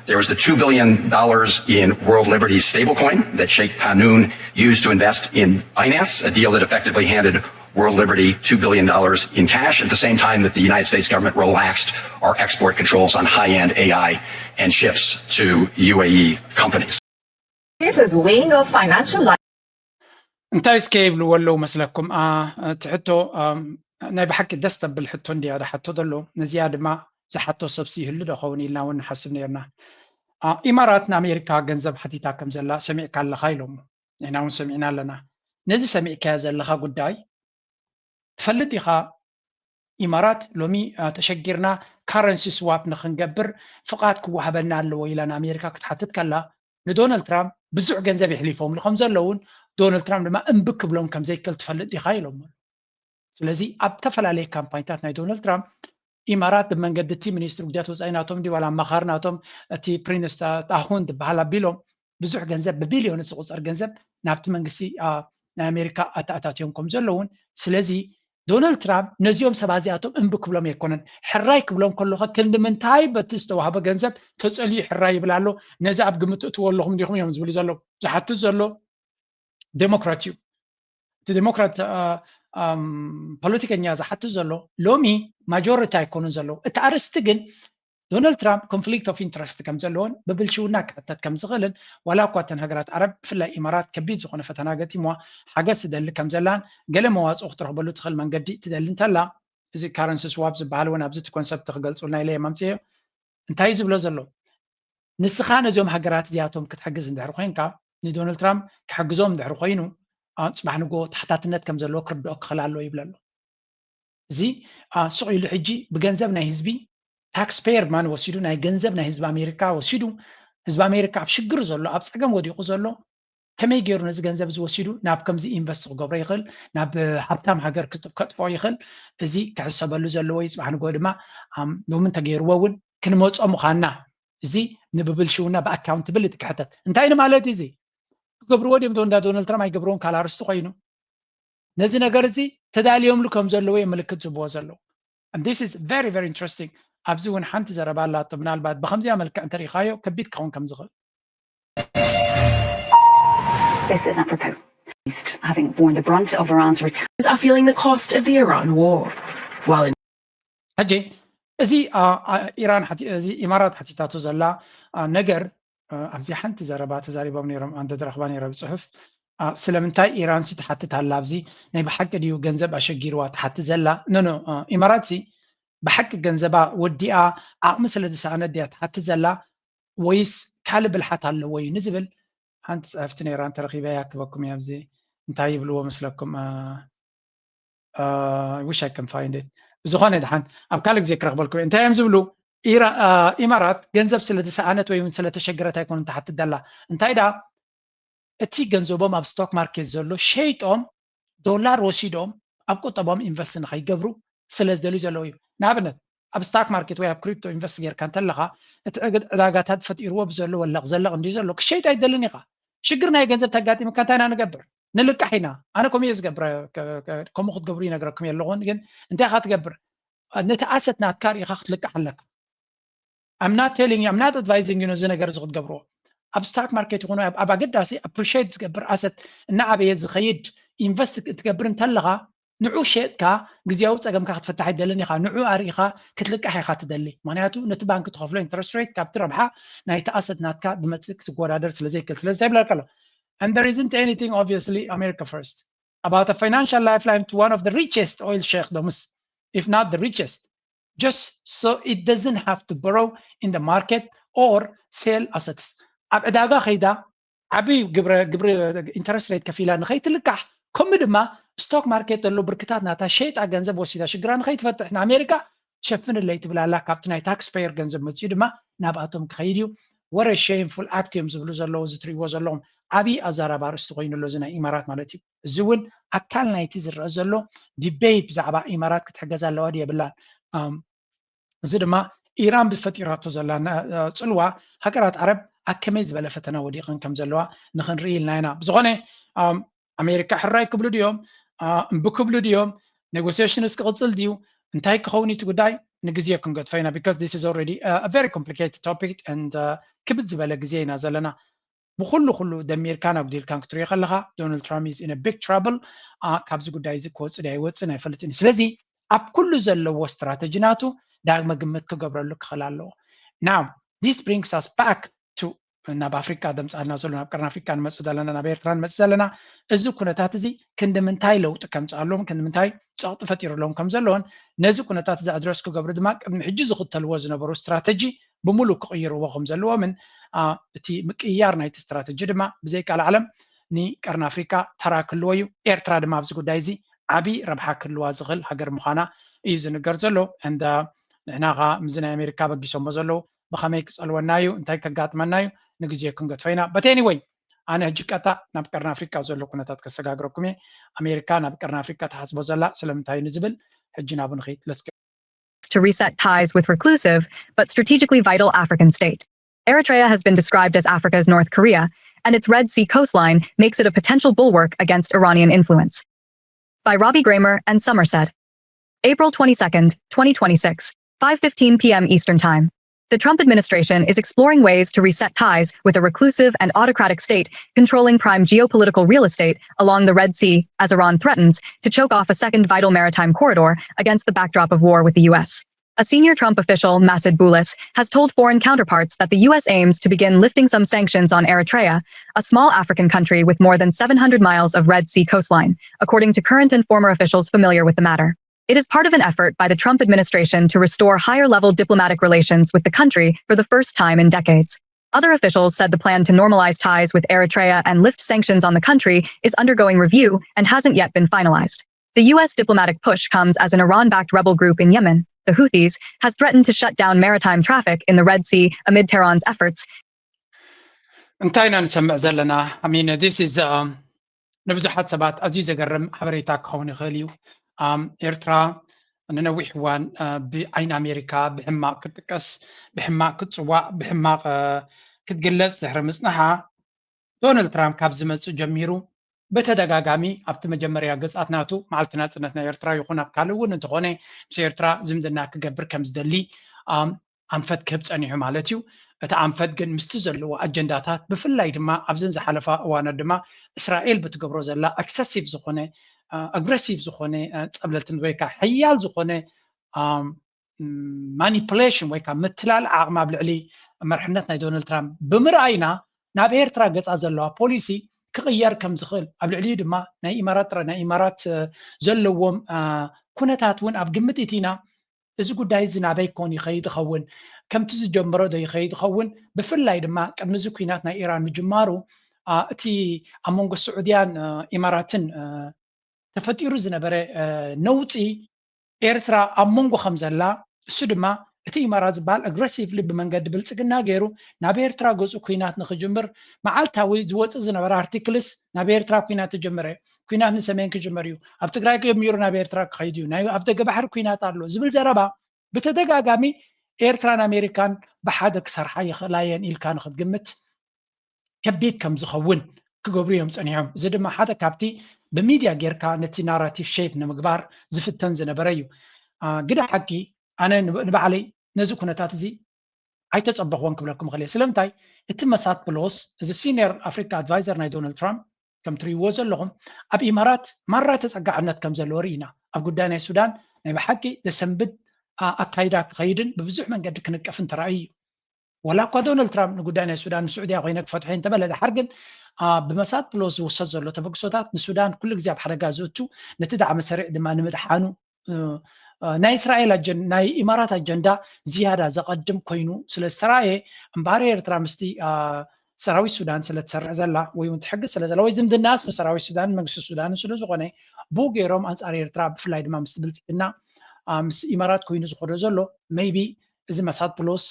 There was the two billion dollars in World Liberty stablecoin that Sheikh Tahnoun used to invest in Binance, a deal that effectively handed World Liberty two billion dollars in cash at the same time that the United States government relaxed our export controls on high-end A I and chips to U A E companies. It is weighing a financial life. እንታይ እስከ ይብልዎ ኣለዉ መስለኩም? እቲ ሕቶ ናይ ብሓቂ ደስ ተብል ሕቶ እንድያ ዝሓቶ ዘሎ። ነዚኣ ድማ ዝሓቶ ሰብሲ ይህሉ ዶ ኸውን ኢልና እውን ንሓስብ ነርና። ኢማራት ንኣሜሪካ ገንዘብ ሓቲታ ከም ዘላ ሰሚዕካ ኣለኻ ኢሎሞ። ንሕና እውን ሰሚዕና ኣለና። ነዚ ሰሚዕካዮ ዘለኻ ጉዳይ ትፈልጥ ኢኻ? ኢማራት ሎሚ ተሸጊርና ካረንሲ ስዋፕ ንክንገብር ፍቓድ ክወሃበና ኣለዎ ኢላ ንኣሜሪካ ክትሓትት ከላ ንዶናልድ ትራምፕ ብዙሕ ገንዘብ የሕሊፎምሉ ከም ዘለውን ዶናልድ ትራምፕ ድማ እምቢ ክብሎም ከም ዘይክእል ትፈልጥ ዲኻ ኢሎሞ። ስለዚ ኣብ ዝተፈላለየ ካምፓኒታት ናይ ዶናልድ ትራምፕ ኢማራት ብመንገዲ እቲ ሚኒስትሪ ጉዳያት ወፃኢ ናቶም ድዩ ዋላ ኣማኻሪ ናቶም እቲ ፕሪንስ ጣሁን ዝበሃል ኣቢሎም ብዙሕ ገንዘብ ብቢልዮን ዝቁፀር ገንዘብ ናብቲ መንግስቲ ናይ ኣሜሪካ ኣተኣታትዮም ከም ዘለውን ስለዚ ዶናልድ ትራምፕ ነዚኦም ሰባት እዚኣቶም እምቢ ክብሎም ኣይኮነን ሕራይ ክብሎም ከለኸ ክንዲ ምንታይ በቲ ዝተዋህበ ገንዘብ ተፀልዩ ሕራይ ይብል ኣሎ ነዚ ኣብ ግምት ትእትዎ ኣለኹም ዲኹም እዮም ዝብሉ ዘለዉ ዝሓትት ዘሎ ዴሞክራት እዩ እቲ ዴሞክራት ፖለቲከኛ ዝሓትት ዘሎ ሎሚ ማጆሪቲ ኣይኮኑን ዘለዉ እቲ ኣርስቲ ግን ዶናልድ ትራምፕ ኮንፍሊክት ኦፍ ኢንትረስት ከም ዘለዎን ብብልሽውና ክሕተት ከም ዝኽእልን ዋላ እኳ እተን ሃገራት ዓረብ ብፍላይ ኢማራት ከቢድ ዝኾነ ፈተና ገጢምዋ ሓገዝ ትደሊ ከም ዘላን ገለ መዋፅኦ ክትረኽበሉ ትኽእል መንገዲ ትደሊ እንተላ እዚ ካረንሲ ስዋፕ ዝበሃል እውን ኣብዚ እቲ ኮንሰፕት ክገልፁልና ኢለ የማምፅዮ እንታይ እዩ ዝብሎ ዘሎ ንስኻ ነዚኦም ሃገራት እዚኣቶም ክትሕግዝ እንድሕር ኮይንካ ንዶናልድ ትራምፕ ክሕግዞም እንድሕር ኮይኑ ፅባሕ ንጎ ተሓታትነት ከም ዘለዎ ክርድኦ ክኽእል ኣለዎ ይብል ኣሎ እዚ ስቕ ኢሉ ሕጂ ብገንዘብ ናይ ህዝቢ ታክስፔየር ድማ ወሲዱ ናይ ገንዘብ ናይ ህዝቢ ኣሜሪካ ወሲዱ ህዝቢ ኣሜሪካ ኣብ ሽግር ዘሎ ኣብ ፀገም ወዲቑ ዘሎ ከመይ ገይሩ ነዚ ገንዘብ እዚ ወሲዱ ናብ ከምዚ ኢንቨስት ክገብሮ ይኽእል ናብ ሃብታም ሃገር ከጥፍኦ ይኽእል እዚ ክሕሰበሉ ዘለዎ እዩ ፅባሕ ንጎ ድማ ሎሚ እንተገይርዎ እውን ክንመፆ ምዃንና እዚ ንብብልሽውና ብኣካውንትብሊቲ ክሕተት እንታይ ንማለት እዚ ክገብርዎ ድዮም እንዳ ዶናልድ ትራምፕ ኣይገብርዎን ካልኣርስቲ ኮይኑ ነዚ ነገር እዚ ተዳልዮምሉ ከም ዘለዉ እዮም ምልክት ዝብዎ ዘለዉ this is very very interesting ኣብዚ እውን ሓንቲ ዘረባ ኣላቶ ምናልባት ብከምዚኣ መልክዕ እንተሪኢኻዮ ከቢድ ክኸውን ከም ዝኽእል This is apropos, having borne the brunt of Iran's return. Are feeling the cost of the Iran war. While in ሕጂ እዚ አ፣ አ፣ ኢራን ሓቲ- እዚ ኢማራት ሓቲታቶ ዘላ አ፣ ነገር አ፣ ኣብዚ ሓንቲ ዘረባ ተዛሪቦም ነይሮም ኣንተ ዝረኽባ ነይረ ብፅሑፍ አ፣ ስለምንታይ ኢራን ሲ ትሓትት ኣላ ኣብዚ ናይ ብሓቂ ድዩ ገንዘብ ኣሸጊርዋ ትሓትት ዘላ ኖ ኖ አ፣ ኢማራት ሲ ብሓቂ ገንዘባ ወዲኣ ዓቕሚ ስለ ዝሰኣነት ድያ ትሓትት ዘላ ወይስ ካልእ ብልሓት ኣለዎ እዩ ንዝብል ሓንቲ ፅሕፍቲ ነይራ እንተረኺበ ያክበኩም እየ ኣብዚ እንታይ ይብልዎ መስለኩም አ፣ I wish I can find it ዝኾነ ድሓን ኣብ ካልእ ግዜ ክረኽበልኩም እየ እንታይ እዮም ዝብሉ ኢራ- አ፣ ኢማራት ገንዘብ ስለ ዝሰኣነት ወይ እውን ስለ ተሸገረት ኣይኮነን ትሓትት ዘላ እንታይ ደኣ እቲ ገንዘቦም ኣብ ስቶክ ማርኬት ዘሎ ሸይጦም ዶላር ወሲዶም ኣብ ቁጠቦም ኢንቨስት ንኸይገብሩ ስለ ዝደልዩ ዘለዉ እዩ ንኣብነት ኣብ ስታክ ማርኬት ወይ ኣብ ክሪፕቶ ኢንቨስት ጌርካ እንተለኻ እቲ ዕግድ ዕዳጋታት ፈጢርዎ ብዘሎ ወለቕ ዘለቕ እንዲ ዘሎ ክሸይጥ ኣይደልን ኢኻ ሽግር ናይ ገንዘብ ተጋጢምካ እንታይ ኢና ንገብር ንልቃሕ ኢና ኣነ ከምኡ እየ ዝገብር ከምኡ ክትገብሩ ይነግረኩም የለኹን ግን እንታይ ኢኻ ትገብር ነቲ ኣሰት ናትካ ርኢኻ ክትልቃሕ ኣለካ I'm not telling you, I'm not advising you ነዚ ነገር እዚ ክትገብርዎ ኣብ ስታክ ማርኬት ይኹኑ ኣብ ኣገዳሲ ኣፕሪሽት ዝገብር ኣሰት እናዓበየ ዝኸይድ ኢንቨስት ክትገብር እንተለኻ ንዑ ሸጥካ ግዜያዊ ፀገምካ ክትፈታሕ ኣይደልን ኢኻ ንዑ ኣርኢኻ ክትልቃሕ ኢኻ ትደሊ ምክንያቱ ነቲ ባንክ ትኸፍሎ ኢንትረስት ሬት ካብቲ ረብሓ ናይቲ ኣሰት ናትካ ዝመፅእ ክትወዳደር ስለዘይክእል ስለዚ ይብለካ ኣሎ and there isn't anything obviously America first about a financial lifeline to one of the richest oil sheikh domus if not the richest just so it doesn't have to borrow in the market or sell assets ኣብ ዕዳጋ ከይዳ ዓብይ ግብረ ግብሪ ኢንተረስት ሬት ከፊላ ንኸይትልቃሕ ከምኡ ድማ ስቶክ ማርኬት ዘሎ ብርክታት ናታ ሸይጣ ገንዘብ ወሲዳ ሽግራ ንኸይትፈትሕ ንኣሜሪካ ሸፍንለይ ትብላላ ካብቲ ናይ ታክስ ፔየር ገንዘብ መፅኡ ድማ ናብኣቶም ክኸይድ እዩ ወረ ሼምፉል ኣክት እዮም ዝብሉ ዘለዉ እዚ ትሪእዎ ዘለኹም ዓብዪ ኣዛራቢ ኣርእስቲ ኮይኑ ኣሎ እዚ ናይ ኢማራት ማለት እዩ እዚ እውን ኣካል ናይቲ ዝረአ ዘሎ ዲቤት ብዛዕባ ኢማራት ክትሕገዝ ኣለዋ ድየ የብላን እዚ ድማ ኢራን ብፈጢራቶ ዘላ ጽልዋ ሃገራት ዓረብ ኣብ ከመይ ዝበለ ፈተና ወዲቐን ከም ዘለዋ ንኽንርኢ ኢልና ኢና። ብዝኾነ ኣሜሪካ ሕራይ ክብሉ ድዮም እምቢ ክብሉ ድዮም ኔጎሲሽንስ ክቕፅል ድዩ እንታይ ክኸውን እቲ ጉዳይ ንግዜ ክንገድፎ ኢና because this is already a very complicated topic and ክብድ ዝበለ ግዜ ኢና ዘለና ብኩሉ ኩሉ ደሚርካን ኣጉዲልካን ክትሪኦ ከለካ ዶናልድ ትራምፕ is in a big trouble ካብዚ ጉዳይ እዚ ክወፅእ ድዩ ኣይወፅእን ኣይፈልጥን እዩ ስለዚ ኣብ ኩሉ ዘለዎ ስትራተጂ ናቱ ዳግመ ግምት ክገብረሉ ክኽእል ኣለዎ now this brings us back to ናብ ኣፍሪካ ደምፃልና ዘሎ ናብ ቀርኒ ኣፍሪካ ንመፅእ ዘለና ናብ ኤርትራ ንመፅእ ዘለና እዚ ኩነታት እዚ ክንዲ ምንታይ ለውጢ ከምፅኣሎም ክንዲ ምንታይ ፀቕጢ ፈጢሩሎም ከም ዘለዎን ነዚ ኩነታት እዚ ኣድረስ ክገብሩ ድማ ቅድሚ ሕጂ ዝኽተልዎ ዝነበሩ ስትራተጂ ብምሉእ ክቕይርዎ ከም ዘለዎምን እቲ ምቅይያር ናይቲ ስትራተጂ ድማ ብዘይቃል ዓለም ንቀርኒ ኣፍሪካ ተራ ክህልዎ እዩ ኤርትራ ድማ ኣብዚ ጉዳይ እዚ ዓብዪ ረብሓ ክህልዋ ዝኽእል ሃገር ምዃና እዩ ዝንገር ዘሎ እንዳ ንሕና ኸዓ ምዚ ናይ ኣሜሪካ በጊሶሞ ዘለዉ ብኸመይ ክፀልወና እዩ እንታይ ከጋጥመና እዩ ንግዜ ክንገድፎ ኢና but anyway ኣነ ሕጂ ቀጣ ናብ ቀርኒ ኣፍሪካ ዘሎ ኩነታት ከሰጋግረኩም እየ ኣሜሪካ ናብ ቀርኒ ኣፍሪካ ትሓስቦ ዘላ ስለምንታይ ንዝብል ሕጂ ናቡ ንኸይድ let's go to reset ties with reclusive but strategically vital African state. Eritrea has been described as Africa's North Korea, and its Red Sea coastline makes it a potential bulwark against Iranian influence. By Robbie Gramer and Somerset. April twenty-second, twenty twenty-six, five fifteen p m Eastern Time. The Trump administration is exploring ways to reset ties with a reclusive and autocratic state controlling prime geopolitical real estate along the Red Sea as Iran threatens to choke off a second vital maritime corridor against the backdrop of war with the U S. A senior Trump official, Masad Boulos, has told foreign counterparts that the U S aims to begin lifting some sanctions on Eritrea, a small African country with more than seven hundred miles of Red Sea coastline, according to current and former officials familiar with the matter. It is part of an effort by the Trump administration to restore higher level diplomatic relations with the country for the first time in decades. Other officials said the plan to normalize ties with Eritrea and lift sanctions on the country is undergoing review and hasn't yet been finalized. The U S diplomatic push comes as an Iran backed rebel group in Yemen, the Houthis, has threatened to shut down maritime traffic in the Red Sea amid Tehran's efforts እንታይ ኢና ንሰምዕ ዘለና I mean this is ንብዙሓት ሰባት ኣዝዩ ዘገርም ሓበሬታ ክኸውን ይኽእል እዩ ኤርትራ ንነዊሕ እዋን ብዓይኒ ኣሜሪካ ብሕማቕ ክትጥቀስ ብሕማቕ ክትፅዋዕ ብሕማቕ ክትግለፅ ድሕሪ ምፅንሓ ዶናልድ ትራምፕ ካብ ዝመፅእ ጀሚሩ ብተደጋጋሚ ኣብቲ መጀመርያ ገፃት ናቱ መዓልቲ ናፅነት ናይ ኤርትራ ይኹን ኣብ ካልእ እውን እንተኾነ ምስ ኤርትራ ዝምድና ክገብር ከም ዝደሊ ኣንፈት ክህብ ፀኒሑ ማለት እዩ። እቲ ኣንፈት ግን ምስቲ ዘለዎ ኣጀንዳታት፣ ብፍላይ ድማ ኣብዘን ዝሓለፋ እዋናት ድማ እስራኤል ብትገብሮ ዘላ ኣክሰሲቭ ዝኾነ፣ ኣግረሲቭ ዝኾነ፣ ፀብለልትን ወይ ከዓ ሓያል ዝኾነ ማኒፕሌሽን ወይ ከዓ ምትላል ዓቕሚ ኣብ ልዕሊ መርሕነት ናይ ዶናልድ ትራምፕ ብምርኣይና፣ ናብ ኤርትራ ገፃ ዘለዋ ፖሊሲ ክቕየር ከም ዝኽእል፣ ኣብ ልዕሊኡ ድማ ናይ ኢማራት ጥረ-፣ ናይ ኢማራት ዘለዎም ኩነታት እውን ኣብ ግምት እቲና፣ እዚ ጉዳይ እዚ ናበይ ኮን ይኸይድ ይኸውን፣ ከምቲ ዝጀመሮ ዶ ይኸይድ ይኸውን? ብፍላይ ድማ ቅድሚ እዚ ኩናት ናይ ኢራን ምጅማሩ፣ እቲ ኣብ መንጎ ስዑድያን ኢማራትን ተፈጢሩ ዝነበረ ነውፂ፣ ኤርትራ ኣብ መንጎ ከም ዘላ፣ እሱ ድማ እቲ ኢማራት ዝበሃል ኣግረሲቭሊ ብመንገዲ ብልፅግና ገይሩ ናብ ኤርትራ ገፁ ኩናት ንክጅምር፣ መዓልታዊ ዝወፅእ ዝነበረ ኣርቲክልስ ናብ ኤርትራ ኩናት ተጀመረ፣ ኩናት ንሰሜን ክጅመር እዩ፣ ኣብ ትግራይ ጀሚሩ ናብ ኤርትራ ክኸይድ እዩ፣ ናይ ኣብ ደገ ባሕሪ ኩናት ኣሎ ዝብል ዘረባ ብተደጋጋሚ ኤርትራን ኣሜሪካን ብሓደ ክሰርሓ ይኽእላ እየን ኢልካ ንክትግምት ከቢድ ከም ዝኸውን ክገብሩ እዮም ጸኒሖም። እዚ ድማ ሓደ ካብቲ ብሚድያ ጌርካ ነቲ ናራቲቭ ሼፕ ንምግባር ዝፍተን ዝነበረ እዩ። ግደ ሓቂ ኣነ ንባዕለይ ነዚ ኩነታት እዚ ኣይተጸበኽዎን ክብለኩም እኽእል እየ። ስለምንታይ እቲ መሳት ፕሎስ እዚ ሲኒየር ኣፍሪካ ኣድቫይዘር ናይ ዶናልድ ትራምፕ ከም ትርእይዎ ዘለኹም ኣብ ኢማራት ማራ ተጸጋዕነት ከም ዘለዎ ርኢና። ኣብ ጉዳይ ናይ ሱዳን ናይ ብሓቂ ዘሰንብድ ኣካይዳ ክኸይድን ብብዙሕ መንገዲ ክንቀፍን ተራእዩ እዩ። ዋላ እኳ ዶናልድ ትራምፕ ንጉዳይ ናይ ሱዳን ንስዑድያ ኮይነ ክፈትሖ እንተበለ፣ ድሓር ግን ብመሳት ፕሎስ ዝውሰድ ዘሎ ተበግሶታት ንሱዳን ኩሉ ግዜ ኣብ ሓደጋ ዝእቱ፣ ነቲ ዳዕመ ሰሪዕ ድማ ንምድሓኑ ናይ እስራኤል ናይ ኢማራት ኣጀንዳ ዝያዳ ዘቐድም ኮይኑ ስለ ዝተራእየ፣ እምበኣር ኤርትራ ምስቲ ሰራዊት ሱዳን ስለ ትሰርሕ ዘላ ወይ እውን ትሕግዝ ስለ ዘላ ወይ ዝምድናስ ምስ ሰራዊት ሱዳን መንግስቲ ሱዳን ስለ ዝኾነ፣ ብኡ ገይሮም ኣንጻር ኤርትራ ብፍላይ ድማ ምስ ብልፅግና ምስ ኢማራት ኮይኑ ዝኸዶ ዘሎ ሜይቢ እዚ መሳት ፕሎስ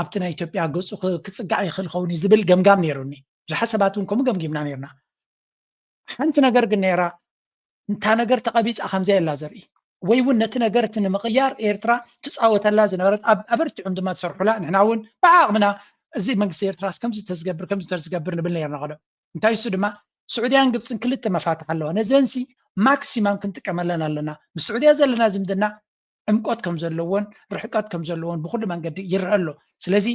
ኣብቲ ናይ ኢትዮጵያ ገፁ ክፅጋዕ ይኽእል ኸውን እዩ ዝብል ገምጋም ነይሩኒ። ብዙሓት ሰባት እውን ከምኡ ገምጊምና ነይርና። ሓንቲ ነገር ግን ነይራ፣ እንታ ነገር ተቐቢፃ ከምዚያ የላ ዘርኢ ወይ እውን ነቲ ነገር እቲ ንምቕያር ኤርትራ ትፃወተላ ዝነበረት ኣበርቲዖም ድማ ትሰርሑላ። ንሕና እውን ብዓቕምና እዚ መንግስቲ ኤርትራስ ከምዚ ተዝገብር ከምዚ ተዝገብር ንብል ነይርና። ቀደም እንታይ እሱ ድማ ስዑድያን ግብፅን ክልተ መፋትሕ ኣለዋ። ነዘንሲ ማክሲማም ክንጥቀመለን ኣለና። ምስ ስዑድያ ዘለና ዝምድና ዕምቆት ከም ዘለዎን ርሕቀት ከም ዘለዎን ብኩሉ መንገዲ ይረአ ኣሎ። ስለዚ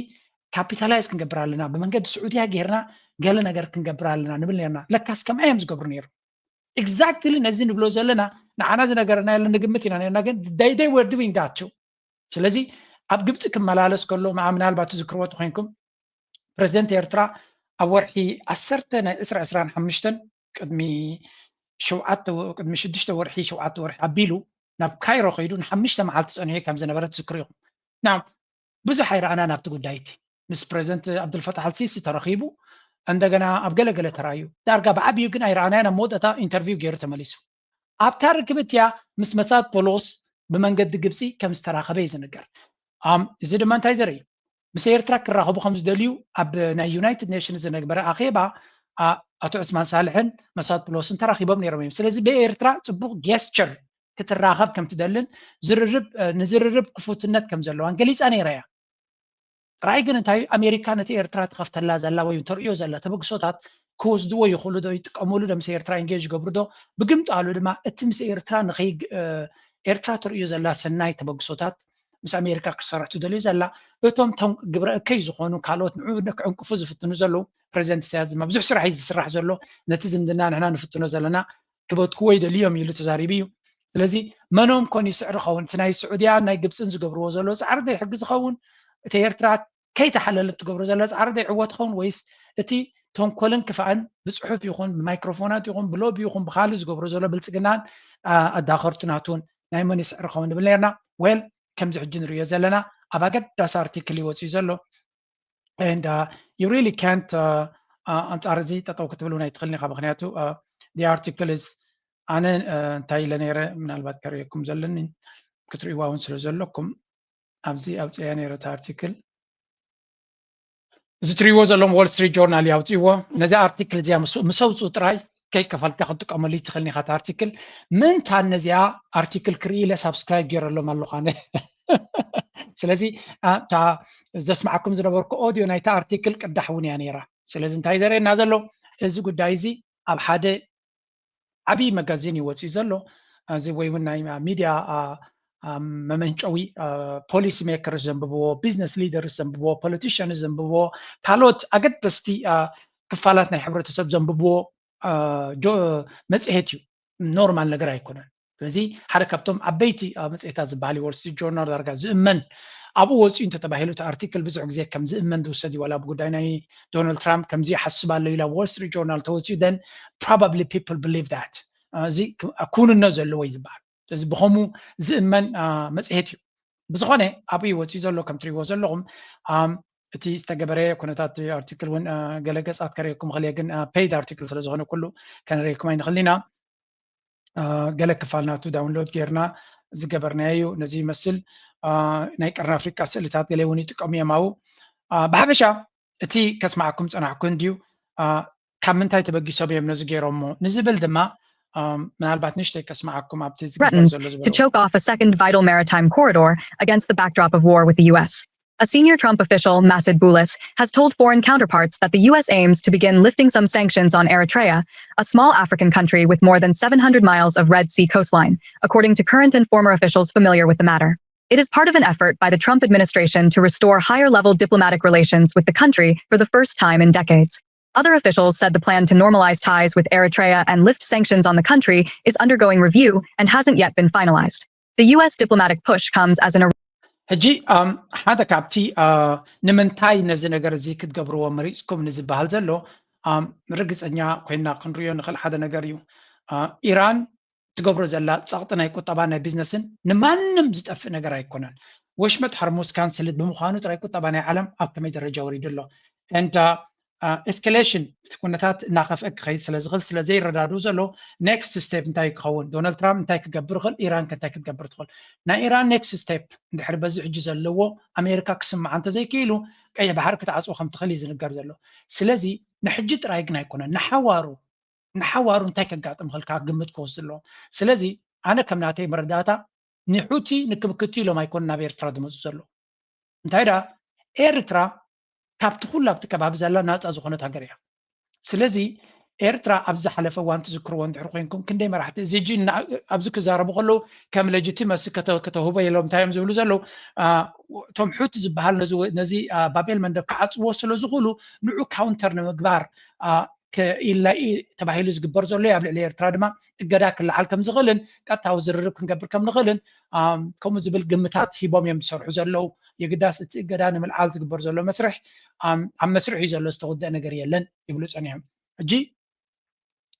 ካፒታላይዝ ክንገብር ኣለና፣ ብመንገዲ ስዑድያ ጌርና ገለ ነገር ክንገብር ኣለና ንብል ነርና። ለካስ ከምኣ እዮም ዝገብሩ ነይሩ። ኤግዛክትሊ ነዚ ንብሎ ዘለና ንዓና ዝነገረና የለን ንግምት ኢና ነርና፣ ግን they were doing that too። ስለዚ ኣብ ግብፂ ክመላለስ ከሎ ምናልባት ትዝክርዎ ተኮይንኩም ፕረዚደንት ኤርትራ ኣብ ወርሒ ዓሰርተ ናይ ዕስራ ዕስራን ሓሙሽተን ቅድሚ ሸውዓተ ቅድሚ ሽዱሽተ ወርሒ ሸውዓተ ወርሒ ኣቢሉ ናብ ካይሮ ከይዱ ንሓሙሽተ መዓልቲ ፀኒሑ ከም ዝነበረ ትዝክሩ ኢኹም። ና ብዙሕ ኣይረኣናን ኣብቲ ጉዳይ እቲ ምስ ፕረዚደንት ኣብዱልፈታሕ ኣልሲሲ ተረኺቡ እንደገና ኣብ ገለገለ ተራእዩ ዳርጋ ብዓብዩ ግን ኣይረኣናያን ኣብ መወዳእታ ኢንተርቪው ገይሩ ተመሊሱ። ኣብታ ርክብ እቲኣ ምስ መሳት ፖሎስ ብመንገዲ ግብፂ ከም ዝተራኸበ እዩ ዝንገር። እዚ ድማ እንታይ ዘርኢ ምስ ኤርትራ ክራኸቡ ከም ዝደልዩ ኣብ ናይ ዩናይትድ ኔሽንስ ዝነግበረ ኣኼባ ኣቶ ዑስማን ሳልሕን መሳት ፕሎስን ተራኺቦም ነይሮም እዮም። ስለዚ ብኤርትራ ፅቡቕ ጌስቸር ክትራኸብ ከም ትደልን ዝርርብ ንዝርርብ ክፉትነት ከም ዘለዋን ገሊፃ ነይራ እያ። ጥራይ ግን እንታይ ኣሜሪካ ነቲ ኤርትራ ትኸፍተላ ዘላ ወይ ተርእዮ ዘላ ተበግሶታት ክወስድዎ ይኽእሉ ዶ ይጥቀምሉ ዶ ምስ ኤርትራ ኢንጌጅ ይገብሩ ዶ ብግምጣሉ ድማ እቲ ምስ ኤርትራ ንኸይ ኤርትራ ትርእዮ ዘላ ሰናይ ተበግሶታት ምስ ኣሜሪካ ክሰርሕ ትደልዩ ዘላ እቶም ቶም ግብረ እከይ ዝኾኑ ካልኦት ንዑ ክዕንቅፉ ዝፍትኑ ዘለዉ ፕሬዚደንት ኢሳያስ ድማ ብዙሕ ስራሕ እዩ ዝስራሕ ዘሎ ነቲ ዝምድና ንሕና ንፍትኖ ዘለና ክበትክዎ ይደልዮም ኢሉ ተዛሪቡ እዩ። ስለዚ መኖም ኮን ይስዕር ኸውን እቲ ናይ ስዑድያን ናይ ግብፅን ዝገብርዎ ዘሎ ፃዕሪ ዘይሕጊ ዝኸውን እቲ ኤርትራ ከይተሓለለት ትገብሮ ዘላ ፃዕሪ ዘይዕወት ኸውን ወይስ እቲ ተንኮልን ክፋእን ብፅሑፍ ይኹን ብማይክሮፎናት ይኹን ብሎቢ ይኹን ብካልእ ዝገብሮ ዘሎ ብልፅግናን ኣዳኸርቱ ናቱን ናይ መን ይስዕር ኸውን ንብል ነርና። ዌል ከምዚ ሕጂ ንርእዮ ዘለና ኣብ ኣገዳሲ ኣርቲክል ይወፅዩ ዘሎ and uh, you really can't uh, uh, ኣንጻር እዚ ጠጠው ክትብል እውን ኣይትኽእልን ኢኻ ምክንያቱ the article is ኣነ እንታይ ኢለ ነይረ ምናልባት ከርእየኩም ዘለኒ ክትርእይዋ እውን ስለ ዘለኩም ኣብዚ ኣውፅያ ነይረ እቲ ኣርቲክል እዚ ትርእይዎ ዘለኹም ዎል ስትሪት ጆርናል እዩ ኣውፅእዎ ነዚ ኣርቲክል እዚኣ ምስ ኣውፅኡ ጥራይ ከይከፈልካ ክትጥቀመሉ ትኽእል ኢኻ ኣርቲክል ምንታን ነዚኣ ኣርቲክል ክርኢ ኢለ ሳብስክራይብ ገይረሎም ኣለኹ ኣነ ስለዚ እታ ዘስማዓኩም ዝነበርኩ ኦድዮ ናይታ ኣርቲክል ቅዳሕ እውን እያ ነይራ ስለዚ እንታይ ዘርእየና ዘሎ እዚ ጉዳይ እዚ ኣብ ሓደ ዓብዪ መጋዚን እዩ ወፂኡ ዘሎ እዚ ወይ እውን ናይ ሚድያ መመንጨዊ፣ ፖሊሲ ሜከርስ ዘንብብዎ፣ ቢዝነስ ሊደርስ ዘንብብዎ፣ ፖለቲሽንስ ዘንብብዎ፣ ካልኦት ኣገደስቲ ክፋላት ናይ ሕብረተሰብ ዘንብብዎ መፅሄት እዩ። ኖርማል ነገር ኣይኮነን። ስለዚ ሓደ ካብቶም ዓበይቲ መፅሄታት ዝበሃል ወል ስትሪት ጆርናል ዳርጋ ዝእመን፣ ኣብኡ ወፂኡ እንተተባሂሉ እቲ ኣርቲክል ብዙሕ ግዜ ከም ዝእመን ዝውሰድ እዩ። ዋላ ብጉዳይ ናይ ዶናልድ ትራምፕ ከምዚ ይሓስብ ኣሎ ኢላ ወል ስትሪት ጆርናል ተወፂኡ፣ then probably people believe that፣ እዚ ክውንነት ዘለዎ እዩ ዝበሃል። ስለዚ ብኸምኡ ዝእመን መፅሄት እዩ። ብዝኾነ ኣብኡ እዩ ወፂኡ ዘሎ። ከም ትሪእዎ ዘለኹም እቲ ዝተገበረ ኩነታት ኣርቲክል እውን ገለ ገፃት ከርእየኩም ክእል እየ፣ ግን ፔይድ ኣርቲክል ስለዝኾነ ኩሉ ከነርእየኩም ኣይንኽእል ኢና። ገለ ክፋል ናቱ ዳውንሎድ ጌርና ዝገበርናዮ እዩ። ነዚ ይመስል። ናይ ቀርኒ ኣፍሪቃ ስእልታት ገለ እውን ይጥቀሙ እዮም ኣብኡ። ብሓፈሻ እቲ ከስማዓኩም ፀናሕኩ እንድዩ። ካብ ምንታይ ተበጊሶም እዮም ነዚ ገይሮሞ ንዝብል ድማ ምናልባት ንእሽተይ ከስማዓኩም ኣብቲ ዝግበር ዘሎ ዝበሎ። To choke off a second vital maritime corridor against the backdrop of war with the U S. A senior Trump official, Masad Boulos, has told foreign counterparts that the U S aims to begin lifting some sanctions on Eritrea, a small African country with more than seven hundred miles of Red Sea coastline, according to current and former officials familiar with the matter. It is part of an effort by the Trump administration to restore higher level diplomatic relations with the country for the first time in decades. Other officials said the plan to normalize ties with Eritrea and lift sanctions on the country is undergoing review and hasn't yet been finalized. The U S diplomatic push comes as an ሕጂ ሓደ ካብቲ ንምንታይ ነዚ ነገር እዚ ክትገብርዎ መሪፅኩም ንዝበሃል ዘሎ ርግፀኛ ኮይና ክንሪኦ ንኽእል ሓደ ነገር እዩ። ኢራን ትገብሮ ዘላ ፀቕጢ ናይ ቁጠባ ናይ ቢዝነስን ንማንም ዝጠፍእ ነገር ኣይኮነን። ወሽመጥ ሀርሙዝ ካንስልድ ብምዃኑ ጥራይ ቁጠባ ናይ ዓለም ኣብ ከመይ ደረጃ ወሪዱ ኣሎ? And escalation እቲ ኩነታት እናኸፍአ ክኸይድ ስለ ዝኽእል ስለ ዘይረዳድኡ ዘሎ ኔክስት ስቴፕ እንታይ ክኸውን፣ ዶናልድ ትራምፕ እንታይ ክገብር ይኽእል፣ ኢራን ከ እንታይ ክትገብር ትኽእል? ናይ ኢራን ኔክስት ስቴፕ እንድሕር በዚ ሕጂ ዘለዎ ኣሜሪካ ክስምዓ እንተዘይክኢሉ ቀይሕ ባሕሪ ክትዓፅዎ ከም ትኽእል እዩ ዝንገር ዘሎ። ስለዚ ንሕጂ ጥራይ ግን ኣይኮነን፣ ንሓዋሩ ንሓዋሩ እንታይ ከጋጥም ክእል ግምት ክወስድ ኣለዎ። ስለዚ ኣነ ከም ናተይ መረዳእታ ንሑቲ ንክምክቱ ኢሎም ኣይኮን ናብ ኤርትራ ዝመፁ ዘሎ። እንታይ ደኣ ኤርትራ ካብቲ ኩሉ ኣብቲ ከባቢ ዘላ ናፃ ዝኾነት ሃገር እያ። ስለዚ ኤርትራ ኣብ ዝሓለፈ እዋን ትዝክርዎ እንድሕር ኮይንኩም ክንደይ መራሕቲ እዚ ሕጂ ኣብዚ ክዛረቡ ከለዉ ከም ሌጂቲመሲ ከተህቦ ኢሎም እንታይ እዮም ዝብሉ ዘለዉ? እቶም ሑቲ ዝበሃል ነዚ ባቤል መንደብ ክዓፅዎ ስለ ዝኽእሉ ንዑ ካውንተር ንምግባር ኢላ ተባሂሉ ዝግበር ዘሎ እዩ። ኣብ ልዕሊ ኤርትራ ድማ እገዳ ክለዓል ከም ዝኽእልን ቀጥታዊ ዝርርብ ክንገብር ከም ንኽእልን ከምኡ ዝብል ግምታት ሂቦም እዮም ዝሰርሑ ዘለዉ። የግዳስ እቲ እገዳ ንምልዓል ዝግበር ዘሎ መስርሕ ኣብ መስርሕ እዩ ዘሎ፣ ዝተወደአ ነገር የለን ይብሉ ፀኒሖም። ሕጂ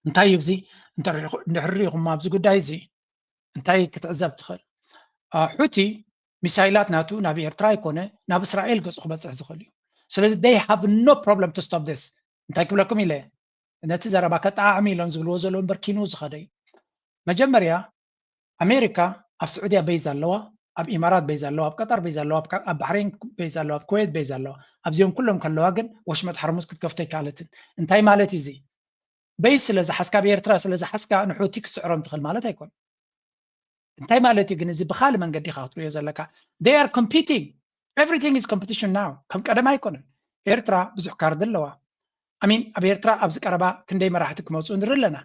እንታይ እዩ እዚ እንድሕር ሪኢኹሞ ኣብዚ ጉዳይ እዚ እንታይ ክትዕዘብ ትኽእል? ሑቲ ሚሳይላት ናቱ ናብ ኤርትራ ኣይኮነ ናብ እስራኤል ገፁ ክበፅሕ ዝኽእል እዩ። ስለዚ they have no problem to stop this። እንታይ ክብለኩም ኢለ ነቲ ዘረባ ከጠዓዕሚ ኢሎም ዝብልዎ ዘለዉ እምበር ኪኑ ዝኸደ እዩ። መጀመርያ ኣሜሪካ ኣብ ስዑድያ ቤዝ ኣለዋ፣ ኣብ ኢማራት ቤዝ ኣለዋ፣ ኣብ ቀጠር ቤዝ ኣለዋ፣ ኣብ ባሕሬን ቤዝ ኣለዋ፣ ኣብ ኩዌት ቤዝ ኣለዋ። ኣብዚኦም ኩሎም ከለዋ ግን ወሽመጥ ሓርሙዝ ክትከፍቶ ኣይከኣለትን። እንታይ ማለት እዩ እዚ? ቤዝ ስለ ዝሓዝካ፣ ኣብ ኤርትራ ስለ ዝሓዝካ ንሑቲ ክትስዕሮም ትኽእል ማለት ኣይኮን። እንታይ ማለት እዩ ግን? እዚ ብኻልእ መንገዲ ኢኻ ክትሪኦ ዘለካ። They are competing. Everything is competition now. ከም ቀደም ኣይኮነን። ኤርትራ ብዙሕ ካርድ ኣለዋ። ኣሚን ኣብ ኤርትራ ኣብዚ ቀረባ ክንደይ መራሕቲ ክመፁ ንርኢ ኣለና።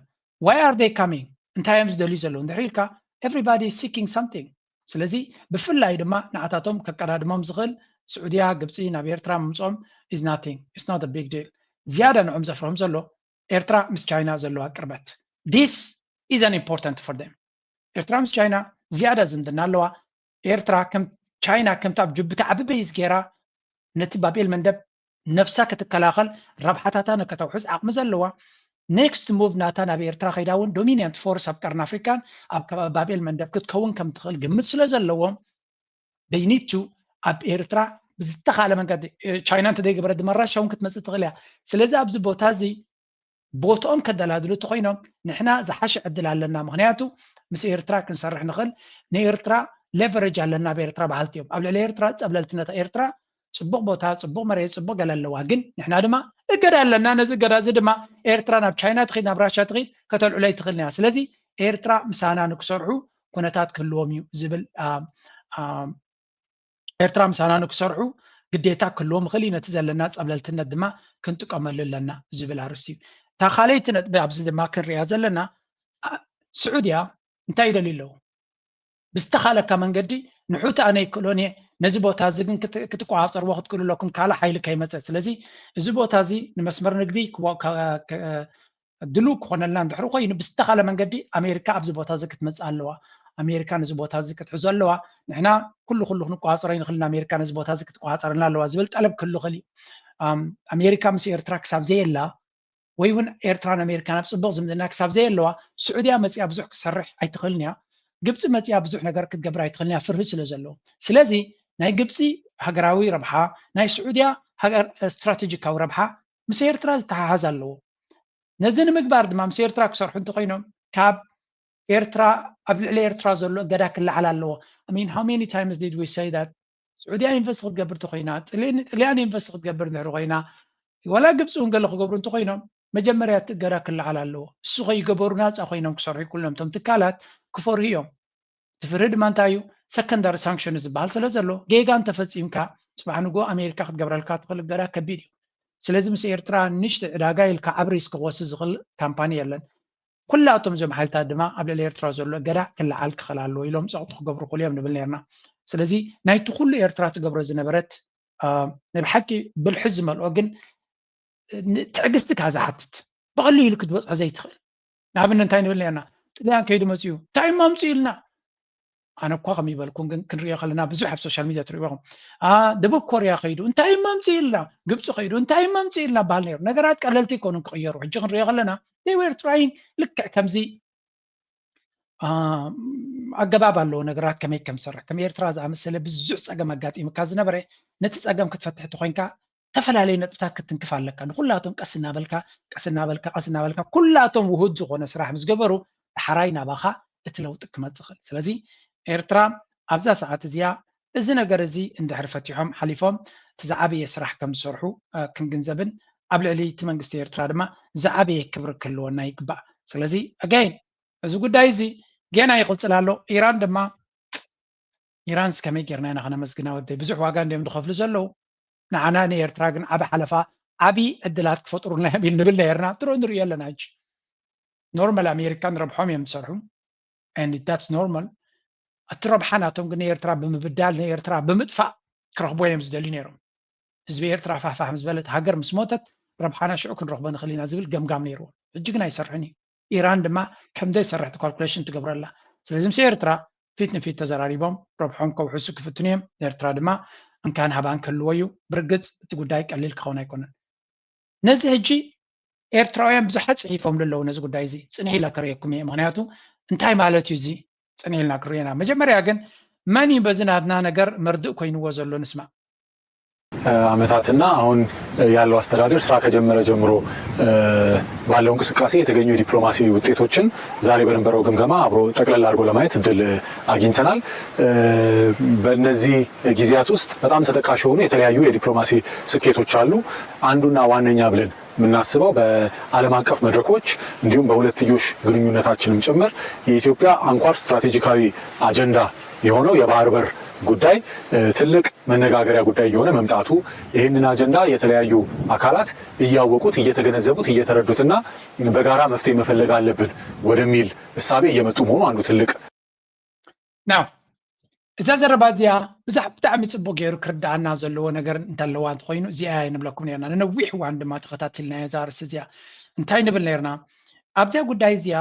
Why are they coming? እንታይ እዮም ዝደልዩ ዘለዉ እንድሕር ኢልካ everybody is seeking something። ስለዚ ብፍላይ ድማ ንዓታቶም ከቀዳድሞም ዝኽእል ስዑድያ፣ ግብፂ ናብ ኤርትራ ምምፅኦም is nothing. It's not a big deal። ዝያዳ ንዖም ዘፍርሆም ዘሎ ኤርትራ ምስ ቻይና ዘለዋ ቅርበት። This is an important for them። ኤርትራ ምስ ቻይና ዝያዳ ዝምድና ኣለዋ። ኤርትራ ከም ቻይና ከምቲ ኣብ ጅቡቲ ዓቢ ቤዝ ገይራ ነቲ ባቤል መንደብ ነብሳ ክትከላኸል ረብሓታታ ንከተውሕስ ዓቕሚ ዘለዋ ኔክስት ሙቭ ናታ ናብ ኤርትራ ከይዳ እውን ዶሚኒያንት ፎርስ ኣብ ቀርኒ ኣፍሪካን ኣብ ከባቢ ባቤል መንደብ ክትከውን ከም ትኽእል ግምት ስለ ዘለዎም they need to ኣብ ኤርትራ ብዝተኻለ መንገዲ ቻይና እንተዘይገበረት ድማ ራሻ እውን ክትመፅእ ትኽእል እያ። ስለዚ ኣብዚ ቦታ እዚ ቦትኦም ከደላድሉ እንተኮይኖም ንሕና ዝሓሸ ዕድል ኣለና። ምክንያቱ ምስ ኤርትራ ክንሰርሕ ንኽእል፣ ንኤርትራ ሌቨሬጅ ኣለና ኣብ ኤርትራ በሃልቲ እዮም። ኣብ ልዕሊ ኤርትራ ጸብለልትነት ኤርትራ ጽቡቕ ቦታ፣ ጽቡቕ መሬት፣ ጽቡቕ ገለ ኣለዋ። ግን ንሕና ድማ እገዳ ኣለና። ነዚ እገዳ እዚ ድማ ኤርትራ ናብ ቻይና ትኺድ፣ ናብ ራሻ ትኺድ ከተልዕሎ ኣይትኽእልን እያ። ስለዚ ኤርትራ ምሳና ንክሰርሑ ኩነታት ክህልዎም እዩ ዝብል ኤርትራ ምሳና ንክሰርሑ ግዴታ ክህልዎም ይኽእል እዩ። ነቲ ዘለና ጸብለልትነት ድማ ክንጥቀመሉ ኣለና ዝብል ኣርእስቲ እዩ። እታ ካልኣይቲ ነጥቢ ኣብዚ ድማ ክንሪኣ ዘለና ስዑድያ እንታይ ይደልዩ ኣለዉ? ብዝተኻለካ መንገዲ ንሑቲ ኣነ ይክእሎን እየ፣ ነዚ ቦታ እዚ ግን ክትቋፃፀርዎ ክትክእሉ ኣለኩም፣ ካልእ ሓይሊ ከይመፀ። ስለዚ እዚ ቦታ እዚ ንመስመር ንግዲ ድሉ ክኾነልና እንድሕር ኮይኑ ብዝተኻለ መንገዲ ኣሜሪካ ኣብዚ ቦታ እዚ ክትመፅእ ኣለዋ፣ ኣሜሪካ ነዚ ቦታ እዚ ክትሕዞ ኣለዋ፣ ንሕና ኩሉ ኩሉ ክንቋፀሮ ይንክልና፣ ኣሜሪካ ነዚ ቦታ እዚ ክትቋፀረልና ኣለዋ ዝብል ጠለብ ክህሉ ክእል እዩ። ኣሜሪካ ምስ ኤርትራ ክሳብ ዘየላ ወይ እውን ኤርትራን ኣሜሪካን ኣብ ፅቡቕ ዝምድና ክሳብ ዘየለዋ ስዑድያ መፅያ ብዙሕ ክትሰርሕ ኣይትኽእልን እያ። ግብፂ መፅያ ብዙሕ ነገር ክትገብር ኣይትኽእልን እያ፣ ፍርሂ ስለ ዘለዎ። ስለዚ ናይ ግብፂ ሃገራዊ ረብሓ፣ ናይ ስዑድያ ሃገር ስትራቴጂካዊ ረብሓ ምስ ኤርትራ ዝተሓሓዝ ኣለዎ። ነዚ ንምግባር ድማ ምስ ኤርትራ ክሰርሑ እንተኮይኖም ካብ ኤርትራ ኣብ ልዕሊ ኤርትራ ዘሎ እገዳ ክለዓል ኣለዎ። I mean, how many times did we say that? ስዑድያ ኢንቨስት ክትገብር እንተኮይና፣ ጥልያን ኢንቨስት ክትገብር እንድሕር ኮይና፣ ዋላ ግብፂ እውን ገለ ክገብሩ እንተኮይኖም መጀመርያ እቲ እገዳ ክለዓል ኣለዎ። እሱ ከይገበሩ ናፃ ኮይኖም ክሰርሑ ኩሎም እቶም ትካላት ክፈርሁ እዮም። እቲ ፍርሂ ድማ እንታይ እዩ? ሰከንዳሪ ሳንክሽን ዝበሃል ስለ ዘሎ ጌጋ እንተፈፂምካ ፅባሕ ንግሆ ኣሜሪካ ክትገብረልካ ትኽእል እገዳ ከቢድ እዩ። ስለዚ ምስ ኤርትራ ንእሽተይ ዕዳጋ ኢልካ ዓቢ ሪስክ ክወስድ ዝኽእል ካምፓኒ የለን። ኩላቶም እዞም ሓይልታት ድማ ኣብ ልዕሊ ኤርትራ ዘሎ እገዳ ክለዓል ክኽእል ኣለዎ ኢሎም ፀቕጢ ክገብሩ ክኽእሉ እዮም ንብል ነርና። ስለዚ ናይቲ ኩሉ ኤርትራ ትገብሮ ዝነበረት ናይ ብሓቂ ብልሒ ዝመልኦ ግን ትዕግስቲ ከኣ ዝሓትት ብቐሊሉ ክትበፅሖ ዘይትኽእል ንኣብነት እንታይ ንብል ነርና? ጥልያን ከይዱ መፅኡ እንታይ እሞ ኣምፅኡ ኢልና ኣነ እኳ ከም ይበልኩም ግን ክንሪኦ ከለና ብዙሕ ኣብ ሶሻል ሚድያ ትሪእዎ ኢኹም። ደቡብ ኮርያ ከይዱ እንታይ እሞ ኣምፅኡ ኢልና፣ ግብፂ ከይዱ እንታይ እሞ ኣምፅኡ ኢልና በሃል ነይሩ። ነገራት ቀለልቲ ኣይኮኑን ክቕየሩ። ሕጂ ክንሪኦ ከለና they were trying ልክዕ ከምዚ ኣገባብ ኣለዎ ነገራት ከመይ ከም ዝሰርሕ። ከም ኤርትራ ዝኣመሰለ ብዙሕ ፀገም ኣጋጢሙካ ዝነበረ ነቲ ፀገም ክትፈትሕ ተኮይንካ ዝተፈላለዩ ነጥብታት ክትንክፍ ኣለካ። ንኩላቶም ቀስ እናበልካ ቀስ እናበልካ ቀስ እናበልካ ኩላቶም ውሁድ ዝኾነ ስራሕ ምስ ገበሩ ዳሕራይ ናባኻ እቲ ለውጢ ክመፅእ ይኽእል። ስለዚ ኤርትራ ኣብዛ ሰዓት እዚኣ እዚ ነገር እዚ እንድሕር ፈቲሖም ሓሊፎም እቲ ዝዓበየ ስራሕ ከም ዝሰርሑ ክንግንዘብን ኣብ ልዕሊ እቲ መንግስቲ ኤርትራ ድማ ዝዓበየ ክብሪ ክህልወና ይግባእ። ስለዚ ኣጋይን እዚ ጉዳይ እዚ ጌና ይቕፅል ኣሎ። ኢራን ድማ ኢራንስ ከመይ ጌርና ኢና ከነመስግና ወደይ? ብዙሕ ዋጋ እንድዮም ዝኸፍሉ ዘለዉ። ንዓና ንኤርትራ ግን ዓቢ ሓለፋ ዓቢ ዕድላት ክፈጥሩልና እዮም ኢል ንብል ነርና። ድሮ ንሪኦ ኣለና። ሕጂ ኖርማል ኣሜሪካ ንረብሖም እዮም ዝሰርሑ። And that's normal። እቲ ረብሓ ናቶም ግን ንኤርትራ ብምብዳል ንኤርትራ ብምጥፋእ ክረኽቦ እዮም ዝደልዩ ነይሮም። ህዝቢ ኤርትራ ፋሕፋሕ ምስ በለት ሃገር ምስ ሞተት ረብሓና ሽዑ ክንረኽቦ ንኽእል ኢና ዝብል ገምጋም ነይርዎ። ሕጂ ግን ኣይሰርሕን እዩ። ኢራን ድማ ከም ዘይሰርሕ እቲ ካልኩሌሽን ትገብረላ። ስለዚ ምስ ኤርትራ ፊት ንፊት ተዘራሪቦም ረብሖም ከውሕሱ ክፍትኑ እዮም። ኤርትራ ድማ እንካን ሃባን ክህልዎ እዩ። ብርግፅ እቲ ጉዳይ ቀሊል ክኸውን ኣይኮነን። ነዚ ሕጂ ኤርትራውያን ብዙሓት ፅሒፎም ኣለዉ ነዚ ጉዳይ እዚ። ፅንሕ ኢለ ክርእየኩም እየ። ምክንያቱ እንታይ ማለት እዩ እዚ? ፅንሕ ኢልና ክርእየና። መጀመርያ ግን መን እዩ በዚ ናትና ነገር መርድእ ኮይንዎ ዘሎ ንስማ። ዓመታትና አሁን ያለው አስተዳደር ስራ ከጀመረ ጀምሮ ባለው እንቅስቃሴ የተገኙ የዲፕሎማሲ ውጤቶችን ዛሬ በነበረው ግምገማ አብሮ ጠቅለል አድርጎ ለማየት እድል አግኝተናል። በእነዚህ ጊዜያት ውስጥ በጣም ተጠቃሽ የሆኑ የተለያዩ የዲፕሎማሲ ስኬቶች አሉ። አንዱና ዋነኛ ብለን የምናስበው በዓለም አቀፍ መድረኮች እንዲሁም በሁለትዮሽ ግንኙነታችንም ጭምር የኢትዮጵያ አንኳር ስትራቴጂካዊ አጀንዳ የሆነው የባህር በር ጉዳይ ትልቅ መነጋገሪያ ጉዳይ እየሆነ መምጣቱ፣ ይህንን አጀንዳ የተለያዩ አካላት እያወቁት፣ እየተገነዘቡት፣ እየተረዱትና በጋራ መፍትሄ መፈለግ አለብን ወደሚል እሳቤ እየመጡ መሆኑ አንዱ ትልቅ Now እዛ ዘረባ እዚኣ ብዛዕ ብጣዕሚ ፅቡቅ ገይሩ ክርዳኣና ዘለዎ ነገር እንተለዋ እንተኮይኑ እዚኣ እያ ንብለኩም ነርና። ንነዊሕ እዋን ድማ ተኸታቲልና እያ እዛ ኣርእስቲ እዚኣ። እንታይ ንብል ነርና ኣብዚኣ ጉዳይ እዚኣ?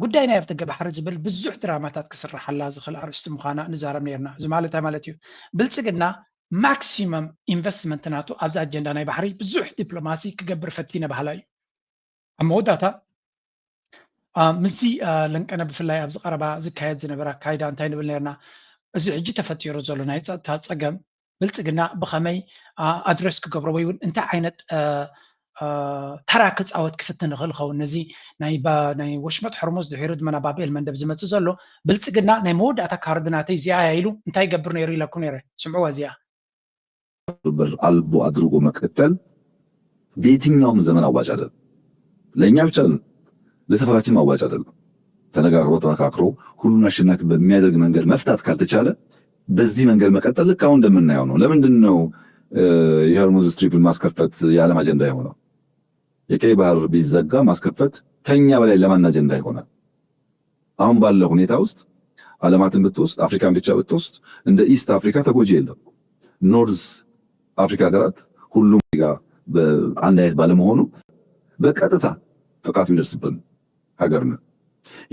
ጉዳይ ናይ ኣፍደገ ባሕሪ ዝብል ብዙሕ ድራማታት ክስርሓላ ዝኽእል ኣርእስቲ ምዃና ንዛረብ ነርና። እዚ ማለት እንታይ ማለት እዩ? ብልፅግና ማክሲመም ኢንቨስትመንት ናቱ ኣብዚ ኣጀንዳ ናይ ባሕሪ ብዙሕ ዲፕሎማሲ ክገብር ፈቲነ በሃላይ እዩ። ኣብ መወዳእታ ምስዚ ለንቀነ ብፍላይ ኣብዚ ቀረባ ዝካየድ ዝነበረ ኣካይዳ እንታይ ንብል ነርና? እዚ ሕጂ ተፈጢሩ ዘሎ ናይ ፀጥታ ፀገም ብልፅግና ብኸመይ ኣድረስ ክገብሮ ወይ እውን እንታይ ዓይነት ተራ ክፃወት ክፍትን ይኽእል ኸውን? ነዚ ናይ ወሽመጥ ሕርሙዝ ድሒሩ ድማ ናብ ባብ ኤልመንደብ ዝመፅእ ዘሎ ብልፅግና ናይ መወዳእታ ካርድ ናተይ እዚኣ እያ ኢሉ እንታይ ይገብር ነይሩ ኢለኩም ነይረ። ስምዕዋ እዚኣ። በር አልቦ አድርጎ መቀጠል በየትኛውም ዘመን አዋጭ አይደለም። ለእኛ ብቻ አይደለም፣ ለሰፈራችንም አዋጭ አይደለም። ተነጋግሮ ተመካክሮ ሁሉን አሸናፊ በሚያደርግ መንገድ መፍታት ካልተቻለ በዚህ መንገድ መቀጠል ልክ አሁን እንደምናየው ነው። ለምንድን ነው የሆርሙዝ ስትሪፕን ማስከፈት የዓለም አጀንዳ የሆነው? የቀይ ባህር ቢዘጋ ማስከፈት ከኛ በላይ ለማን አጀንዳ ይሆናል? አሁን ባለው ሁኔታ ውስጥ ዓለማትን ብትወስድ፣ አፍሪካን ብቻ ብትወስድ፣ እንደ ኢስት አፍሪካ ተጎጂ የለም። ኖርዝ አፍሪካ ሀገራት ሁሉም ጋር አንድ አይነት ባለመሆኑ በቀጥታ ጥቃት የሚደርስብን ሀገር ነን።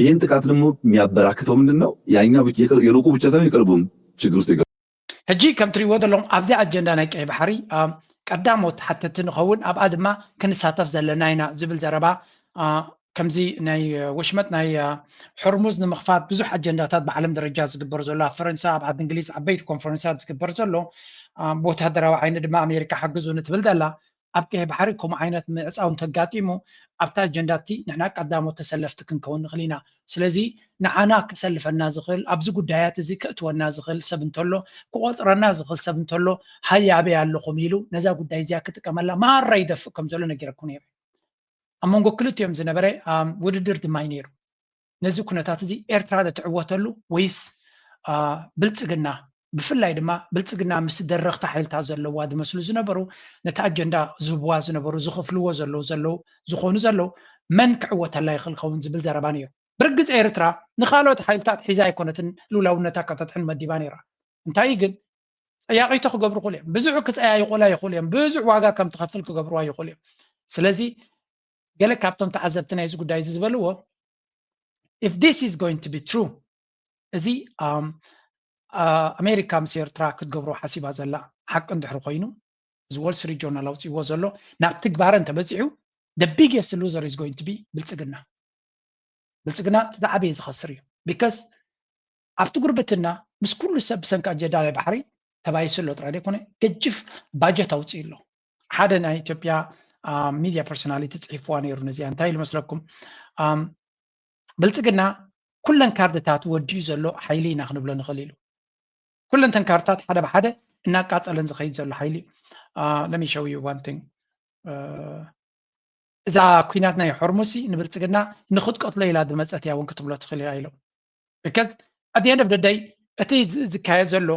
ይህን ጥቃት ደግሞ የሚያበራክተው ምንድን ነው? ያኛው የሩቁ ብቻ ሳይሆን የቅርቡም ችግር ውስጥ ይገባል። ሕጂ ከም ትሪእዎ ዘለኹም ኣብዚ ኣጀንዳ ናይ ቀይ ባሕሪ ቀዳሞት ሓተቲ ንኸውን ኣብኣ ድማ ክንሳተፍ ዘለና ኢና ዝብል ዘረባ ከምዚ ናይ ወሽመጥ ናይ ሕርሙዝ ንምኽፋት ብዙሕ ኣጀንዳታት ብዓለም ደረጃ ዝግበር ዘሎ ኣብ ፈረንሳ ኣብ ዓዲ እንግሊዝ ዓበይቲ ኮንፈረንሳት ዝግበር ዘሎ ብወታደራዊ ዓይኒ ድማ ኣሜሪካ ሓግዙ ንትብል ዘላ ኣብ ቀይ ባሕሪ ከምኡ ዓይነት ምዕፃው እንተጋጢሙ ኣብታ ኣጀንዳ እቲ ንሕና ቀዳሞት ተሰለፍቲ ክንከውን ንኽእል ኢና። ስለዚ ንዓና ከሰልፈና ዝኽእል ኣብዚ ጉዳያት እዚ ከእትወና ዝኽእል ሰብ እንተሎ ክቆፅረና ዝኽእል ሰብ እንተሎ ሃያ ኣበይ ኣለኹም ኢሉ ነዛ ጉዳይ እዚኣ ክጥቀመላ ማራ ይደፍእ ከም ዘሎ ነጊረኩም ነይሩ። ኣብ መንጎ ክልቲኦም ዝነበረ ውድድር ድማ እዩ ነይሩ። ነዚ ኩነታት እዚ ኤርትራ ትዕወተሉ ወይስ ብልፅግና ብፍላይ ድማ ብልፅግና ምስ ደረኽቲ ሓይልታት ዘለዋ ዝመስሉ ዝነበሩ ነቲ ኣጀንዳ ዝህብዋ ዝነበሩ ዝኸፍልዎ ዘለዉ ዘለዉ ዝኾኑ ዘለዉ መን ክዕወተላ ይኽእል ኸውን ዝብል ዘረባ ነይሩ። ብርግፅ ኤርትራ ንካልኦት ሓይልታት ሒዛ ኣይኮነትን ልውላውነታ ከተትሕን መዲባ ነይራ። እንታይ ግን ፀያቂቶ ክገብሩ ክእሉ እዮም። ብዙሕ ክፀያይቁላ ይኽእሉ እዮም። ብዙሕ ዋጋ ከም ትኸፍል ክገብርዋ ይኽእሉ እዮም። ስለዚ ገለ ካብቶም ተዓዘብቲ ናይዚ ጉዳይ እዚ ዝበልዎ if this is going to be true እዚ ኣሜሪካ ምስ ኤርትራ ክትገብሮ ሓሲባ ዘላ ሓቂ እንድሕሪ ኮይኑ እዚ Wall Street Journal ኣውፅእዎ ዘሎ ናብ ትግባረ እንተበፂሑ the biggest loser is going to be ብልፅግና። ብልፅግና እቲ ዝዓበየ ዝኸስር እዩ። because ኣብቲ ጉርብትና ምስ ኩሉ ሰብ ብሰንኪ ኣጀንዳ ናይ ባሕሪ ተባይሱ ኣሎ ጥራይ ዘይኮነ ገጅፍ ባጀት ኣውፅኡ ኣሎ። ሓደ ናይ ኢትዮጵያ ሚድያ ፐርሶናሊቲ ፅሒፍዋ ነይሩ ነዚኣ እንታይ ኢሉ መስለኩም? ብልፅግና ኩለን ካርድታት ወዲኡ ዘሎ ሓይሊ ኢና ክንብሎ ንኽእል ኢሉ። ኩለን ተን ካርድታት ሓደ ብሓደ እናቃፀለን ዝኸይድ ዘሎ ሓይሊ እዩ። Let me show you one thing. እዛ ኩናት ናይ ሆርሙዝ ንብልፅግና ንክትቀትሎ ኢላ ዝመፀት እያ እውን ክትብሎ ትኽእል እያ ኢሎም። because at the end of the day እቲ ዝካየድ ዘሎ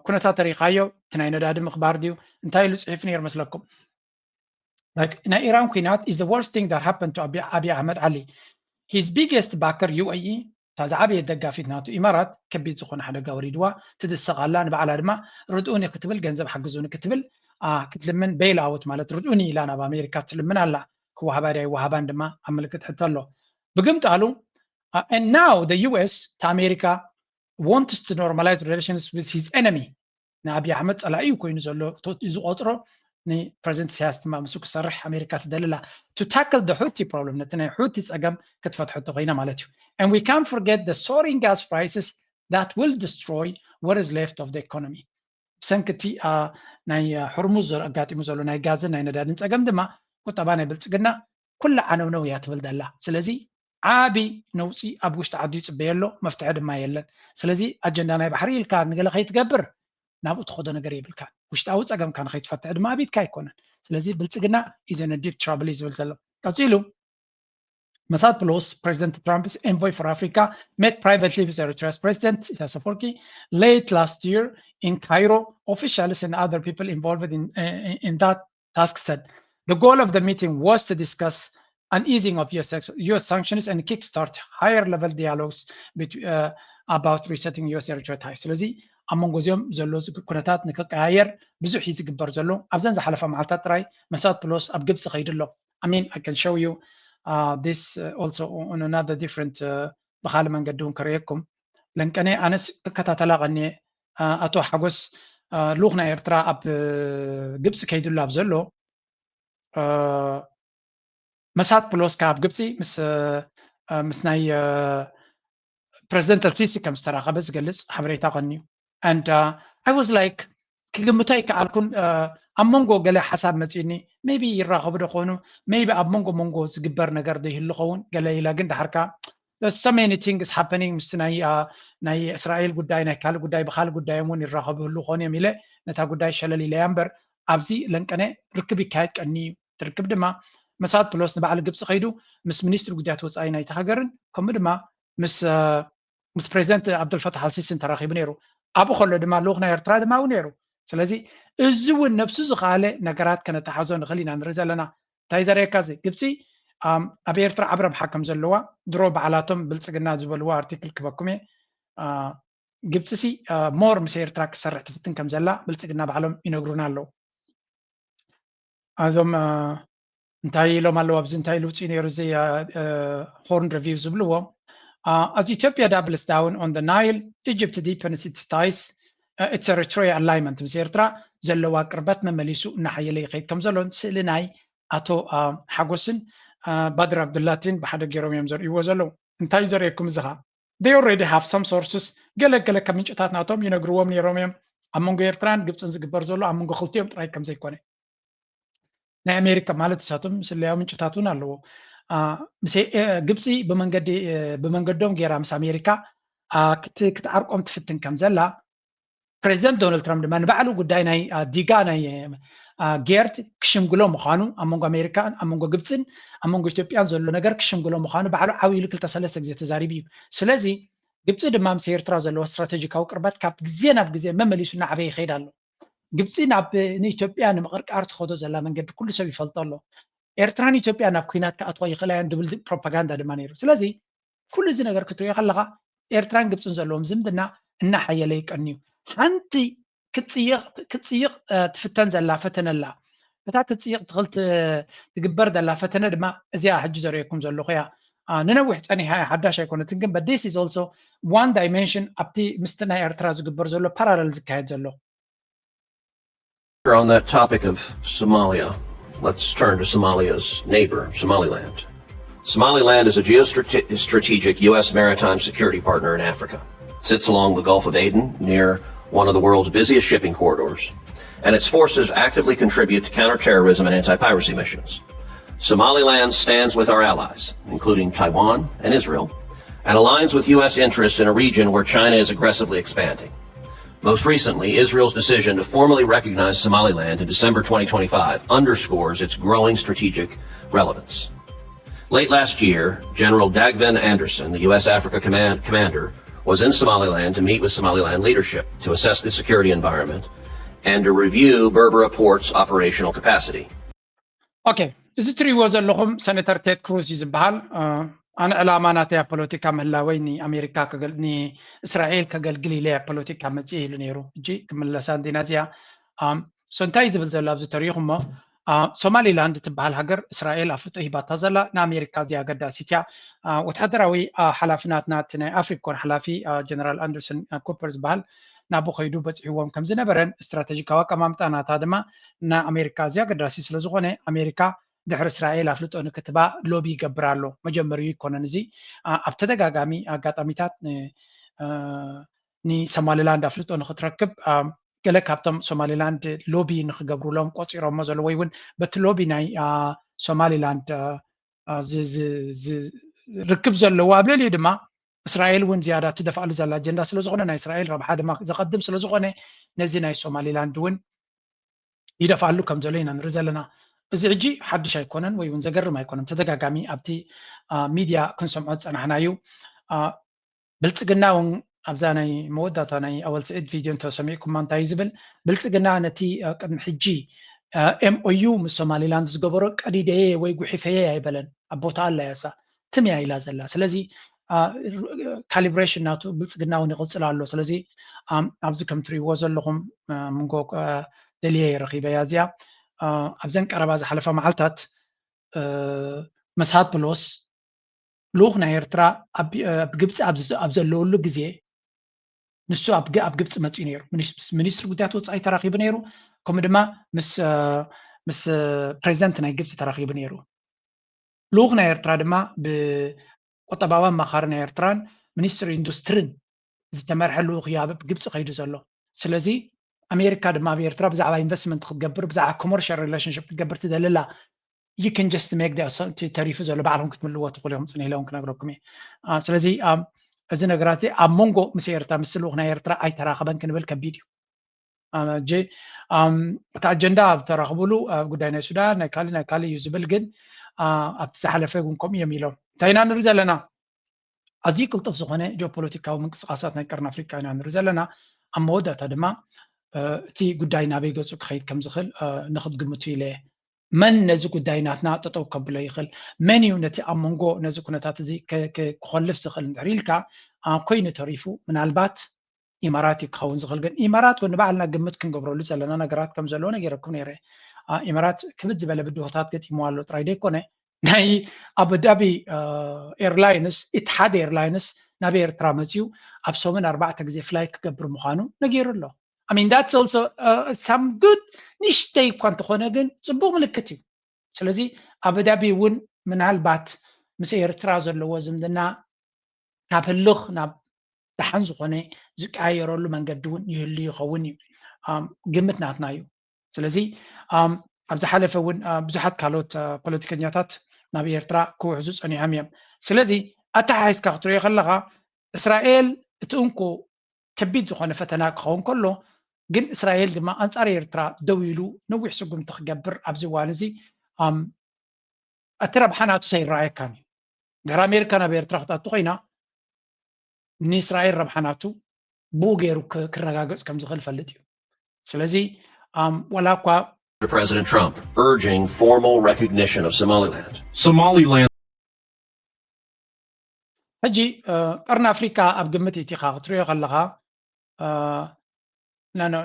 ኩነታት ተሪኻዮ እቲ ናይ ነዳዲ ምኽባር ድዩ እንታይ ኢሉ ፅሒፉ ነይሩ መስለኩም? ናይ ኢራን ኩናት is the worst thing that happened to ኣቢ ኣሕመድ ዓሊ። His biggest backer ዩ ኤ ኢ እታ ዝዓበየት ደጋፊት ናቱ ኢማራት ከቢድ ዝኾነ ሓደጋ ወሪድዋ ትድሰቕ ኣላ። ንባዕላ ድማ ርድኡኒ ክትብል ገንዘብ ሓግዙኒ ክትብል ክትልምን ቤል ኣውት ማለት ርድኡኒ ኢላ ናብ ኣሜሪካ ትልምን ኣላ። ክወሃባ ድያ ኣይወሃባን ድማ ኣብ ምልክት ሕቶ ኣሎ። ብግምጣሉ and now the ዩ ኤስ እታ ኣሜሪካ wants to normalize relations with his enemy ንኣብይ ኣሕመድ ፀላኢ እዩ ኮይኑ ዘሎ ዝቆፅሮ ንፕረዚደንት ኢሳያስ ድማ ምስኡ ክሰርሕ ኣሜሪካ ትደሊ ኣላ to tackle the Houthi problem ነቲ ናይ ሑቲ ፀገም ክትፈትሐቶ ኮይና ማለት እዩ። And we can't forget the soaring gas prices that will destroy what is left of the economy ብሰንኪ እቲ ናይ ሕርሙዝ ኣጋጢሙ ዘሎ ናይ ጋዝን ናይ ነዳድን ፀገም ድማ ቁጠባ ናይ ብልፅግና ኩላ ዓነውነው እያ ትብል ዘላ። ስለዚ ዓቢ ነውፂ ኣብ ውሽጢ ዓዲ ይፅበዮ ኣሎ፣ መፍትሒ ድማ የለን። ስለዚ ኣጀንዳ ናይ ባሕሪ ኢልካ ንገለ ከይትገብር ናብኡ ትኸዶ ነገር የብልካ። ውሽጣዊ ፀገምካ ንከይትፈትሕ ድማ ኣብ ኢድካ ኣይኮነን። ስለዚ ብልፅግና is in a deep trouble እዩ ዝብል ዘሎ። ቀፂሉ መሳት ፕሎስ President Trump's envoy for Africa met privately with Eritrea's President Isaias Afwerki late last year in Cairo. Officials and other people involved in, in that task said the goal of the meeting was to discuss an easing of U S, U S sanctions and kickstart higher level dialogues between, uh, about resetting U S Eritrea ties. ስለዚ ኣብ መንጎ እዚኦም ዘሎ ኩነታት ንክቀያየር ብዙሕ እዩ ዝግበር ዘሎ። ኣብዘን ዝሓለፋ መዓልታት ጥራይ መሳት ፕሎስ ኣብ ግብፂ ከይዱ ኣሎ። I mean, I can show you uh, this uh, also on another different uh, ብካልእ መንገዲ እውን ከርእየኩም። ለንቀነ ኣነስ ክከታተላ ቀኒየ። ኣቶ ሓጎስ ልኡኽ ናይ ኤርትራ ኣብ ግብፂ ከይድሉ ኣብ ዘሎ መሳት ፕሎስ ካብ ግብፂ ምስ ምስ ናይ ፕረዚደንት ኣልሲሲ ከም ዝተራኸበ ዝገልፅ ሓበሬታ ቀንዩ። And I was like ክግምቶ ኣይከኣልኩን። ኣብ መንጎ ገለ ሓሳብ መፂኒ maybe ይራኸቡ ዶ ኾኑ maybe ኣብ መንጎ መንጎ ዝግበር ነገር ዶ ይህሉ ኸውን ገለ ኢለ ግን ዳሕርካ so many things happening ምስ ናይ ናይ እስራኤል ጉዳይ ናይ ካልእ ጉዳይ ብካልእ ጉዳዮም እውን ይራኸቡ ይህሉ ኾኑ እዮም ኢለ ነታ ጉዳይ ሸለል ኢለያ እምበር ኣብዚ ለንቀነ ርክብ ይካየድ ቀኒ እዩ። ትርክብ ድማ መሳት ፕሎስ ንባዕሊ ግብፂ ከይዱ ምስ ሚኒስትሪ ጉዳያት ወፃኢ ናይቲ ሃገርን ከምኡ ድማ ምስ ምስ ፕሬዚደንት ኣብዱልፈታሕ ኣልሲሲን ተራኺቡ ነይሩ። ኣብኡ ከሎ ድማ ልኡኽ ናይ ኤርትራ ድማ ው ነይሩ። ስለዚ እዚ እውን ነብሱ ዝኸኣለ ነገራት ከነተሓዞ ንኽእል ኢና ንርኢ ዘለና። እንታይ ዘርእየካ እዚ ግብፂ ኣብ ኤርትራ ዓብ ረብሓ ከም ዘለዋ ድሮ በዓላቶም ብልፅግና ዝበልዎ ኣርቲክል ክበኩም እየ። ግብፂ ሲ more ምስ ኤርትራ ክሰርሕ ትፍትን ከም ዘላ ብልፅግና ባዕሎም ይነግሩና ኣለዉ። እዞም እንታይ ኢሎም ኣለዉ ኣብዚ እንታይ ልውፅኡ ነይሩ እዚ Horn Review ዝብልዎ as Ethiopia doubles down on the Nile, Egypt deepens its ties, its territorial alignment ምስ ኤርትራ ዘለዋ ቅርበት መመሊሱ እናሓየለ ይኸይድ ከም ዘሎን ስእሊ ናይ ኣቶ ሓጎስን ባድር ኣብዱላቲን ብሓደ ገይሮም እዮም ዘርእይዎ ዘለዉ። እንታይ ዘርእየኩም እዚ ኸ they already have some sources ገለ ገለ ካብ ምንጭታት ናቶም ይነግርዎም ነይሮም እዮም ኣብ መንጎ ኤርትራን ግብፅን ዝግበር ዘሎ ኣብ መንጎ ክልቲኦም ጥራይ ከም ዘይኮነ ናይ ኣሜሪካ ማለት ንሳቶም ስለያዊ ምንጭታት እውን ኣለዎ። ግብፂ ብመንገዶም ገይራ ምስ ኣሜሪካ ክትዓርቆም ትፍትን ከም ዘላ ፕሬዚደንት ዶናልድ ትራምፕ ድማ ንባዕሉ ጉዳይ ናይ ዲጋ ናይ ጌርድ ክሽምግሎ ምዃኑ ኣብ መንጎ ኣሜሪካን ኣብ መንጎ ግብፅን ኣብ መንጎ ኢትዮጵያን ዘሎ ነገር ክሽምግሎ ምዃኑ ባዕሉ ዓው ኢሉ ክልተ ሰለስተ ግዜ ተዛሪቡ እዩ። ስለዚ ግብፂ ድማ ምስ ኤርትራ ዘለዎ ስትራቴጂካዊ ቅርበት ካብ ግዜ ናብ ግዜ መመሊሱ እናዓበየ ይኸይድ ኣሎ። ግብፂ ናብ ንኢትዮጵያ ንምቕርቃር ትኸዶ ዘላ መንገዲ ኩሉ ሰብ ይፈልጦ ኣሎ። ኤርትራን ኢትዮጵያ ናብ ኩናት ክኣትዋ ይኽእላ እየን ዝብል ፕሮፓጋንዳ ድማ ነይሩ። ስለዚ ኩሉ እዚ ነገር ክትሪኦ ከለኻ ኤርትራን ግብፅን ዘለዎም ዝምድና እናሓየለ ይቀንዩ። ሓንቲ ክትፅይቕ ትፍተን ዘላ ፈተነ ኣላ። እታ ክትፅይቕ ትኽእል ትግበር ዘላ ፈተነ ድማ እዚኣ ሕጂ ዘርእየኩም ዘለኹ እያ። ንነዊሕ ፀኒሓ እያ፣ ሓዳሽ ኣይኮነትን፣ ግን but this is also one dimension ኣብቲ ምስቲ ናይ ኤርትራ ዝግበር ዘሎ ፓራለል ዝካየድ ዘሎ። On that topic of Somalia, let's turn to Somalia's neighbor, Somaliland. Somaliland is a geostrategic U S maritime security partner in Africa. It sits along the Gulf of Aden, near one of the world's busiest shipping corridors, and its forces actively contribute to counterterrorism and anti-piracy missions. Somaliland stands with our allies, including Taiwan and Israel, and aligns with U S interests in a region where China is aggressively expanding. Most recently, Israel's decision to formally recognize Somaliland in December twenty twenty-five underscores its growing strategic relevance. Late last year, General Dagvin Anderson, the U S Africa Command commander, was in Somaliland to meet with Somaliland leadership to assess the security environment and to review Berbera Port's operational capacity. ኦኬ፣ እዚ ትሪእዎ ዘለኹም ሰነተር ቴድ ክሩዝ እዩ ዝበሃል። ኣነ ዕላማ ናተይ ኣብ ፖለቲካ ምህላወይ ንኣሜሪካ ንእስራኤል ከገልግል ኢለ ኣብ ፖለቲካ መፅእ ኢሉ ነይሩ። እጂ ክምለሳ እንዲና እዚኣ ሶ እንታይ ዝብል ዘሎ ኣብዚ ተሪኹሞ ሶማሊላንድ ትበሃል ሃገር እስራኤል ኣፍልጦ ሂባታ ዘላ ንኣሜሪካ እዚኣ ኣገዳሲት እያ። ወታደራዊ ሓላፊ ናትና እቲ ናይ ኣፍሪኮን ሓላፊ ጀነራል ኣንደርሰን ኩፐር ዝበሃል ናብኡ ከይዱ በፂሕዎም ከም ዝነበረን ስትራተጂካዊ ኣቀማምጣ ናታ ድማ ንኣሜሪካ ኣዝዩ ኣገዳሲ ስለ ዝኾነ ኣሜሪካ ድሕሪ እስራኤል ኣፍልጦ ንክትባ ሎቢ ይገብር ኣሎ። መጀመሪኡ ኣይኮነን እዚ ኣብ ተደጋጋሚ ኣጋጣሚታት ንሶማሊላንድ ኣፍልጦ ንክትረክብ ገለ ካብቶም ሶማሊላንድ ሎቢ ንክገብሩሎም ቆፂሮሞ ዘሎ ወይ እውን በቲ ሎቢ ናይ ሶማሊላንድ ርክብ ዘለዎ ኣብ ልዕሊኡ ድማ እስራኤል እውን ዝያዳ ትደፍኣሉ ዘላ ኣጀንዳ ስለዝኾነ ናይ እስራኤል ረብሓ ድማ ዘቐድም ስለዝኾነ ነዚ ናይ ሶማሊላንድ እውን ይደፍኣሉ ከም ዘሎ ኢና ንርኢ ዘለና። እዚ ሕጂ ሓድሽ ኣይኮነን ወይ እውን ዘገርም ኣይኮነን። ተደጋጋሚ ኣብቲ ሚድያ ክንሰምዖ ዝፀናሕና እዩ። ብልፅግና እውን ኣብዛ ናይ መወዳእታ ናይ ኣወል ስዒድ ቪድዮ እንተሰሚዕኩማ እንታይ እዩ ዝብል? ብልፅግና ነቲ ቅድሚ ሕጂ ኤምኦዩ ምስ ሶማሊላንድ ዝገበሮ ቀዲደየ ወይ ጉሒፈየ ኣይበለን፣ ኣብ ቦታ ኣላ ያሳ ትም እያ ኢላ ዘላ። ስለዚ ካሊብሬሽን ናቱ ብልፅግና እውን ይቕፅል ኣሎ። ስለዚ ኣብዚ ከም ትሪእዎ ዘለኹም ምንጎ ደልየ ረኺበያ እዚኣ ኣብዘን ቀረባ ዝሓለፋ መዓልታት መሳት ብሎስ ልኡኽ ናይ ኤርትራ ኣብ ግብፂ ኣብ ዘለወሉ ግዜ ንሱ ኣብ ግብፂ መፅኡ ነይሩ። ሚኒስትሪ ጉዳያት ወፃኢ ተራኺቡ ነይሩ። ከምኡ ድማ ምስ ፕሬዚደንት ናይ ግብፂ ተራኺቡ ነይሩ። ልኡኽ ናይ ኤርትራ ድማ ብቁጠባዊ ኣማኻሪ ናይ ኤርትራን ሚኒስትሪ ኢንዱስትሪን ዝተመርሐ ልኡኽ እዩ ኣብ ግብፂ ከይዱ ዘሎ። ስለዚ ኣሜሪካ ድማ ኣብ ኤርትራ ብዛዕባ ኢንቨስትመንት ክትገብር ብዛዕባ ኮመርሻል ሪሌሽንሽፕ ክትገብር ትደልላ you can just make the ተሪፉ ዘሎ ባዕልኩም ክትምልዎ ትኽእሉ ኢኹም። ፅን ኢለ እውን ክነግረኩም እየ። ስለዚ እዚ ነገራት እዚ ኣብ መንጎ ምስ ኤርትራ ምስ ልኡኽ ናይ ኤርትራ ኣይተራኸበን ክንብል ከቢድ እዩ። እጂ እቲ ኣጀንዳ ኣብ ተራኽብሉ ጉዳይ ናይ ሱዳን ናይ ካሊ ናይ ካሊ እዩ ዝብል ግን ኣብቲ ዝሓለፈ እውን ከምኡ እዮም ኢሎም። እንታይ ኢና ንርኢ ዘለና? ኣዝዩ ቅልጡፍ ዝኾነ ጂኦፖለቲካዊ ምንቅስቃሳት ናይ ቀርኒ ኣፍሪካ ኢና ንርኢ ዘለና። ኣብ መወዳእታ ድማ እቲ ጉዳይ ናበይ ገፁ ክኸይድ ከም ዝኽእል ንክትግምቱ ኢለ እየ። መን ነዚ ጉዳይ ናትና ጠጠው ከብሎ ይኽእል? መን እዩ ነቲ ኣብ መንጎ ነዚ ኩነታት እዚ ክኾልፍ ዝኽእል? እንድሕር ኢልካ፣ ኮይኑ ተሪፉ ምናልባት ኢማራት እዩ ክኸውን ዝኽእል። ግን ኢማራት እውን ንባዕልና ግምት ክንገብረሉ ዘለና ነገራት ከም ዘለዎ ነጊረኩም ነይረ። ኢማራት ክብድ ዝበለ ብድሆታት ገጢምዋ ኣሎ ጥራይ ዘይኮነ፣ ናይ ኣቡዳቢ ኤርላይንስ፣ ኢትሓድ ኤርላይንስ ናብ ኤርትራ መፅዩ ኣብ ሰሙን ኣርባዕተ ግዜ ፍላይት ክገብር ምዃኑ ነጊሩ ኣሎ። I mean, that's also some good፣ ንእሽተይ እኳ እንተኾነ ግን ፅቡቅ ምልክት እዩ። ስለዚ ኣቡዳቢ እውን ምናልባት ምስ ኤርትራ ዘለዎ ዝምድና ካብ ህልኽ ናብ ደሓን ዝኾነ ዝቀያየረሉ መንገዲ እውን ይህሉ ይኸውን እዩ። ግምት ናትና እዩ። ስለዚ ኣብ ዝሓለፈ እውን ብዙሓት ካልኦት ፖለቲከኛታት ናብ ኤርትራ ክውሕዙ ፀኒሖም እዮም። ስለዚ ኣተሓሒዝካ ክትሪኦ ከለኻ እስራኤል እቲ እንኮ ከቢድ ዝኾነ ፈተና ክኸውን ከሎ፣ ግን እስራኤል ድማ ኣንጻር ኤርትራ ደው ኢሉ ነዊሕ ስጉምቲ ክገብር ኣብዚ እዋን እዚ እቲ ረብሓ ናቱ ኣይረኣየካን እዩ። ድሕሪ ኣሜሪካ ናብ ኤርትራ ክትኣቱ ኮይና ንእስራኤል ረብሓ ናቱ ብኡ ገይሩ ክረጋገጽ ከም ዝኽእል ፈልጥ እዩ። ስለዚ ዋላ እኳ President Trump urging formal recognition of Somaliland. Somaliland. ሕጂ ቀርኒ ኣፍሪካ ኣብ ግምት ኢቲኻ ክትሪኦ ከለኻ ናኖ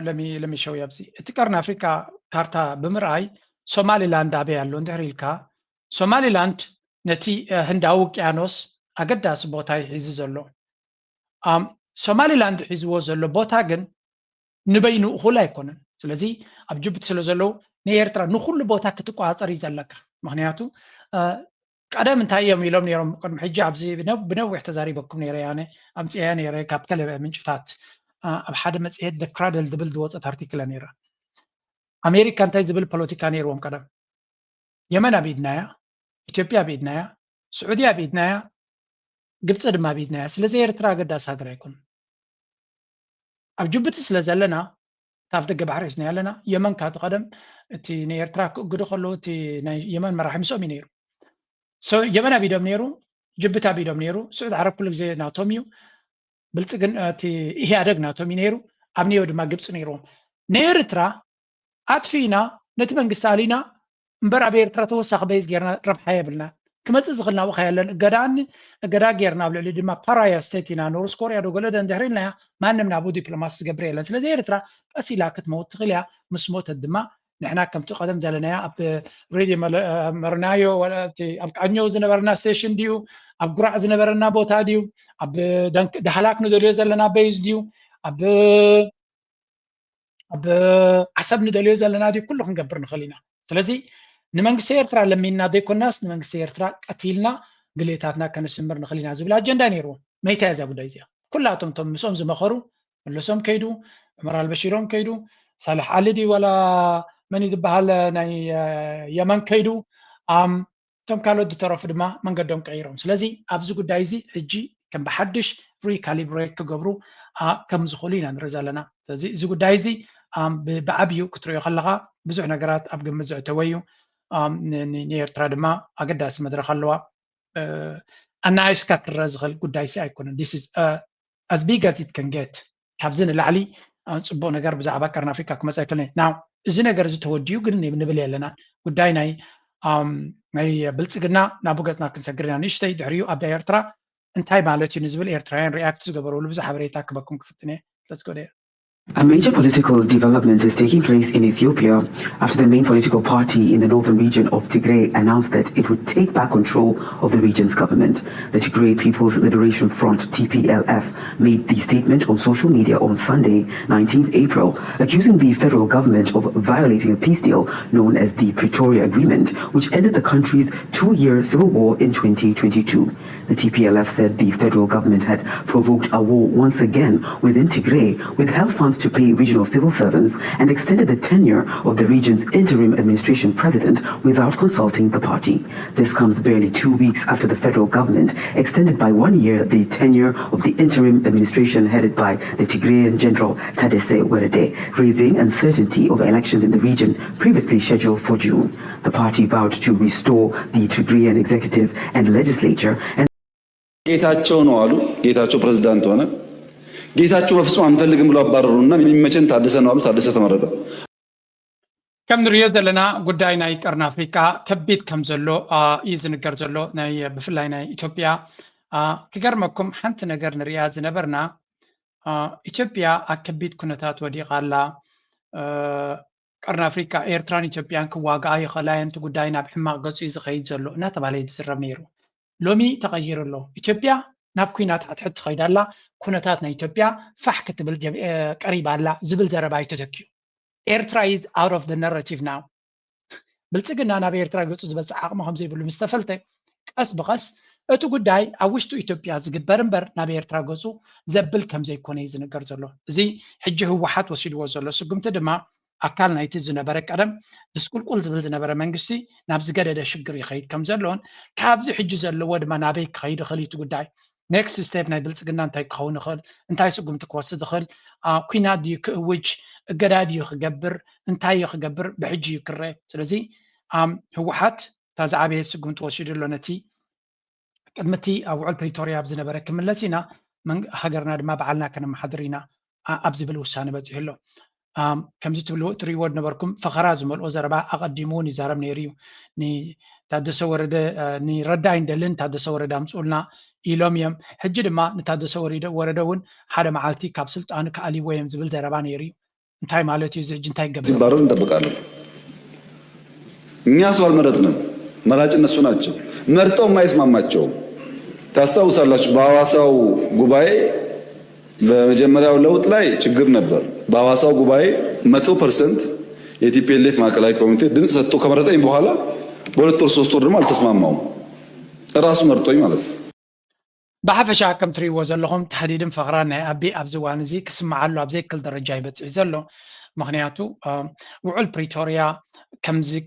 ለሚሸው ኣብዚ እቲ ቀርኒ ኣፍሪካ ካርታ ብምርኣይ ሶማሊላንድ ኣበይ ኣሎ እንድሕር ኢልካ ሶማሊላንድ ነቲ ህንዳዊ ውቅያኖስ ኣገዳሲ ቦታ እዩ ሒዙ ዘሎ። ሶማሊላንድ ሒዝዎ ዘሎ ቦታ ግን ንበይኑ እኹል ኣይኮነን። ስለዚ ኣብ ጅቡቲ ስለ ዘለዉ ንኤርትራ ንኩሉ ቦታ ክትቆፃፀር እዩ ዘለካ። ምክንያቱ ቀደም እንታይ እዮም ኢሎም ነይሮም ቅድሚ ሕጂ ኣብዚ ብነዊሕ ተዛሪበኩም ነይረ ያነ ኣምፅያ ነይረ ካብ ከለበ ምንጭታት ኣብ ሓደ መፅሄት The Cradle ዝብል ዝወፀት ኣርቲክለ ነይራ። ኣሜሪካ እንታይ ዝብል ፖለቲካ ነይርዎም ቀደም? የመን ኣብ ኢድናያ፣ ኢትዮጵያ ኣብ ኢድናያ፣ ስዑድያ ኣብ ኢድናያ፣ ግብፂ ድማ ኣብ ኢድናያ። ስለዚ ኤርትራ ኣገዳሲ ሃገር ኣይኮን። ኣብ ጅቡቲ ስለ ዘለና ካብ ደገ ባሕሪ ሒዝና ኣለና። የመን ካብቲ ቀደም እቲ ንኤርትራ ክእግዱ ከለዉ እቲ ናይ የመን መራሒ ምስኦም እዩ ነይሩ። የመን ኣብ ኢዶም ነይሩ፣ ጅቡቲ ኣብ ኢዶም ነይሩ። ስዑድ ዓረብ ኩሉ ግዜ ናቶም እዩ። ብልፅግን እቲ ኢህኣደግ ናቶም እዩ ነይሩ። ኣብ ኔዮ ድማ ግብፂ ነይርዎም። ንኤርትራ ኣጥፊእና ነቲ መንግስቲ ኣሊና እምበር ኣብ ኤርትራ ተወሳኺ በይዝ ጌርና ረብሓ የብልና። ክመፅእ ዝኽእል ናብኡ ከየለን እገዳኒ እገዳ ጌርና ኣብ ልዕሊ ድማ ፓራያ ስቴት ኢና ኖርስ ኮርያ ዶ ገለደ እንድሕር ኢልናያ ማንም ናብኡ ዲፕሎማሲ ዝገብር የለን። ስለዚ ኤርትራ ቀስ ኢላ ክትመውት ትኽእል እያ። ምስ ሞተት ድማ ንሕና ከምቲ ቀደም ዘለናያ ኣብ ሬድዮ መርናዮ ኣብ ቃኞ ዝነበረና ስቴሽን ድዩ ኣብ ጉራዕ ዝነበረና ቦታ ድዩ ኣብ ዳህላክ ንደልዮ ዘለና በይዝ ድዩ ኣብ ኣብ ዓሰብ ንደልዮ ዘለና ድዩ ኩሉ ክንገብር ንኽእል ኢና። ስለዚ ንመንግስቲ ኤርትራ ለሚንና ዘይኮናስ ንመንግስቲ ኤርትራ ቀቲልና ድሌታትና ከነስምር ንኽእል ኢና ዝብል ኣጀንዳ ነይርዎም። መይታ እዛ ጉዳይ እዚኣ ኩላቶም ቶም ምስኦም ዝመኸሩ መለሶም ከይዱ፣ ዑመር ኣልበሺሮም ከይዱ፣ ሳልሕ ዓሊ ድዩ ዋላ መን እዩ ዝበሃል ናይ የመን ከይዱ፣ እቶም ካልኦት ዝተረፉ ድማ መንገዶም ቀይሮም። ስለዚ ኣብዚ ጉዳይ እዚ ሕጂ ከም ብሓድሽ ሪካሊብሬት ክገብሩ ከም ዝኽእሉ ኢና ንርኢ ዘለና። ስለዚ እዚ ጉዳይ እዚ ብዓብዩ ክትሪኦ ከለኻ ብዙሕ ነገራት ኣብ ግምት ዘእተወ እዩ። ንኤርትራ ድማ ኣገዳሲ መድረክ ኣለዋ። ኣናይስካ ክረአ ዝኽእል ጉዳይ ሲ ኣይኮነን። This is as big as it can get። ካብዚ ንላዕሊ ፅቡቅ ነገር ብዛዕባ ቀርኒ ኣፍሪካ ክመፀ ኣይክእልን። ናው እዚ ነገር እዚ ተወዲኡ ግን ንብል የለና። ጉዳይ ናይ ናይ ብልፅግና ናብኡ ገፅና ክንሰግር ኢና። ንእሽተይ ድሕሪኡ ኣብ ኤርትራ እንታይ ማለት እዩ ንዝብል ኤርትራውያን ሪኣክት ዝገበርሉ ብዙሕ ሓበሬታ ክበኩም ክፍትን እየ። Let's go there. A major political development is taking place in Ethiopia after the main political party in the northern region of Tigray announced that it would take back control of the region's government. The Tigray People's Liberation Front, T P L F, made the statement on social media on Sunday, nineteenth April, accusing the federal government of violating a peace deal known as the Pretoria Agreement, which ended the country's two-year civil war in twenty twenty-two. The T P L F said the federal government had provoked a war once again within Tigray, withheld funds to pay regional civil servants, and extended the tenure of the region's interim administration president without consulting the party. This comes barely two weeks after the federal government extended by one year the tenure of the interim administration headed by the Tigrayan General Tadesse Werede, raising uncertainty over elections in the region previously scheduled for June. The party vowed to restore the Tigrayan executive and legislature and ጌታቸው ነው አሉ። ጌታቸው ፕሬዝዳንት ሆነ። ጌታቸው በፍጹም አንፈልግም ብሎ አባረሩና የሚመቸን ታደሰ ነው አሉ። ታደሰ ተመረጠ። ከም ንሪኦ ዘለና ጉዳይ ናይ ቀርኒ ኣፍሪቃ ከቢድ ከም ዘሎ እዩ ዝንገር ዘሎ፣ ናይ ብፍላይ ናይ ኢትዮጵያ። ክገርመኩም ሓንቲ ነገር ንሪኣ ዝነበርና፣ ኢትዮጵያ ኣብ ከቢድ ኩነታት ወዲቓ ኣላ፣ ቀርኒ ኣፍሪቃ ኤርትራን ኢትዮጵያን ክዋግኣ ይኽእላ እየን፣ እቲ ጉዳይ ናብ ሕማቕ ገጹ እዩ ዝኸይድ ዘሎ እናተባህለ እዩ ዝዝረብ ነይሩ። ሎሚ ተቐይሩ ኣሎ። ኢትዮጵያ ናብ ኩናት ሓትሕት ትኸይድ ኣላ፣ ኩነታት ናይ ኢትዮጵያ ፋሕ ክትብል ቀሪባ ኣላ ዝብል ዘረባ እዩ ተተኪኡ። ኤርትራ is out of the narrative now። ብልጽግና ናብ ኤርትራ ገጹ ዝበጽሕ ዓቕሚ ከም ዘይብሉ ምስ ተፈልጠ፣ ቀስ ብቐስ እቲ ጉዳይ ኣብ ውሽጡ ኢትዮጵያ ዝግበር እምበር ናብ ኤርትራ ገጹ ዘብል ከም ዘይኮነ እዩ ዝንገር ዘሎ። እዚ ሕጂ ህወሓት ወሲድዎ ዘሎ ስጉምቲ ድማ ኣካል ናይቲ ዝነበረ ቀደም ድስቁልቁል ዝብል ዝነበረ መንግስቲ ናብ ዝገደደ ሽግር ይኸይድ ከም ዘሎን ካብዚ ሕጂ ዘለዎ ድማ ናበይ ክኸይድ ይኽእል እዩ እቲ ጉዳይ። ኔክስት ስቴፕ ናይ ብልጽግና እንታይ ክኸውን ይኽእል፣ እንታይ ስጉምቲ ክወስድ ይኽእል፣ ኩናት ድዩ ክእውጅ፣ እገዳ ድዩ ክገብር፣ እንታይ እዩ ክገብር ብሕጂ እዩ ክረአ። ስለዚ ህወሓት እታ ዝዓበየ ስጉምቲ ወሲዱ ኣሎ ነቲ ቅድሚ እቲ ኣብ ውዕል ፕሪቶርያ ኣብ ዝነበረ ክምለስ ኢና፣ ሃገርና ድማ ባዕልና ከነመሓድር ኢና ኣብ ዝብል ውሳነ በፂሑ ኣሎ። ከምዚ ትብልዎ ትሪእዎ ዝነበርኩም ፈኸራ ዝመልኦ ዘረባ ኣቐዲሙ እውን ይዛረብ ነይሩ እዩ። ንታደሰ ወረደ ንረዳ ኣይንደልን፣ ታደሰ ወረደ ኣምፅኡልና ኢሎም እዮም። ሕጂ ድማ ንታደሰ ወረደ እውን ሓደ መዓልቲ ካብ ስልጣኑ ክኣልይዎ እዮም ዝብል ዘረባ ነይሩ እዩ። እንታይ ማለት እዩ እዚ? ሕጂ እንታይ ክገብር? ሲባረር እንጠብቃለን። እኛ ሰው አልመረጥንም፣ መራጭ እነሱ ናቸው። መርጠው የማይስማማቸው ታስታውሳላችሁ። በሐዋሳው ጉባኤ በመጀመሪያው ለውጥ ላይ ችግር ነበር። በሐዋሳው ጉባኤ መቶ ፐርሰንት የ ቲ ፒ ኤል ኤፍ ማዕከላዊ ኮሚቴ ድምፅ ሰጥቶ ከመረጠኝ በኋላ በሁለት ወር ሶስት ወር ደግሞ አልተስማማውም። ራሱ መርጦኝ ማለት ነው። ብሓፈሻ ከም ትሪእዎ ዘለኹም ታህዲድን ፈኽራን ናይ ኣቢ ኣብዚ እዋን እዚ ክስምዓሉ ኣብ ዘይክል ደረጃ ይበፅሕ ዘሎ። ምኽንያቱ ውዕል ፕሪቶርያ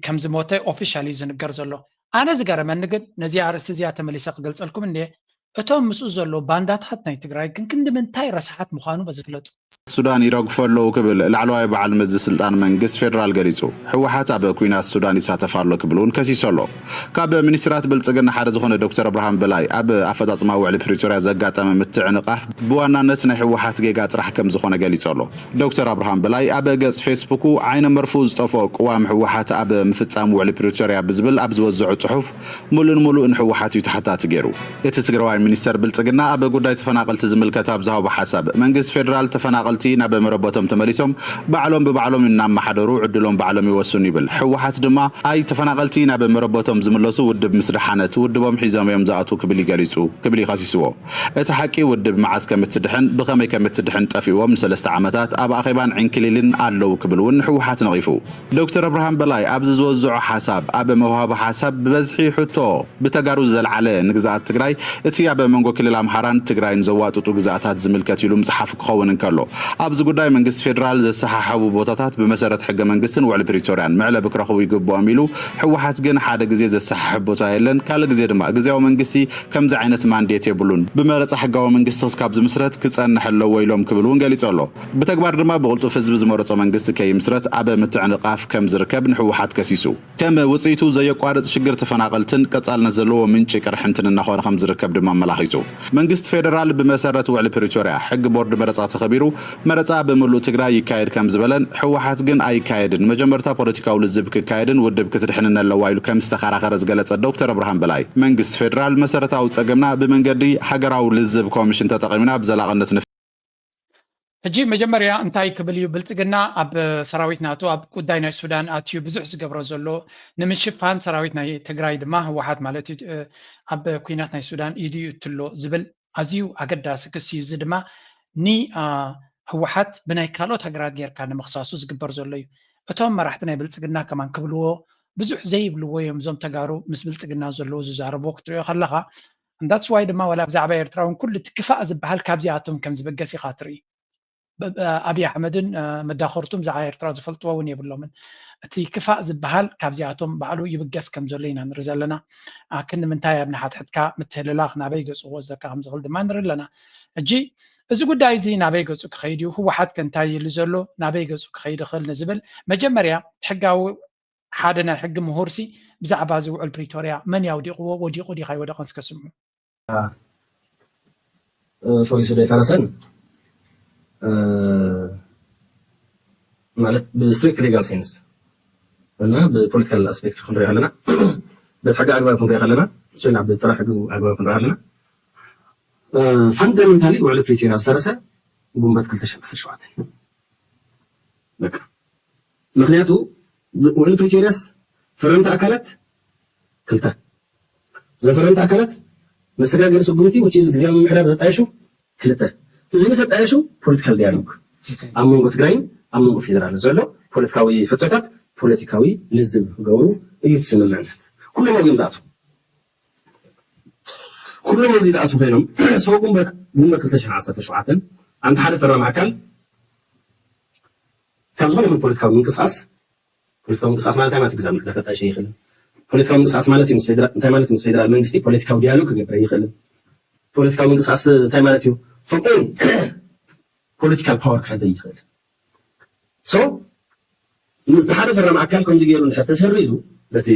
ከም ዝሞተ ኦፊሻል እዩ ዝንገር ዘሎ። ኣነ ዝገረመኒ ግን ነዚ ኣርእስቲ እዚኣ ተመሊሰ ክገልፀልኩም እንደ እቶም ምስኡ ዘለዉ ባንዳታት ናይ ትግራይ ግን ክንዲ ምንታይ ረስሓት ምዃኑ በዚ ፍለጡ። ሱዳን ይረግፉ ኣለዉ ክብል ላዕለዋይ በዓል መዚ ስልጣን መንግስት ፌደራል ገሊጹ። ህወሓት ኣብ ኲናት ሱዳን ይሳተፍ ኣሎ ክብል እውን ከሲሱ ኣሎ። ካብ ሚኒስትራት ብልጽግና ሓደ ዝኾነ ዶክተር ኣብርሃም በላይ ኣብ ኣፈጻጽማ ውዕሊ ፕሪቶርያ ዘጋጠመ ምትዕንቓፍ ብዋናነት ናይ ህወሓት ጌጋ ጥራሕ ከም ዝኾነ ገሊጹ ኣሎ። ዶክተር ኣብርሃም በላይ ኣብ ገጽ ፌስቡኩ ዓይነ መርፍኡ ዝጠፍኦ ቅዋም ህወሓት ኣብ ምፍጻም ውዕሊ ፕሪቶርያ ብዝብል ኣብ ዝወዝዖ ጽሑፍ ሙሉእ ንሙሉእ ንህወሓት እዩ ተሓታቲ ገይሩ። እቲ ትግራዋይ ሚኒስተር ብልጽግና ኣብ ጉዳይ ተፈናቐልቲ ዝምልከት ኣብ ዝሃቦ ሓሳብ፣ መንግስቲ ፌደራል ተፈናቐልቲ ናብ መረበቶም ተመሊሶም ባዕሎም ብባዕሎም እናመሓደሩ ዕድሎም ባዕሎም ይወስኑ ይብል። ህወሓት ድማ ኣይ ተፈናቐልቲ ናብ መረበቶም ዝምለሱ ውድብ ምስ ደሓነት ውድቦም ሒዞም እዮም ዝኣትዉ ክብል ይገሊጹ ክብል እዩ ከሲስዎ። እቲ ሓቂ ውድብ መዓስ ከም እትድሕን ብኸመይ ከም እትድሕን ጠፊእዎም ንሰለስተ ዓመታት ኣብ ኣኼባን ዕንክሊልን ኣለዉ ክብል እውን ንህወሓት ነቒፉ። ዶክተር ኣብርሃም በላይ ኣብዚ ዝወዝዖ ሓሳብ ኣብ መውሃቢ ሓሳብ ብበዝሒ ሕቶ ብተጋሩ ዘልዓለ ንግዝኣት ትግራይ እቲ ኣብ መንጎ ክልል ኣምሓራን ትግራይን ዘዋጥጡ ግዝኣታት ዝምልከት ኢሉ ምፅሓፉ ክኸውን እንከሎ ኣብዚ ጉዳይ መንግስቲ ፌደራል ዘሰሓሕቡ ቦታታት ብመሰረት ሕገ መንግስትን ውዕሊ ፕሪቶርያን መዕለቢ ክረኽቡ ይግብኦም ኢሉ ህወሓት ግን ሓደ ግዜ ዘሰሓሕብ ቦታ የለን ካልእ ግዜ ድማ ግዝያዊ መንግስቲ ከምዚ ዓይነት ማንዴት የብሉን ብመረፃ ሕጋዊ መንግስቲ ክስካብ ዝምስረት ክፀንሕ ኣለዎ ኢሎም ክብል እውን ገሊፁ ኣሎ ብተግባር ድማ ብቕልጡፍ ህዝቢ ዝመረፆ መንግስቲ ከይምስረት ኣብ ምትዕንቓፍ ከም ዝርከብ ንህወሓት ከሲሱ ከም ውፅኢቱ ዘየቋርፅ ሽግር ተፈናቐልትን ቀፃልነት ዘለዎ ምንጪ ቅርሕንትን እናኾነ ከም ዝርከብ ድማ ኣመላኺቱ። መንግስቲ ፌደራል ብመሰረት ውዕሊ ፕሪቶርያ ሕጊ ቦርድ መረፃ ተኸቢሩ መረፃ ብምሉእ ትግራይ ይካየድ ከም ዝበለን ህወሓት ግን ኣይካየድን መጀመርታ ፖለቲካዊ ልዝብ ክካየድን ውድብ ክትድሕንን ኣለዋ ኢሉ ከም ዝተኸራኸረ ዝገለፀ ዶክተር ኣብርሃም በላይ መንግስቲ ፌደራል መሰረታዊ ፀገምና ብመንገዲ ሃገራዊ ልዝብ ኮሚሽን ተጠቒምና ብዘላቕነት ንፍ ሕጂ መጀመርያ እንታይ ክብል እዩ ብልፅግና ኣብ ሰራዊት ናቱ ኣብ ጉዳይ ናይ ሱዳን ኣትዩ ብዙሕ ዝገብሮ ዘሎ ንምሽፋን ሰራዊት ናይ ትግራይ ድማ ህወሓት ማለት እዩ ኣብ ኩናት ናይ ሱዳን ኢዱ እዩ እትሎ ዝብል ኣዝዩ ኣገዳሲ ክሲ እዩ እዚ ድማ ንህወሓት ብናይ ካልኦት ሃገራት ጌርካ ንምኽሳሱ ዝግበር ዘሎ እዩ እቶም መራሕቲ ናይ ብልፅግና ከማን ክብልዎ ብዙሕ ዘይብልዎ እዮም እዞም ተጋሩ ምስ ብልፅግና ዘለዉ ዝዛረብዎ ክትሪኦ ከለኻ that's why ድማ ዋላ ብዛዕባ ኤርትራ እውን ኩሉ እቲ ክፋእ ዝበሃል ካብዚኣቶም ከም ዝብገስ ኢኻ ትርኢ ኣብይ ኣሕመድን መዳኸርቱን ብዛዕባ ኤርትራ ዝፈልጥዎ እውን የብሎምን እቲ ክፋእ ዝበሃል ካብዚኣቶም ባዕሉ ይብገስ ከም ዘሎ ኢና ንርኢ ዘለና ክንዲ ምንታይ ኣብ ንሓትሕትካ ምትህልላኽ ናበይ ገፅዎ ዘካ ከም ዝኽእል ድማ ንርኢ ኣለና ሕጂ እዚ ጉዳይ እዚ ናበይ ገፁ ክኸይድ እዩ ህወሓት ከ እንታይ ኢሉ ዘሎ ናበይ ገፁ ክኸይድ ይኽእል ንዝብል መጀመርያ ሕጋዊ ሓደ ናይ ሕጊ ምሁርሲ ብዛዕባ እዚ ውዕል ፕሪቶርያ መን ያውዲቕዎ ወዲቑ ዲኻ ይወደቐን እስከ ስምዑ ፈዊሱ ዶ ኣይፈረሰን ማለት ብ strict legal sense እና ብፖለቲካል ኣስፔክት ክንሪኦ ከለና፣ በቲ ሕጊ ኣግባብ ክንሪኦ ከለና፣ ንሱ ናብ ጥረ ሕጊ ኣግባብ ክንሪኦ ከለና፣ ፈንዳሜንታሊ ውዕሊ ፕሪቶርያ ዝፈረሰ ግንቦት ክልተ ሺሕ ዓሰርተ ሸውዓተ እዩ። በቃ ምክንያቱ ውዕሊ ፕሪቶርያስ ፈረምቲ ኣካላት ክልተ፣ ዘፈረምቲ ኣካላት መሰጋገሪ ስጉምቲ ውጭ ግዜያዊ ምምሕዳር ዘጣየሹ ክልተ፣ እዚ ምስ ኣጣየሹ ፖለቲካል ዲያሎግ ኣብ መንጎ ትግራይን ኣብ መንጎ ፌደራል ዘሎ ፖለቲካዊ ሕቶታት ፖለቲካዊ ልዝብ ክገብሩ እዩ እቲ ስምምዕነት። ኩሎም ኣብኦም ዝኣትዉ ኩሎም ኣብዚ ዝኣትዉ ኮይኖም ሰው ግንቦት ግንቦት ክልተ ሺሕ ዓሰርተ ሸውዓተ ኣንቲ ሓደ ፈራሚ ኣካል ካብ ዝኾነ ይኹን ፖለቲካዊ ምንቅስቃስ ፖለቲካዊ ምንቅስቃስ ማለት እንታይ ማለት ግዛም ለፈጣሽ ይኽእል ፖለቲካዊ ምንቅስቃስ ማለት ምስ ፌደራል እንታይ ማለት ምስ ፌደራል መንግስቲ ፖለቲካዊ ዲያሎግ ክገብር ይኽእል ፖለቲካዊ ምንቅስቃስ እንታይ ማለት እዩ ፈቆን ፖለቲካል ፓወር ክሕዘ ይኽእል so ምስ ሓደ ፈራሚ ኣካል ከምዚ ገይሩ እንድሕር ተሰሪዙ በቲ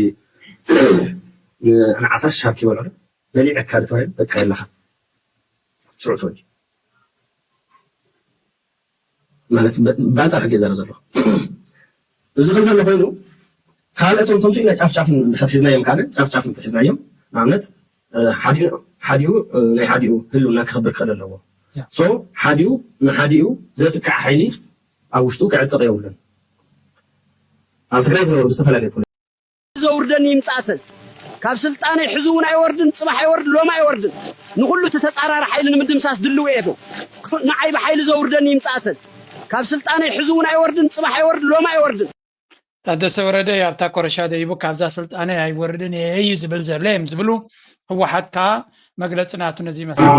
ንዓሳ ሻርክ ይበልዑ በሊዕ ኣካል ተባሂሉ በቃ የለኻ ሽዑ ተወዲኡ ማለት ብኣንፃር ሕጊ ዘረ ዘለኹ እዚ ከም ዘሎ ኮይኑ ካልኦቶም ተምሱ ኢና ጫፍጫፍ ሒዝናዮም ካልእ ጫፍጫፍ ሒዝናዮም ንኣብነት ሓዲኡ ናይ ሓዲኡ ህልውና ክኽብር ክኽእል ኣለዎ ሓዲኡ ንሓዲኡ ዘጥቃዕ ሓይሊ ኣብ ውሽጡ ክዕጥቕ የብሉን ኣብ ትግራይ ዝነበሩ ብዝተፈላለዩ ዘውርደኒ ይምጻእተን ካብ ስልጣነይ ሕዚ እውን ኣይወርድን ጽባሕ ኣይወርድ ሎም ኣይወርድን ንኹሉ እቲ ተጻራሪ ሓይሊ ንምድምሳስ ድልው እየ ንዓይ ብሓይሊ ዘውርደኒ ይምጻእተን ካብ ስልጣነይ ሕዚ እውን ኣይወርድን ጽባሕ ኣይወርድ ሎም ኣይወርድን ታደሰ ወረደ ኣብታ ኮረሻ ደይቡ ካብዛ ስልጣነይ ኣይወርድን እየ እዩ ዝብል ዘሎ እዮም ዝብሉ ህወሓት ከዓ መግለፂ ናቱ ነዚ ይመስል።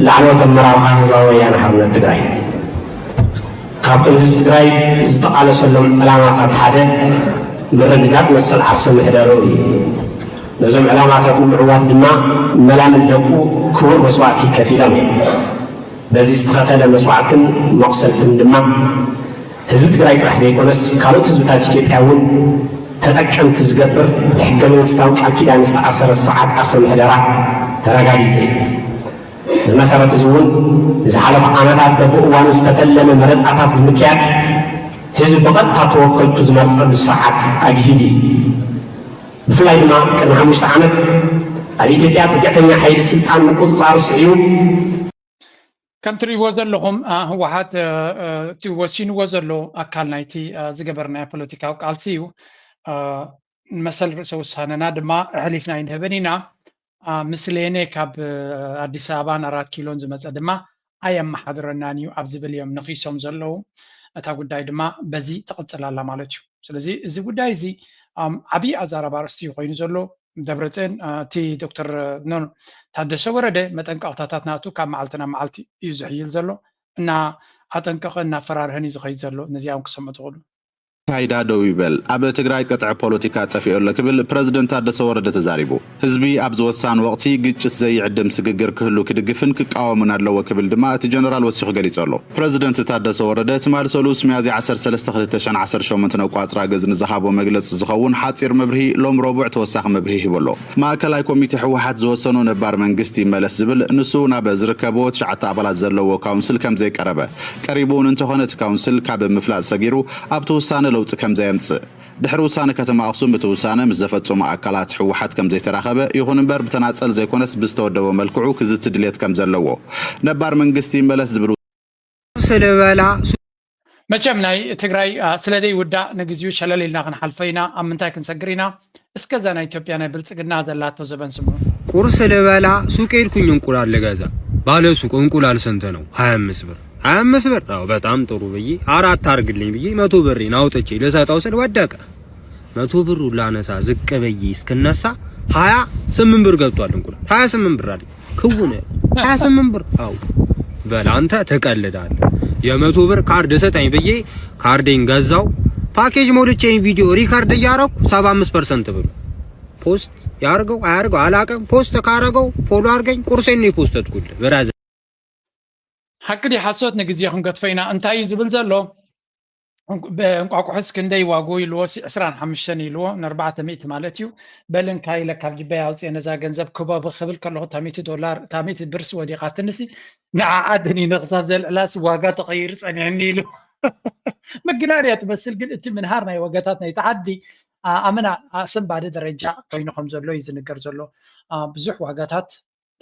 ላዕለዎት ኣመራርሓ ህዝባዊ ወያነ ሓርነት ትግራይ፣ ካብቶም ህዝቢ ትግራይ ዝተቓለሰሎም ዕላማታት ሓደ ምርግጋፅ መሰል ዓርሰ ምሕደርኡ እዩ። ነዞም ዕላማታት ንምዕዋት ድማ መላምል ደቁ ክቡር መስዋእቲ ከፊሎም እዮም። በዚ ዝተኸፈለ መስዋእትን መቑሰልትን ድማ ህዝቢ ትግራይ ጥራሕ ዘይኮነስ ካልኦት ህዝብታት ኢትዮጵያ እውን ተጠቀምቲ ዝገብር ብሕገ መንግስታዊ ቃል ኪዳን ዝተኣሰረ ስርዓት ዓርሰ ምሕደራ ተረጋጊፁ እዩ። ብመሰረት እዚ እውን ንዝሓለፉ ዓመታት በብእዋኑ ዝተተለመ መረፃታት ብምክያድ ህዝቢ ብቐጥታ ተወከልቱ ዝመርፀሉ ስርዓት ኣግሂዱ እዩ። ብፍላይ ድማ ቅድሚ ሓሙሽተ ዓመት ኣብ ኢትዮጵያ ፅግዕተኛ ሓይሊ ስልጣን ምቁፅፃሩ ስዒቡ ከም ትሪእዎ ዘለኹም ህወሓት እቲ ወሲንዎ ዘሎ ኣካል ናይቲ ዝገበርናዮ ፖለቲካዊ ቃልሲ እዩ። መሰል ርእሰ ውሳነና ድማ ኣሕሊፍና ኣይንህብን ኢና። ምስሌነ ካብ ኣዲስ ኣበባን ኣራት ኪሎን ዝመፀ ድማ ኣየመሓድረናን እዩ ኣብ ዝብል እዮም ነኺሶም ዘለዉ። እታ ጉዳይ ድማ በዚ ትቕፅል ኣላ ማለት እዩ። ስለዚ እዚ ጉዳይ እዚ ዓብዪ ኣዛራቢ ኣርእስቲ እዩ ኮይኑ ዘሎ። ደብረፅዮን እቲ ዶክተር ታደሰ ወረደ መጠንቀቕታታት ናቱ ካብ መዓልቲ ናብ መዓልቲ እዩ ዝሕይል ዘሎ እና ኣጠንቀቐ እናፈራርሀን እዩ ዝኸይድ ዘሎ ነዚኣም ክሰምዑ ትኽእሉ። ካይዳ ደው ይበል፣ ኣብ ትግራይ ቅጥዒ ፖለቲካ ጠፊኡ ኣሎ ክብል ፕረዚደንት ታደሰ ወረደ ተዛሪቡ። ህዝቢ ኣብዚ ወሳኒ ወቕቲ ግጭት ዘይዕድም ስግግር ክህሉ ክድግፍን ክቃወምን ኣለዎ ክብል ድማ እቲ ጀነራል ወሲኹ ገሊጹ ኣሎ። ፕረዚደንት ታደሰ ወረደ ትማሊ ሰሉስ ሚያዝያ ዓሰርተ ሰለስተ ክልተ ሽሕን ዓሰርተ ሸሞንተን ኣብ ቋጽራ ግእዝ ንዝሃቦ መግለጺ ዝኸውን ሓጺር መብርሂ ሎም ረቡዕ ተወሳኺ መብርሂ ሂቡ ኣሎ። ማእከላይ ኮሚቴ ህወሓት ዝወሰኖ ነባር መንግስቲ ይመለስ ዝብል ንሱ ናብ ዝርከብዎ ትሽዓተ ኣባላት ዘለዎ ካውንስል ከምዘይቀረበ፣ ቀሪቡ እውን እንተኾነ እቲ ካውንስል ካብ ምፍላጥ ሰጊሩ ኣብቲ ውሳነ ለውጢ ከምዘየምጽእ፣ ድሕሪ ውሳነ ከተማ ኣኽሱም እቲ ውሳነ ምስ ዘፈጸሙ ኣካላት ህወሓት ከምዘይተራኸበ፣ ይኹን እምበር ብተናጸል ዘይኮነስ ብዝተወደበ መልክዑ ክዝቲ ድሌት ከምዘለዎ፣ ነባር መንግስቲ ይመለስ ዝብል ስልበላ መቸም ናይ ትግራይ ስለደይ ውዳእ ንግዚኡ ሸለል ኢልና ክንሓልፎ ኢና ኣብ ምንታይ ክንሰግር ኢና እስከዛ ናይ ኢትዮጵያ ናይ ብልፅግና ዘላቶ ዘበን ስምዑ። ቁርስ ልበላ ሱቅ ሄድኩኝ እንቁላል ልገዛ። ባለ ሱቅ እንቁላል ስንት ነው? ሃያ አምስት ብር። ሃያ አምስት ብር? አዎ በጣም ጥሩ ብዬ አራት አርግልኝ ብዬ መቶ ብሬን አውጥቼ ልሰጠው ስል ወደቀ። መቶ ብሩን ላነሳ ዝቅ ብዬ እስክነሳ ሃያ ስምንት ብር ገብቷል እንቁላል። ሃያ ስምንት ብር አለኝ። ክው ነው ያልኩት። ሃያ ስምንት ብር። አዎ በል አንተ ትቀልዳለህ። የመቶ ብር ካርድ ስጠኝ ብዬ ካርዴን ገዛው። ፓኬጅ ሞልቼ ይሄን ቪዲዮ ሪካርድ እያረኩ ሰባ አምስት ፐርሰንት ብሩ ፖስት ያርገው አያርገው አላቅም። ፖስት ካረገው ፎሎ አርገኝ። ቁርሴን ነው የፖስተትኩልህ ብራዘር። ሓቂ ድዩ ሓሶት ንግዜ ክንገድፎ ኢና። እንታይ እዩ ዝብል ዘሎ? እንቋቑሖስ ክንደይ ዋግኡ ኢልዎ፣ ሲ ዕስራን ሓሙሽተን ኢልዎ፣ ንኣርባዕተ ሚእቲ ማለት እዩ። በል እንካ ኢለ ካብ ጅበይ ኣውፅኤ ነዛ ገንዘብ ክበቡ ክብል ከለኹ፣ እታ ሚእቲ ዶላር፣ እታ ሚእቲ ብርስ ወዲቓትንሲ፣ ንዓዓ ደኒነ ክሳብ ዘልዕላስ ዋጋ ተቐይሩ ፀኒሑኒ ኢሉ። ምግናን እያ ትመስል፣ ግን እቲ ምንሃር ናይ ዋጋታት ናይቲ ዓዲ ኣመና ኣሰንባዲ ደረጃ ኮይኑ ከም ዘሎ እዩ ዝንገር ዘሎ። ብዙሕ ዋጋታት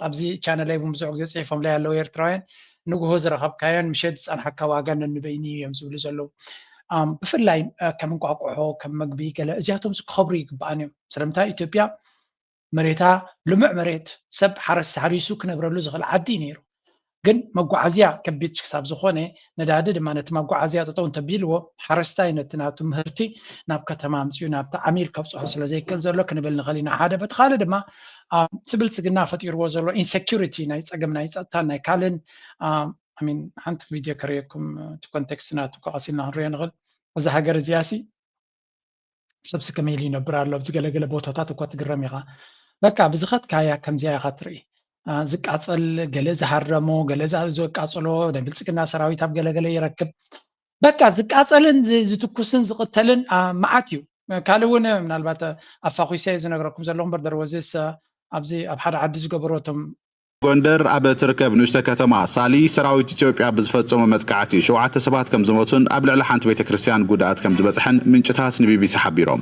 ኣብዚ ቻነለይ እውን ብዙሕ ግዜ ፅሒፎምለይ ኣለዉ ኤርትራውያን፣ ንግሆ ዝረኸብካዮን ምሸት ዝፀንሓካ ዋጋ ነንበይኑ እዩ እዮም ዝብሉ ዘለዉ። ብፍላይ ከም እንቋቑሖ፣ ከም መግቢ ገለ እዚኣቶም ክኸብሩ ይግባኣን እዮም። ስለምንታይ ኢትዮጵያ መሬታ ልሙዕ መሬት ሰብ ሓረስ ሓሪሱ ክነብረሉ ዝኽእል ዓዲ እዩ ነይሩ። ግን መጓዓዝያ ከቢድ ክሳብ ዝኾነ ነዳዲ ድማ ነቲ መጓዓዝያ ጠጠው እንተቢልዎ ሓረስታይ ነቲ ናቱ ምህርቲ ናብ ከተማ ኣምፅኡ ናብቲ ዓሚል ከብፅሖ ስለ ዘይክእል ዘሎ ክንብል ንኽእል ኢና። ሓደ በቲ ካልእ ድማ እቲ ብልፅግና ፈጢርዎ ዘሎ ኢንሴኪሪቲ ናይ ፀገም ናይ ፀጥታን ናይ ካልእን ሓንቲ ቪድዮ ከርእየኩም እቲ ኮንቴክስት ናቱ ከቐሲልና ክንሪኦ ንኽእል። እዛ ሃገር እዚኣ ሲ ሰብሲ ከመይ ኢሉ ይነብር ኣሎ ኣብዚ ገለገለ ቦታታት እኳ ትግረም ኢኻ። በቃ ብዝኸትካያ ከምዚኣ ኢኻ ትርኢ። ዝቃፀል ገለ ዝሃረሞ ገለ ዘቃፀሎ ናይ ብልፅግና ሰራዊት ኣብ ገለገለ ይረክብ። በቃ ዝቃፀልን ዝትኩስን ዝቕተልን መዓት እዩ። ካልእ እውን ምናልባት ኣፋኹሰ ዝነግረኩም ዘለኹ እምበር ደርወዝስ ኣብዚ ኣብ ሓደ ዓዲ ዝገበሮ እቶም ጎንደር ኣብ እትርከብ ንእሽቶ ከተማ ሳሊ ሰራዊት ኢትዮጵያ ብዝፈጸሞ መጥቃዕቲ ሸውዓተ ሰባት ከም ዝሞቱን ኣብ ልዕሊ ሓንቲ ቤተ ክርስቲያን ጉድኣት ከም ዝበጽሐን ምንጭታት ንቢቢሲ ሓቢሮም።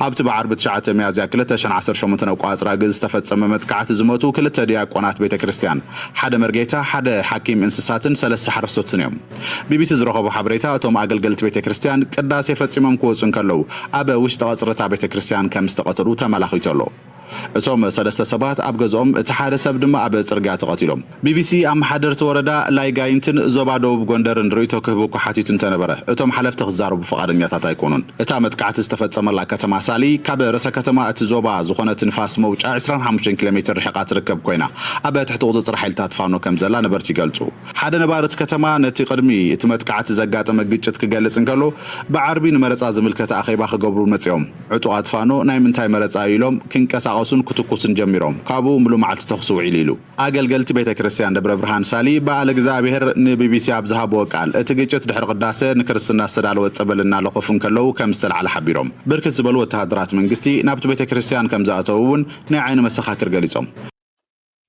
ኣብቲ ብዓርቢ ትሽዓተ ሚያዝያ ክልተ ሽሕን ዓሰርተ ሸሞንተን ኣቋጽራ ግእዝ ዝተፈጸመ መጥቃዕቲ ዝሞቱ ክልተ ዲያቆናት ቤተ ክርስቲያን፣ ሓደ መርጌታ፣ ሓደ ሓኪም እንስሳትን ሰለስተ ሓረስቶትን እዮም። ቢቢሲ ዝረኸቦ ሓበሬታ እቶም ኣገልገልቲ ቤተ ክርስቲያን ቅዳሴ ፈጺሞም ክወጹ እንከለዉ ኣብ ውሽጢ ቀጽርታ ቤተ ክርስቲያን ከም ዝተቐተሉ ተመላኺቱ ኣሎ። እቶም ሰለስተ ሰባት ኣብ ገዝኦም እቲ ሓደ ሰብ ድማ ኣብ ጽርግያ ተቐቲሎም። ቢቢሲ ኣመሓደርቲ ወረዳ ላይጋይንትን ዞባ ደቡብ ጎንደርን ርእይቶ ክህቡ እኳ ሓቲቱ እንተነበረ እቶም ሓለፍቲ ክዛረቡ ፍቓደኛታት ኣይኮኑን። እታ መጥቃዕቲ ዝተፈጸመላ ከተማ ሳሊ ካብ ርእሰ ከተማ እቲ ዞባ ዝኾነት ንፋስ መውጫ ዕስራን ሓሙሽተን ኪሎ ሜትር ርሒቓ ትርከብ ኮይና ኣብ ትሕቲ ቁጽጽር ሓይልታት ፋኖ ከም ዘላ ነበርቲ ይገልጹ። ሓደ ነባሪ እቲ ከተማ ነቲ ቅድሚ እቲ መጥቃዕቲ ዘጋጠመ ግጭት ክገልጽ እንከሎ ብዓርቢ ንመረጻ ዝምልከት ኣኼባ ክገብሩ መጺኦም። ዕጡቓት ፋኖ ናይ ምንታይ መረጻ እዩ ኢሎም ክንቀሳቐሱን ክትኩስን ጀሚሮም። ካብኡ ምሉእ መዓልቲ ተኹሲ ውዒሉ ኢሉ። ኣገልገልቲ ቤተ ክርስቲያን ደብረ ብርሃን ሳሊ በዓል እግዚኣብሔር ንቢቢሲ ኣብ ዝሃብዎ ቃል እቲ ግጭት ድሕሪ ቅዳሴ ንክርስትና ዝተዳለወ ጸበል እናለኸፉ እንከለዉ ከም ዝተላዕለ ሓቢሮም። ብርክት ዝበሉ ወተሃደራት መንግስቲ ናብቲ ቤተ ክርስቲያን ከም ዝኣተዉ እውን ናይ ዓይኒ መሰኻክር ገሊጾም።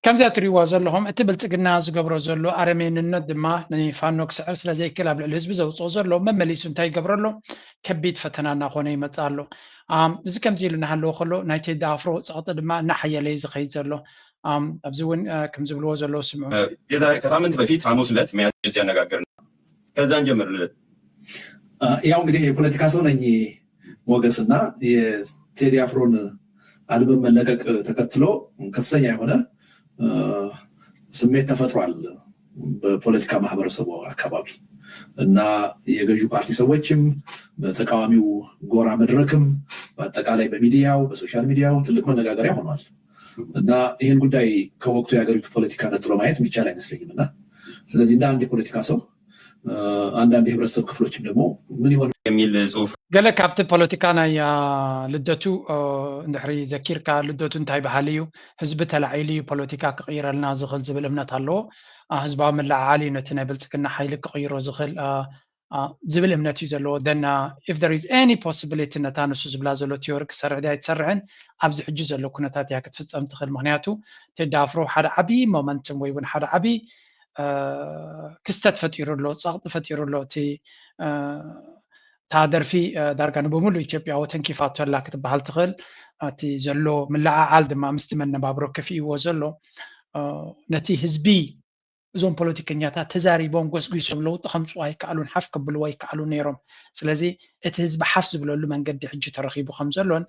ከምዚኣ ትሪእዋ ዘለኹም እቲ ብልፅግና ዝገብሮ ዘሎ ኣረሜንነት ድማ ንፋኖ ክስዕር ስለ ዘይክእል ኣብ ልዕሊ ህዝቢ ዘውፅኦ ዘሎ መመሊሱ እንታይ ይገብሮ ኣሎ? ከቢድ ፈተና እናኾነ ይመፅእ ኣሎ። እዚ ከምዚ ኢሉ እናሃለወ ከሎ ናይ ቴዲ ኣፍሮ ፀቕጢ ድማ እናሓየለ እዩ ዝኸይድ ዘሎ። ኣብዚ እውን ከም ዝብልዎ ዘለዉ ስምዑ። ከሳምንት በፊት ሐሙስ ዕለት ሚያዝያ ሲያነጋግር ከዛን ጀምር ልደት ያው እንግዲህ የፖለቲካ ሰው ነኝ ሞገስ እና የቴዲ አፍሮን አልበም መለቀቅ ተከትሎ ከፍተኛ የሆነ ስሜት ተፈጥሯል በፖለቲካ ማህበረሰቡ አካባቢ እና የገዢ ፓርቲ ሰዎችም በተቃዋሚው ጎራ መድረክም በአጠቃላይ በሚዲያው በሶሻል ሚዲያው ትልቅ መነጋገሪያ ሆኗል እና ይህን ጉዳይ ከወቅቱ የሀገሪቱ ፖለቲካ ነጥሎ ማየት የሚቻል አይመስለኝም እና ስለዚህ እንደ አንድ የፖለቲካ ሰው አንዳንድ የህብረተሰብ ክፍሎችም ደግሞ ምን ይሆን የሚል ጽሁፍ ገለ ካብቲ ፖለቲካ ናይ ልደቱ እንድሕሪ ዘኪርካ ልደቱ እንታይ በሃሊ እዩ? ህዝቢ ተላዒሉ እዩ ፖለቲካ ክቕይረልና ዝኽእል ዝብል እምነት ኣለዎ። ህዝባዊ ምልዕዓል እዩ ነቲ ናይ ብልፅግና ሓይሊ ክቕይሮ ዝኽእል ዝብል እምነት እዩ ዘለዎ። Then if there is any possibility ነታ ንሱ ዝብላ ዘሎ ቲዮሪ ክሰርሕ ድያ ኣይትሰርሕን ኣብዚ ሕጂ ዘሎ ኩነታት እያ ክትፍፀም ትኽእል። ምክንያቱ ቴዲ ኣፍሮ ሓደ ዓብዪ ሞመንትም ወይ እውን ሓደ ዓብዪ ክስተት ፈጢሩ ኣሎ፣ ፀቕጢ ፈጢሩ ኣሎ። እቲ እታ ደርፊ ዳርጋ ንብምሉእ ኢትዮጵያዊ ተንኪፋቶ ኣላ ክትበሃል ትኽእል። እቲ ዘሎ ምልዕዓል ድማ ምስቲ መነባብሮ ከፊእዎ ዘሎ ነቲ ህዝቢ እዞም ፖለቲከኛታት ተዛሪቦም ጎስጒሶም ለውጢ ከምፅኡ ኣይከኣሉን፣ ሓፍ ከብልዎ ኣይከኣሉ ነይሮም። ስለዚ እቲ ህዝቢ ሓፍ ዝብለሉ መንገዲ ሕጂ ተረኺቡ ከም ዘሎን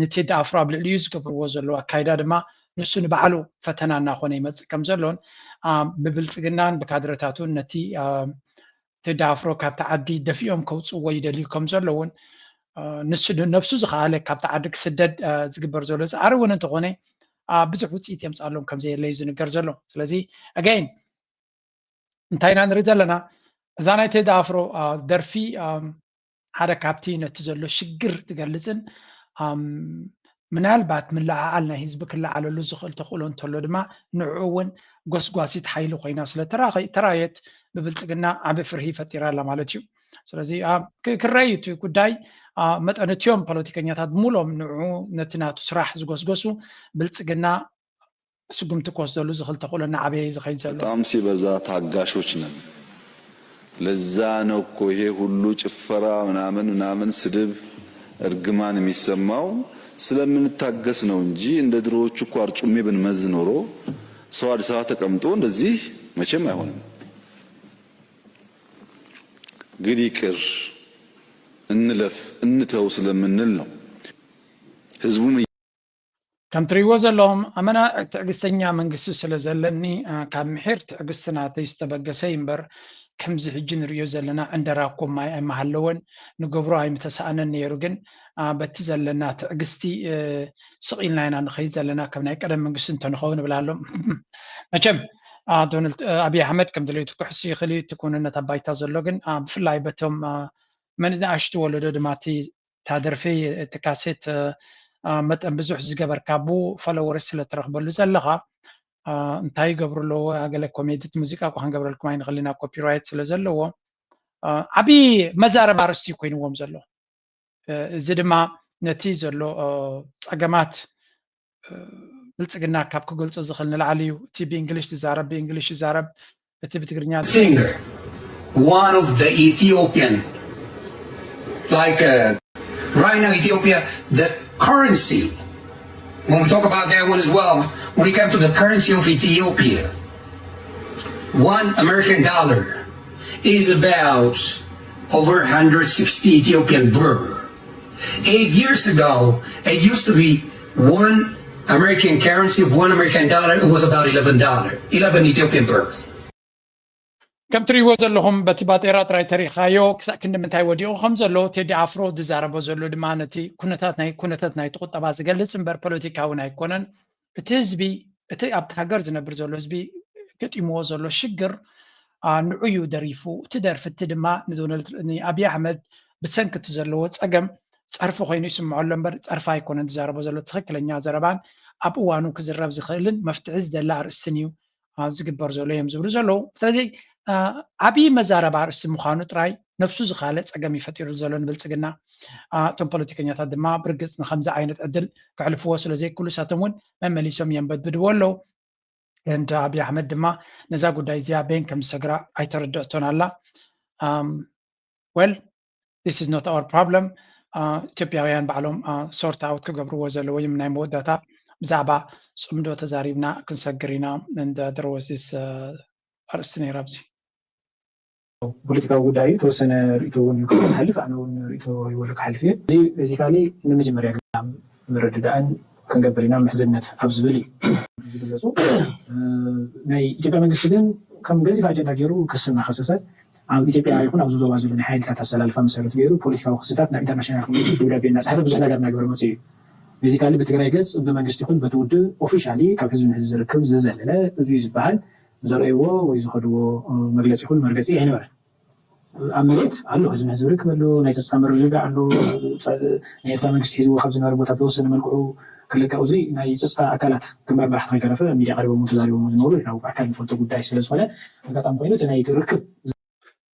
ንቴዲ ኣፍሮ ኣብ ልዕሊኡ ዝገብርዎ ዘለዉ ኣካይዳ ድማ ንሱ ንባዕሉ ፈተና እናኾነ ይመፅእ ከም ዘሎን ብብልፅግናን ብካድረታቱን ነቲ ቴዲ ኣፍሮ ካብቲ ዓዲ ደፊኦም ከውፅዎ ይደልዩ ከም ዘለውን ንሱ ነብሱ ዝኸኣለ ካብቲ ዓዲ ክስደድ ዝግበር ዘሎ ፃዕሪ እውን እንተኾነ ብዙሕ ውፅኢት የምፃሎም ከም ዘየለ እዩ ዝንገር ዘሎ። ስለዚ ኣጋይን እንታይ ኢና ንርኢ ዘለና? እዛ ናይ ቴዲ ኣፍሮ ደርፊ ሓደ ካብቲ ነቲ ዘሎ ሽግር ትገልፅን ምናልባት ምልዕዓል ናይ ህዝቢ ክለዓለሉ ዝኽእል ተኽእሎ እንተሎ ድማ ንዕኡ እውን ጎስጓሲት ሓይሊ ኮይና ስለ ተራየት ብብልፅግና ዓቢ ፍርሂ ፈጢራ ኣላ ማለት እዩ። ስለዚ ክረኣዩ እቲ ጉዳይ መጠን እትዮም ፖለቲከኛታት ብምሎም ንዕኡ ነቲ ናቱ ስራሕ ዝጎስጎሱ ብልፅግና ስጉምቲ ክወስደሉ ዝኽእል ተኽእሎ እናዓበየ እዩ ዝኸይድ ዘሎ። በጣም ሲበዛ ታጋሾች ነን። ለዛ ነው እኮ ይሄ ሁሉ ጭፈራ ምናምን ምናምን፣ ስድብ፣ እርግማን የሚሰማው ስለምንታገስ ነው እንጂ እንደ ድሮዎቹ እኮ አርጩሜ ብንመዝ ኖሮ ሰው አዲስ አበባ ተቀምጦ እንደዚህ መቼም አይሆንም። ግን ይቅር እንለፍ እንተው ስለምንል ነው። ህዝቡም ከም ትሪእዎ ዘለኹም ኣመና ትዕግስተኛ መንግስቲ ስለ ዘለኒ፣ እ፣ ካብ ምሒር ትዕግስቲ ናተይ ዝተበገሰ እዩ እምበር፣ ከምዚ ሕጂ ንሪኦ ዘለና ዕንደራ እኮ ማይ ኣይምሃለወን፣ ንገብሮ ኣይምተሰኣነን ነይሩ። ግን፣ እ፣ በቲ ዘለና ትዕግስቲ፣ እ፣ ስቕ ኢልና ኢና ንኸይድ ዘለና፣ ከም ናይ ቀደም መንግስቲ እንተንኸውን እብል ኣሎ። መቸም፣ እ፣ ዶናልድ፣ እ፣ ኣብይ ኣሕመድ ከም ድሌቱ ክሕሱ ይኽእል እዩ፣ እቲ ክውንነት ኣብ ባይታ ዘሎ ግን፣ እ፣ ብፍላይ በቶም፣ እ፣ መን-፣ ንኣሽቱ ወለዶ ድማ እቲ እታ ደርፊ፣ እቲ ካሴት፣ እ፣ መጠን ብዙሕ ዝገበርካ፣ ብኡ ፎሎወርስ ስለ ትረኽበሉ ዘለኻ፣ እ፣ እንታይ ይገብሩ ኣለዉ? ገለ ኮሜዲ፣ እቲ ሙዚቃ እኳ ክንገብረልኩም ኣይንኽእልን ኢና፣ ኮፒራይት ስለ ዘለዎ። እ፣ ዓብዪ መዛረቢ ኣርእስቲ እዩ ኮይንዎም ዘሎ። እ፣ እዚ ድማ ነቲ ዘሎ፣ እ፣ ጸገማት፣ እ፣ ብልጽግና ካብ ክገልጾ ዝኽእል ንላዕሊ እዩ። እቲ ብእንግሊሽ ዝዛረብ ብእንግሊሽ ይዛረብ፣ እቲ ብትግርኛ singer, one of the Ethiopian, like uh, right now Ethiopia, the currency. When we talk about that one as well, when it comes to the currency of Ethiopia, one American dollar is about over one hundred sixty Ethiopian birr. Eight years ago, it used to be one American currency, one American dollar, it was about eleven dollar, eleven Ethiopian birr. ከም ትሪእዎ ዘለኹም በቲ ባጤራ ጥራይ ተሪኻዮ ክሳብ ክንዲ ምንታይ ወዲቑ ከም ዘሎ። ቴዲ ኣፍሮ ዝዛረቦ ዘሎ ድማ ነቲ ኩነታት ናይ ኩነታት ናይቲ ቁጠባ ዝገልጽ እምበር ፖለቲካውን ኣይኮነን። እቲ ህዝቢ፣ እቲ ኣብቲ ሃገር ዝነብር ዘሎ ህዝቢ ገጢምዎ ዘሎ ሽግር፣ አ፣ ንዑ እዩ ደሪፉ። እቲ ደርፊ እቲ ድማ ንዶናልድ፣ ንኣብይ ኣሕመድ ብሰንኪ እቲ ዘለዎ ጸገም ጸርፊ ኮይኑ ይስምዖ ኣሎ እምበር ጸርፊ ኣይኮነን ዝዛረቦ ዘሎ። ትኽክለኛ ዘረባን ኣብ እዋኑ ክዝረብ ዝኽእልን መፍትሒ ዝደሊ ኣርእስትን እዩ፣ አ፣ ዝግበር ዘሎ እዮም ዝብሉ ዘለዉ። ስለዚ፣ አ፣ ዓብዪ መዛረቢ ኣርእስቲ ምዃኑ ጥራይ ነብሱ ዝኻለ ጸገም እዩ ፈጢሩ ዘሎ ንብልጽግና። አ፣ እቶም ፖለቲከኛታት ድማ ብርግጽ ንኸምዚ ዓይነት ዕድል ከሕልፍዎ ስለ ዘይክእሉ፣ ንሳቶም እውን መመሊሶም የንበድብድዎ ኣለዉ። እንደ ኣብይ ኣሕመድ ድማ ነዛ ጉዳይ እዚኣ በየን ከም ዝሰግራ ኣይተረደእቶን ኣላ። ኣም፣ well, this is not our problem. አ፣ ኢትዮጵያውያን ባዕሎም፣ አ፣ ሶርት ኣውት ክገብርዎ ዘለዎም ናይ መወዳእታ ብዛዕባ ጽምዶ ተዛሪብና ክንሰግር ኢና። እንደ there was this, አ፣ ኣርእስቲ ነይራ ኣብዚ። ፖለቲካዊ ጉዳይ እዩ። ተወሰነ ርእቶ እውን ክሓልፍ፣ ኣነ እውን ርእቶ ይበሉ ክሓልፍ እየ። እዚ ቤዚካሊ ንመጀመርያ ግዜ ምርድዳእን ክንገብር ኢና ምሕዝነት ኣብ ዝብል እዩ ዝግለፁ። እ፣ ናይ ኢትዮጵያ መንግስቲ ግን ከም ገዚፍ ኣጀንዳ ገይሩ ክሲ እናኸሰሰ ኣብ ኢትዮጵያ ይኹን ኣብዚ ዞባ ዘሎ ናይ ሓይልታት ኣሰላልፋ መሰረት ገይሩ ፖለቲካዊ ክስታት ናብ ኢንተርናሽናል ኮሚኒቲ ደብዳቤ እናፅሓፈ ብዙሕ ነገር እናገበረ መፅኡ እዩ። ቤዚካሊ ብትግራይ ገፅ ብመንግስቲ ይኹን በቲ ውድብ ኦፊሻሊ ካብ ህዝቢ ንህዝቢ ዝርክብ ዝዘለለ እዚ እዩ ዝበሃል ዘርእይዎ ወይ ዝኸድዎ፣ እ፣ መግለፂ ይኹን መርገፂ ኣይነበረን። ኣብ መሬት ኣሎ፣ ህዝቢ ንህዝቢ ርክብ ኣሎ፣ ናይ ፀጥታ ምርድዳእ ኣሎ፣ ፀ-፣ ናይ ኤርትራ መንግስቲ ሒዝዎ ካብ ዝነበረ ቦታ ብተወሰነ መልክዑ ክልቀቕ፣ እዚ ናይ ፀጥታ ኣካላት ግንባር መራሕቲ ከይተረፈ ሚድያ ቀሪቦም ተዛሪቦም ዝነበሩ ኢና፣ ብኣካል ንፈልጦ ጉዳይ ስለ ዝኾነ ኣጋጣሚ ኮይኑ እቲ ናይ ርክብ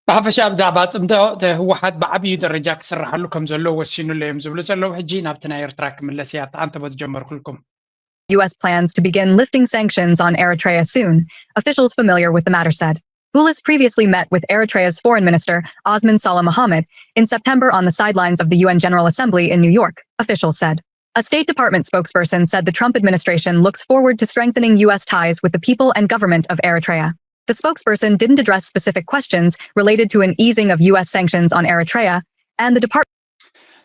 ብሓፈሻ ብዛዕባ ጽምዶ ህወሓት ብዓብዩ ደረጃ ክስራሓሉ ከም ዘሎ ወሲኑ ኣሎ እዮም ዝብሉ ዘለዉ። ሕጂ ናብቲ ናይ ኤርትራ ክምለስ እያ፣ ኣብቲ ዓንተቦ ዝጀመርኩልኩም። U S plans to begin lifting sanctions on Eritrea soon, officials familiar with the matter said. Boulos previously met with Eritrea's foreign minister, Osman Salah Mohammed, in September on the sidelines of the U N General Assembly in New York, officials said. A State Department spokesperson said the Trump administration looks forward to strengthening U S ties with the people and government of Eritrea. The spokesperson didn't address specific questions related to an easing of U S sanctions on Eritrea, and the department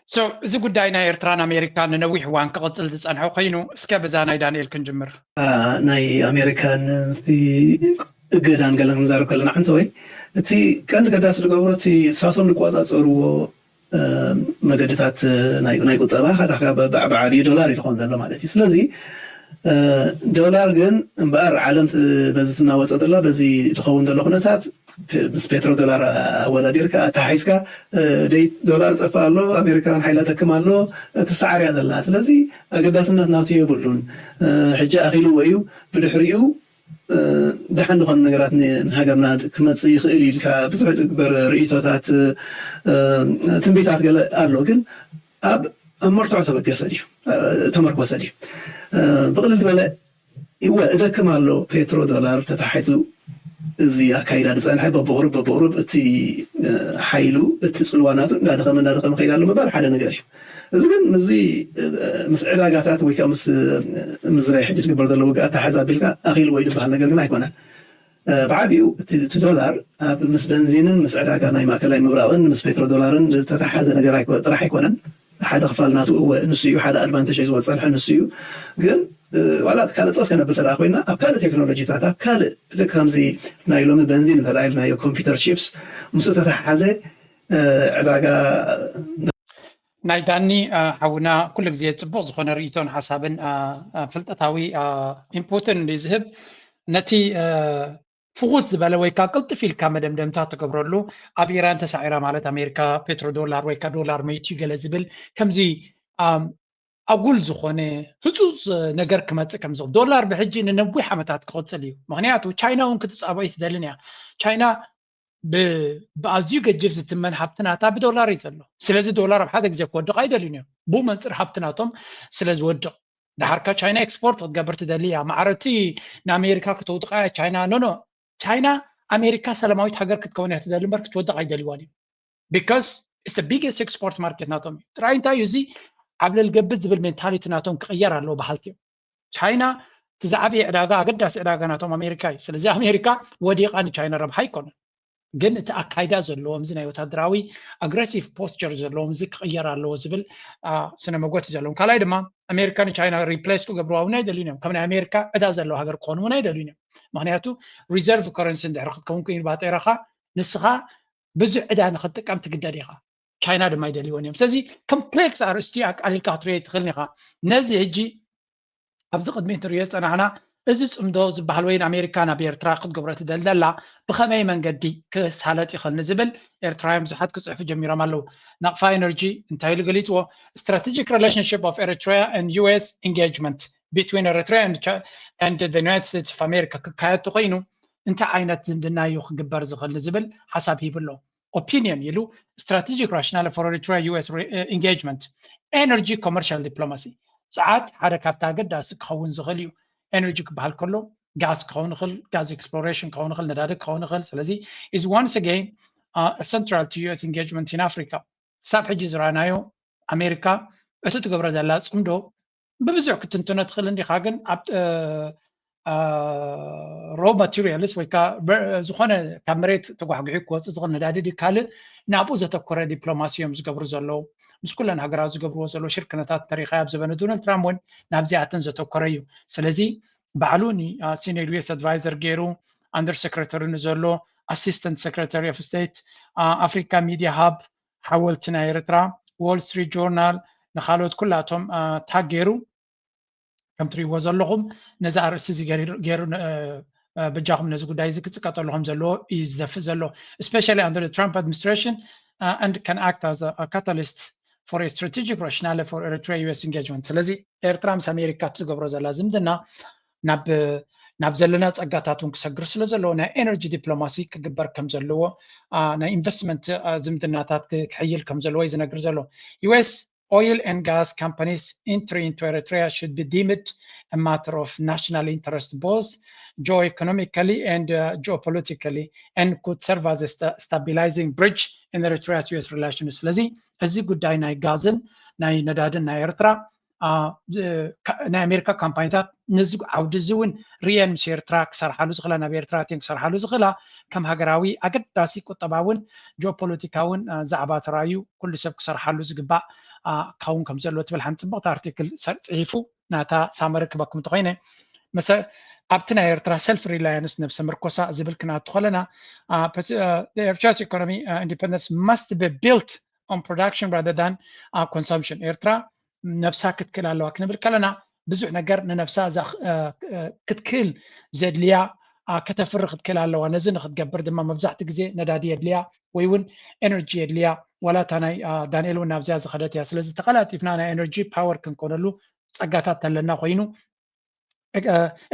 So፣ እዚ ጉዳይ ናይ ኤርትራን ኣሜሪካን ንነዊሕ እዋን ክቕጽል ዝጸንሐ ኮይኑ፣ እስከ በዛ ናይ ዳንኤል ክንጅምር። ናይ ኣሜሪካን እቲ እገዳን ገለን ክንዛረብ ከለና፣ ሓንቲ ወይ እቲ ቀንዲ ገዳሲ ዝገብሮ እቲ ንሳቶም ዝቆጻጸርዎ፣ እ፣ መገድታት ናይ፣ ናይ ቁጠባ፣ ካዳካ ብ-፣ ብ-፣ ብዓብዩ ዶላር እዩ ዝኸውን ዘሎ ማለት እዩ። ስለዚ፣ እ፣ ዶላር ግን እምበኣር ዓለም ት-፣ በዚ ትናወጸ ዘላ፣ በዚ ዝኸውን ዘሎ ኩነታት ፕ-፣ ምስ ፔትሮ ዶላር ኣወዳዲርካ፣ ኣተሓሒዝካ፣ እ፣ ደይ ዶላር ጠፍእ ኣሎ፣ ኣሜሪካውያን ሓይላ ደክም ኣሎ፣ ትሰዓር እያ ዘላ። ስለዚ ኣገዳስነት ናቱ የብሉን። እ፣ ሕጂ ኣኺልዎ እዩ። ብድሕሪኡ፣ እ፣ ደሓን ዝኾነ ነገራት ን-፣ ንሃገርና ክመጽእ ይኽእል እዩ ኢልካ ብዙሕ ዝግበር ርእይቶታት፣ እ፣ ትንቢታት ገለ ኣሎ። ግን ኣብ፣ ኣብ መርትዖ ተበገሰ ድዩ? እ፣ ተመርኮሰ ድዩ? እ፣ ብቕልል ዝበለ፣ እወ፣ እደክም ኣሎ፣ ፔትሮ ዶላር ተታሒዙ እዚ ኣካይዳ ዝፀንሐ በብቑሩብ በብቑሩብ እቲ ሓይሉ እቲ ፅልዋ ናቱ እንዳደኸመ እንዳደኸመ ከይዳ ኣሎ ምባል ሓደ ነገር እዩ። እዚ ግን ምስዚ ምስ ዕዳጋታት ወይ ከዓ ምስ ምዝራይ ሕጂ ትግበር ዘሎ ውግእ ኣተሓሕዛ ኣቢልካ ኣኺልዎ እዩ ዝበሃል ነገር ግን ኣይኮነን። ብዓቢኡ እቲ ዶላር ኣብ ምስ በንዚንን ምስ ዕዳጋ ናይ ማእከላይ ምብራቕን ምስ ፔትሮ ዶላርን ዝተተሓሓዘ ነገር ጥራሕ ኣይኮነን። ሓደ ክፋል ናቱ እወ ንሱ እዩ፣ ሓደ ኣድቫንቴጅ ሒዝዎ ዝፀንሐ ንሱ እዩ። ግን ዋላ ካልእ ጥቕስ ከነብል ተደኣ ኮይና ኣብ ካልእ ቴክኖሎጂታት ኣብ ካልእ ልክ ከምዚ ናይ ሎሚ በንዚን እንተደኣ ኢልናዮ ኮምፒውተር ቺፕስ ምስኡ ተተሓሓዘ ዕዳጋ ናይ ዳኒ ሓውና ኩሉ ግዜ ፅቡቕ ዝኾነ ርእይቶን ሓሳብን ፍልጠታዊ ኢንፑትን ዝህብ ነቲ ፍኹስ ዝበለ ወይ ከዓ ቅልጥፍ ኢልካ መደምደምታ ትገብረሉ ኣብ ኢራን ተሳዒራ ማለት ኣሜሪካ ፔትሮ ዶላር ወይ ከዓ ዶላር መይቱ ገለ ዝብል ከምዚ ኣጉል ዝኾነ ህፁፅ ነገር ክመፅእ ከም ዝኽእል ዶላር ብሕጂ ንነዊሕ ዓመታት ክቕፅል እዩ። ምክንያቱ ቻይና እውን ክትፃበ ኣይትደልን እያ። ቻይና ብኣዝዩ ገጅፍ ዝትመን ሃብቲ ናታ ብዶላር እዩ ዘሎ። ስለዚ ዶላር ኣብ ሓደ ግዜ ክወድቕ ኣይደልዩን እዮም። ብኡ መንፅር ሃብቲ ናቶም ስለ ዝወድቕ ድሓርካ ቻይና ኤክስፖርት ክትገብር ትደሊ እያ። ማዕረቲ ንኣሜሪካ ክተውድቓ እያ ቻይና ኖኖ ቻይና ኣሜሪካ ሰላማዊት ሃገር ክትከውን እያ ትደሊ እምበር ክትወድቕ ኣይደልዋን እዩ። because it's the biggest export market ናቶም እዩ። ጥራይ እንታይ እዩ እዚ ዓብለል ገብት ዝብል ሜንታሊቲ ናቶም ክቕየር ኣለዎ በሃልቲ እዮም። ቻይና እቲ ዝዓበየ ዕዳጋ ኣገዳሲ ዕዳጋ ናቶም ኣሜሪካ እዩ። ስለዚ ኣሜሪካ ወዲቓ ንቻይና ረብሓ ኣይኮነን። ግን እቲ ኣካይዳ ዘለዎም እዚ ናይ ወታደራዊ ኣግረሲቭ ፖስቸር ዘለዎም እዚ ክቕየር ኣለዎ ዝብል ስነ መጎት እዩ ዘለዎም። ካልኣይ ድማ ኣሜሪካ ንቻይና ሪፕሌስ ክገብርዋ እውን ኣይደልዩን እዮም። ከም ናይ ኣሜሪካ ዕዳ ዘለዎ ሃገር ክኾኑ እውን ኣይደልዩን እዮም። ምክንያቱ ሪዘርቭ ከረንሲ እንድሕር ክትከውን ኮይኑ ባጤራኻ ንስኻ ብዙሕ ዕዳ ንክትጥቀም ትግደድ ኢኻ። ቻይና ድማ ኣይደልይዎን እዮም። ስለዚ ኮምፕሌክስ ኣርእስቲ ኣቃሊልካ ክትሪኦ ትኽእል ኢኻ። ነዚ ሕጂ ኣብዚ ቅድሚ ትሪኦ ዝፀናሕና እዚ ፅምዶ ዝበሃል ወይ ኣሜሪካ ናብ ኤርትራ ክትገብሮ ትደሊ ዘላ ብኸመይ መንገዲ ክሳለጥ ይኽእል ንዝብል ኤርትራውያን ብዙሓት ክፅሕፉ ጀሚሮም ኣለዉ። ናቕፋ ኤነርጂ እንታይ ኢሉ ገሊፅዎ? Strategic relationship of Eritrea and U S engagement between Eritrea and the United States of America ክካየድ ተኮይኑ እንታይ ዓይነት ዝምድና እዩ ክግበር ዝኽእል ንዝብል ሓሳብ ሂቡ ኣሎ። Opinion ኢሉ Strategic Rationale for Eritrea U S Engagement Energy Commercial Diplomacy ጸዓት ሓደ ካብቲ ኣገዳሲ ክኸውን ዝኽእል እዩ። ኤነርጂ ክበሃል ከሎ ጋዝ ክኸውን ይኽእል፣ ጋዝ ኤክስፕሎሬሽን ክኸውን ይኽእል፣ ነዳዲ ክኸውን ይኽእል። ስለዚ is once again central to U S engagement in Africa። ክሳብ ሕጂ ዝረኣናዮ ኣሜሪካ እቲ ትገብሮ ዘላ ጽምዶ ብብዙሕ ክትንትኖ ትኽእል እንዲኻ፣ ግን ኣብ ሮ ማቴሪያልስ ወይ ከዓ ዝኾነ ካብ መሬት ተጓሕጉሒ ክወፅእ ዝኽእል ነዳዲ ድዩ ካልእ ናብኡ ዘተኮረ ዲፕሎማሲ እዮም ዝገብሩ ዘለዉ። ምስ ኩለን ሃገራት ዝገብርዎ ዘለዉ ሽርክነታት እንተሪኢኻዮ ኣብ ዘበነ ዶናልድ ትራምፕ እውን ናብዚኣተን ዘተኮረ እዩ። ስለዚ ባዕሉ ኒ ሲኒየር ዩ ኤስ ኣድቫይዘር ገይሩ ኣንደር ሴክረተሪ ንዘሎ ኣሲስተንት ሴክረተሪ ኦፍ ስቴት ኣፍሪካ ሚድያ ሃብ ሓወልቲ ናይ ኤርትራ ዎል ስትሪት ጆርናል ንካልኦት ኩላቶም ታግ ገይሩ ከም ትሪእዎ ዘለኹም ነዚ ኣርእስቲ እዚ ገይሩ በጃኹም ነዚ ጉዳይ እዚ ክፅቀጠሉ ከም ዘለዎ እዩ ዝደፍእ ዘሎ። Especially under the Trump administration and can act as a catalyst for a strategic rationale for Eritrea U S engagement። ስለዚ ኤርትራ ምስ ኣሜሪካ ትገብሮ ዘላ ዝምድና ናብ ናብ ዘለና ፀጋታት እውን ክሰግር ስለ ዘለዎ ናይ ኤነርጂ ዲፕሎማሲ ክግበር ከም ዘለዎ ናይ ኢንቨስትመንት ዝምድናታት ክሕይል ከም ዘለዎ እዩ ዝነግር ዘሎ። U S oil and gas companies entry into Eritrea should be deemed a matter of national interest both geo-economically and uh, geopolitically and could serve as a sta stabilizing bridge in Eritrea's U S relations። ስለዚ እዚ ጉዳይ ናይ ጋዝን ናይ ነዳድን ናይ ኤርትራ ናይ ኣሜሪካ ካምፓኒታት ነዚ ዓውዲ እዚ እውን ሪአን ምስ ኤርትራ ክሰርሓሉ ዝኽእላ ናብ ኤርትራ እተን ክሰርሓሉ ዝኽእላ ከም ሃገራዊ ኣገዳሲ ቁጠባውን ጂኦፖለቲካውን ዛዕባ ተራእዩ ኩሉ ሰብ ክሰርሓሉ ዝግባእ ክኸውን ከም ዘለዎ ትብል ሓንቲ ፅብቕቲ ኣርቲክል ጽሒፉ ናታ ሳመሪ ክበኩም እንተኮይነ ኣብቲ ናይ ኤርትራ ሰልፍ ሪላያንስ ነብሰ ምርኮሳ ዝብል ክንኣቱ ከለና ኤርትራስ ኢኮኖሚ ኢንዲፐንደንስ ማስት ቢ ቢልት ኦን ፕሮዳክሽን ራደር ዳን ኮንሰምፕሽን ኤርትራ ነብሳ ክትክእል ኣለዋ ክንብል ከለና ብዙሕ ነገር ንነብሳ ክትክእል ዘድልያ ከተፍሪ ክትክእል ኣለዋ። ነዚ ንክትገብር ድማ መብዛሕትኡ ግዜ ነዳዲ የድልያ ወይ እውን ኤነርጂ የድልያ። ዋላ እታ ናይ ዳንኤል እውን ናብዚኣ ዝኸደት እያ። ስለዚ ተቐላጢፍና ናይ ኤነርጂ ፓወር ክንኮነሉ ፀጋታት ተለና ኮይኑ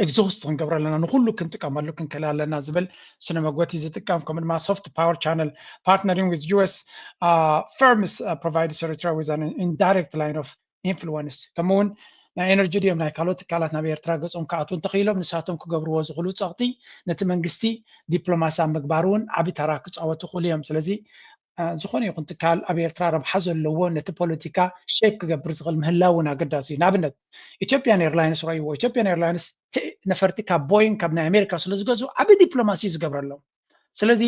ኤግዞስት ክንገብሮ ኣለና፣ ንኩሉ ክንጥቀመሉ ክንክእል ኣለና ዝብል ስነ መጎት እዩ ዝጥቀም። ከምኡ ድማ soft power channel partnering with U S firms provides Eritrea with an indirect line of influence። ከምኡ እውን ናይ ኤነርጂ ድዮም ናይ ካልኦት ትካላት ናብ ኤርትራ ገጾም ክኣትዉ እንተኽኢሎም ንሳቶም ክገብርዎ ዝኽእሉ ጸቕጢ ነቲ መንግስቲ ዲፕሎማሲ ኣብ ምግባር እውን ዓቢ ተራ ክጻወቱ ይኽእሉ እዮም። ስለዚ ዝኾነ ይኹን ትካል ኣብ ኤርትራ ረብሓ ዘለዎ ነቲ ፖለቲካ ሼፕ ክገብር ዝኽእል ምህላው እውን ኣገዳሲ እዩ። ንኣብነት ኢትዮጵያን ኤርላይንስ ረእይዎ። ኢትዮጵያን ኤርላይንስ ነፈርቲ ካብ ቦይንግ ካብ ናይ ኣሜሪካ ስለ ዝገዝኡ ዓቢ ዲፕሎማሲ እዩ ዝገብረሎም። ስለዚ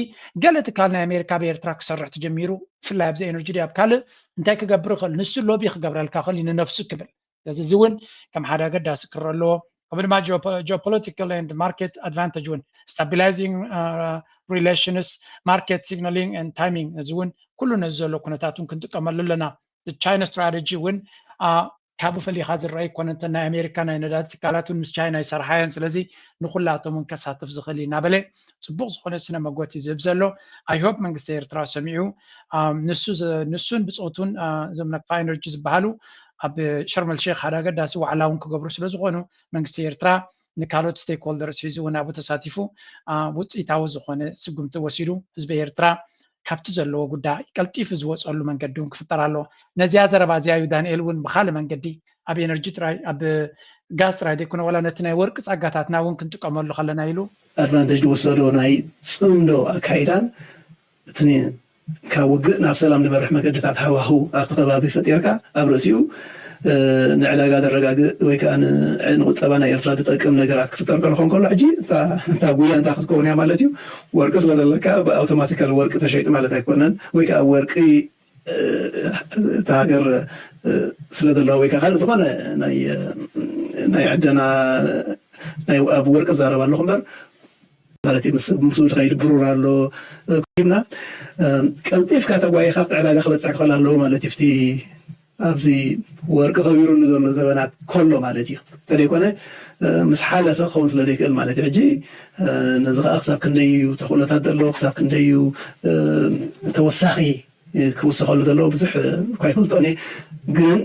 ገለ ትካል ናይ ኣሜሪካ ኣብ ኤርትራ ክሰርሕ ተጀሚሩ፣ ብፍላይ ኣብዚ ኤነርጂ ድዩ ኣብ ካልእ እንታይ ክገብር ይኽእል፣ ንሱ ሎቢ ክገብረልካ ይኽእል እዩ ንነብሱ ክብል። ስለዚ እዚ እውን ከም ሓደ ኣገዳሲ ክረአ ኣለዎ። ከምኡ ድማ ጂኦፖለቲካል ኤንድ ማርኬት ኣድቫንቴጅ እውን፣ ስታቢላይዚንግ ሪሌሽንስ፣ ማርኬት ሲግናሊንግ ኤንድ ታይሚንግ፣ እዚ እውን ኩሉ ነዚ ዘሎ ኩነታት እውን ክንጥቀመሉ ኣለና። ቻይና ስትራቴጂ እውን ካብኡ ፈሊኻ ዝረአ ኣይኮነ። እንተ ናይ ኣሜሪካ ናይ ነዳዲ ትካላት እውን ምስ ቻይና ይሰርሓ እየን። ስለዚ ንኩላቶም እውን ከሳትፍ ዝኽእል እዩ እናበለ ጽቡቕ ዝኾነ ስነ መጎት እዩ ዝህብ ዘሎ። ኣይሆፕ መንግስቲ ኤርትራ ሰሚዑ ንሱን ብፆቱን እዞም ነክፋ ኤነርጂ ዝበሃሉ ኣብ ሸርመል ሼክ ሓደ ኣገዳሲ ዋዕላ እውን ክገብሩ ስለ ዝኾኑ መንግስቲ ኤርትራ ንካልኦት ስቴክሆልደርስ ሒዙ እውን ኣብኡ ተሳቲፉ ውፅኢታዊ ዝኾነ ስጉምቲ ወሲዱ ህዝቢ ኤርትራ ካብቲ ዘለዎ ጉዳይ ቀልጢፉ ዝወፀሉ መንገዲ እውን ክፍጠር ኣለዎ። ነዚኣ ዘረባ እዚኣ እዩ ዳንኤል እውን ብካልእ መንገዲ ኣብ ኤነርጂ ጥራይ ኣብ ጋዝ ጥራይ ዘይኮነ ዋላ ነቲ ናይ ወርቂ ጸጋታትና እውን ክንጥቀመሉ ከለና ኢሉ ኣድቫንቴጅ ዝወሰዶ ናይ ፅምዶ ኣካይዳን እቲ ካብ ውግእ ናብ ሰላም ንበርሕ መገድታት ሃዋህው ኣብቲ ከባቢ ፈጢርካ ኣብ ርእሲኡ ንዕዳጋ ዘረጋግእ ወይ ከዓ ንቁጠባ ናይ ኤርትራ ዝጠቅም ነገራት ክፍጠር ከሎ ከንከሎ ሕጂ እታ ጉያ እንታይ ክትከውን እያ ማለት እዩ። ወርቂ ስለዘለካ ብኣውቶማቲካል ወርቂ ተሸይጡ ማለት ኣይኮነን። ወይ ከዓ ወርቂ እታ ሃገር ስለ ዘለዋ ወይ ከዓ ካልእ ዝኾነ ናይ ዕደና ኣብ ወርቂ ዛረብ ኣለኹ እምበር ማለት እዩ ምስ ዝኸይድ ብሩር ኣሎ ኮሂብና ቀልጢፍካ ተጓይኻ ኣብቲ ዕዳጋ ክበፅሕ ክኽእል ኣለዎ ማለት እዩ። ኣብዚ ወርቂ ከቢሩሉ ዘሎ ዘበናት ከሎ ማለት እዩ። እንተደይኮነ ምስ ሓለፈ ክኸውን ስለ ዘይክእል ማለት እዩ። ሕጂ ነዚ ከዓ ክሳብ ክንደይ እዩ ተኽእሎታት ዘለዎ ክሳብ ክንደይ እዩ ተወሳኺ ክውሰኸሉ ዘለዎ ብዙሕ እኳ ይፈልጦ እኔ ግን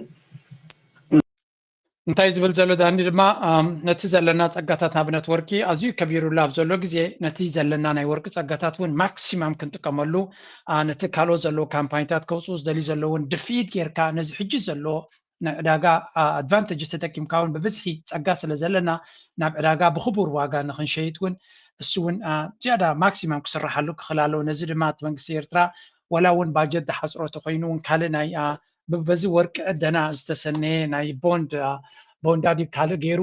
እንታይ ዝብል ዘሎ ዳኒ ድማ ነቲ ዘለና ጸጋታት ንኣብነት ወርቂ ኣዝዩ ከቢሩሉ ኣብ ዘሎ ግዜ ነቲ ዘለና ናይ ወርቂ ጸጋታት እውን ማክሲማም ክንጥቀመሉ ነቲ ካልኦት ዘለዉ ካምፓኒታት ከውፅኡ ዝደልዩ ዘለውን ድፍኢት ጌርካ ነዚ ሕጂ ዘሎ ናይ ዕዳጋ ኣድቫንቴጅ ተጠቂምካ እውን ብብዝሒ ጸጋ ስለ ዘለና ናብ ዕዳጋ ብክቡር ዋጋ ንክንሸይጥ እውን እሱ እውን ዝያዳ ማክሲማም ክስራሓሉ ክኽእል ኣለዎ። ነዚ ድማ እቲ መንግስቲ ኤርትራ ወላ እውን ባጀት ዝሓፅሮ ተኮይኑ እውን ካልእ ናይ በዚ ወርቂ ዕደና ዝተሰነየ ናይ ቦንድ ቦንዳ ድዩ ካልእ ገይሩ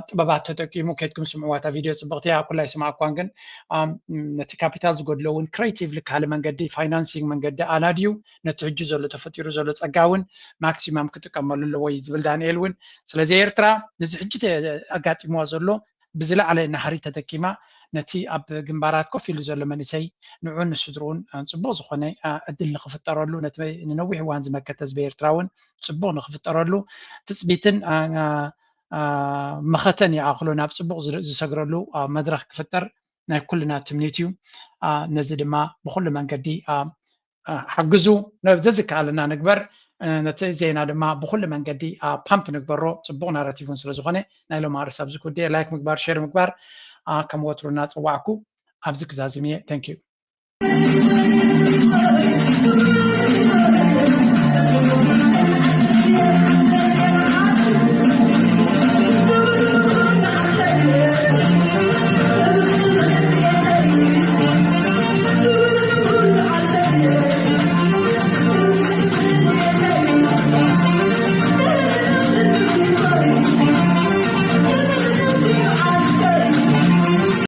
ጥበባት ተጠቂሙ ከድኩም ስምዕዋ እታ ቪድዮ ፅብቅቲ እያ ኩላ ይስማዕኳን ግን ነቲ ካፒታል ዝጎድሎ እውን ክሬቲቭሊ ካልእ መንገዲ ፋይናንሲንግ መንገዲ ኣላድዩ ነቲ ሕጂ ዘሎ ተፈጢሩ ዘሎ ፀጋ እውን ማክሲማም ክጥቀመሉ ኣለዎ እዩ ዝብል ዳንኤል እውን ስለዚ ኤርትራ ነዚ ሕጂ ኣጋጢምዋ ዘሎ ብዝለዓለ ናህሪ ተጠቂማ ነቲ ኣብ ግንባራት ኮፍ ኢሉ ዘሎ መንእሰይ ንዑን ንስድርኡን ፅቡቅ ዝኾነ ዕድል ንክፍጠረሉ ነቲ ንነዊሕ እዋን ዝመከተ ህዝቢ ኤርትራ እውን ፅቡቅ ንክፍጠረሉ ትፅቢትን መኸተን ይኣኽሎ ናብ ፅቡቅ ዝሰግረሉ መድረክ ክፍጠር ናይ ኩልና ትምኒት እዩ። ነዚ ድማ ብኩሉ መንገዲ ሓግዙ። ነዚ ዝከኣለና ንግበር። ነቲ ዜና ድማ ብኩሉ መንገዲ ፓምፕ ንግበሮ። ፅቡቅ ናራቲቭ እውን ስለዝኮነ ናይ ሎም ኣርእስቲ ኣብዚ ኩዴ ላይክ ምግባር ሼር ምግባር ከም ወትሩ እናፀዋዕኩ ኣብዚ ክዛዝም እየ። Thank you።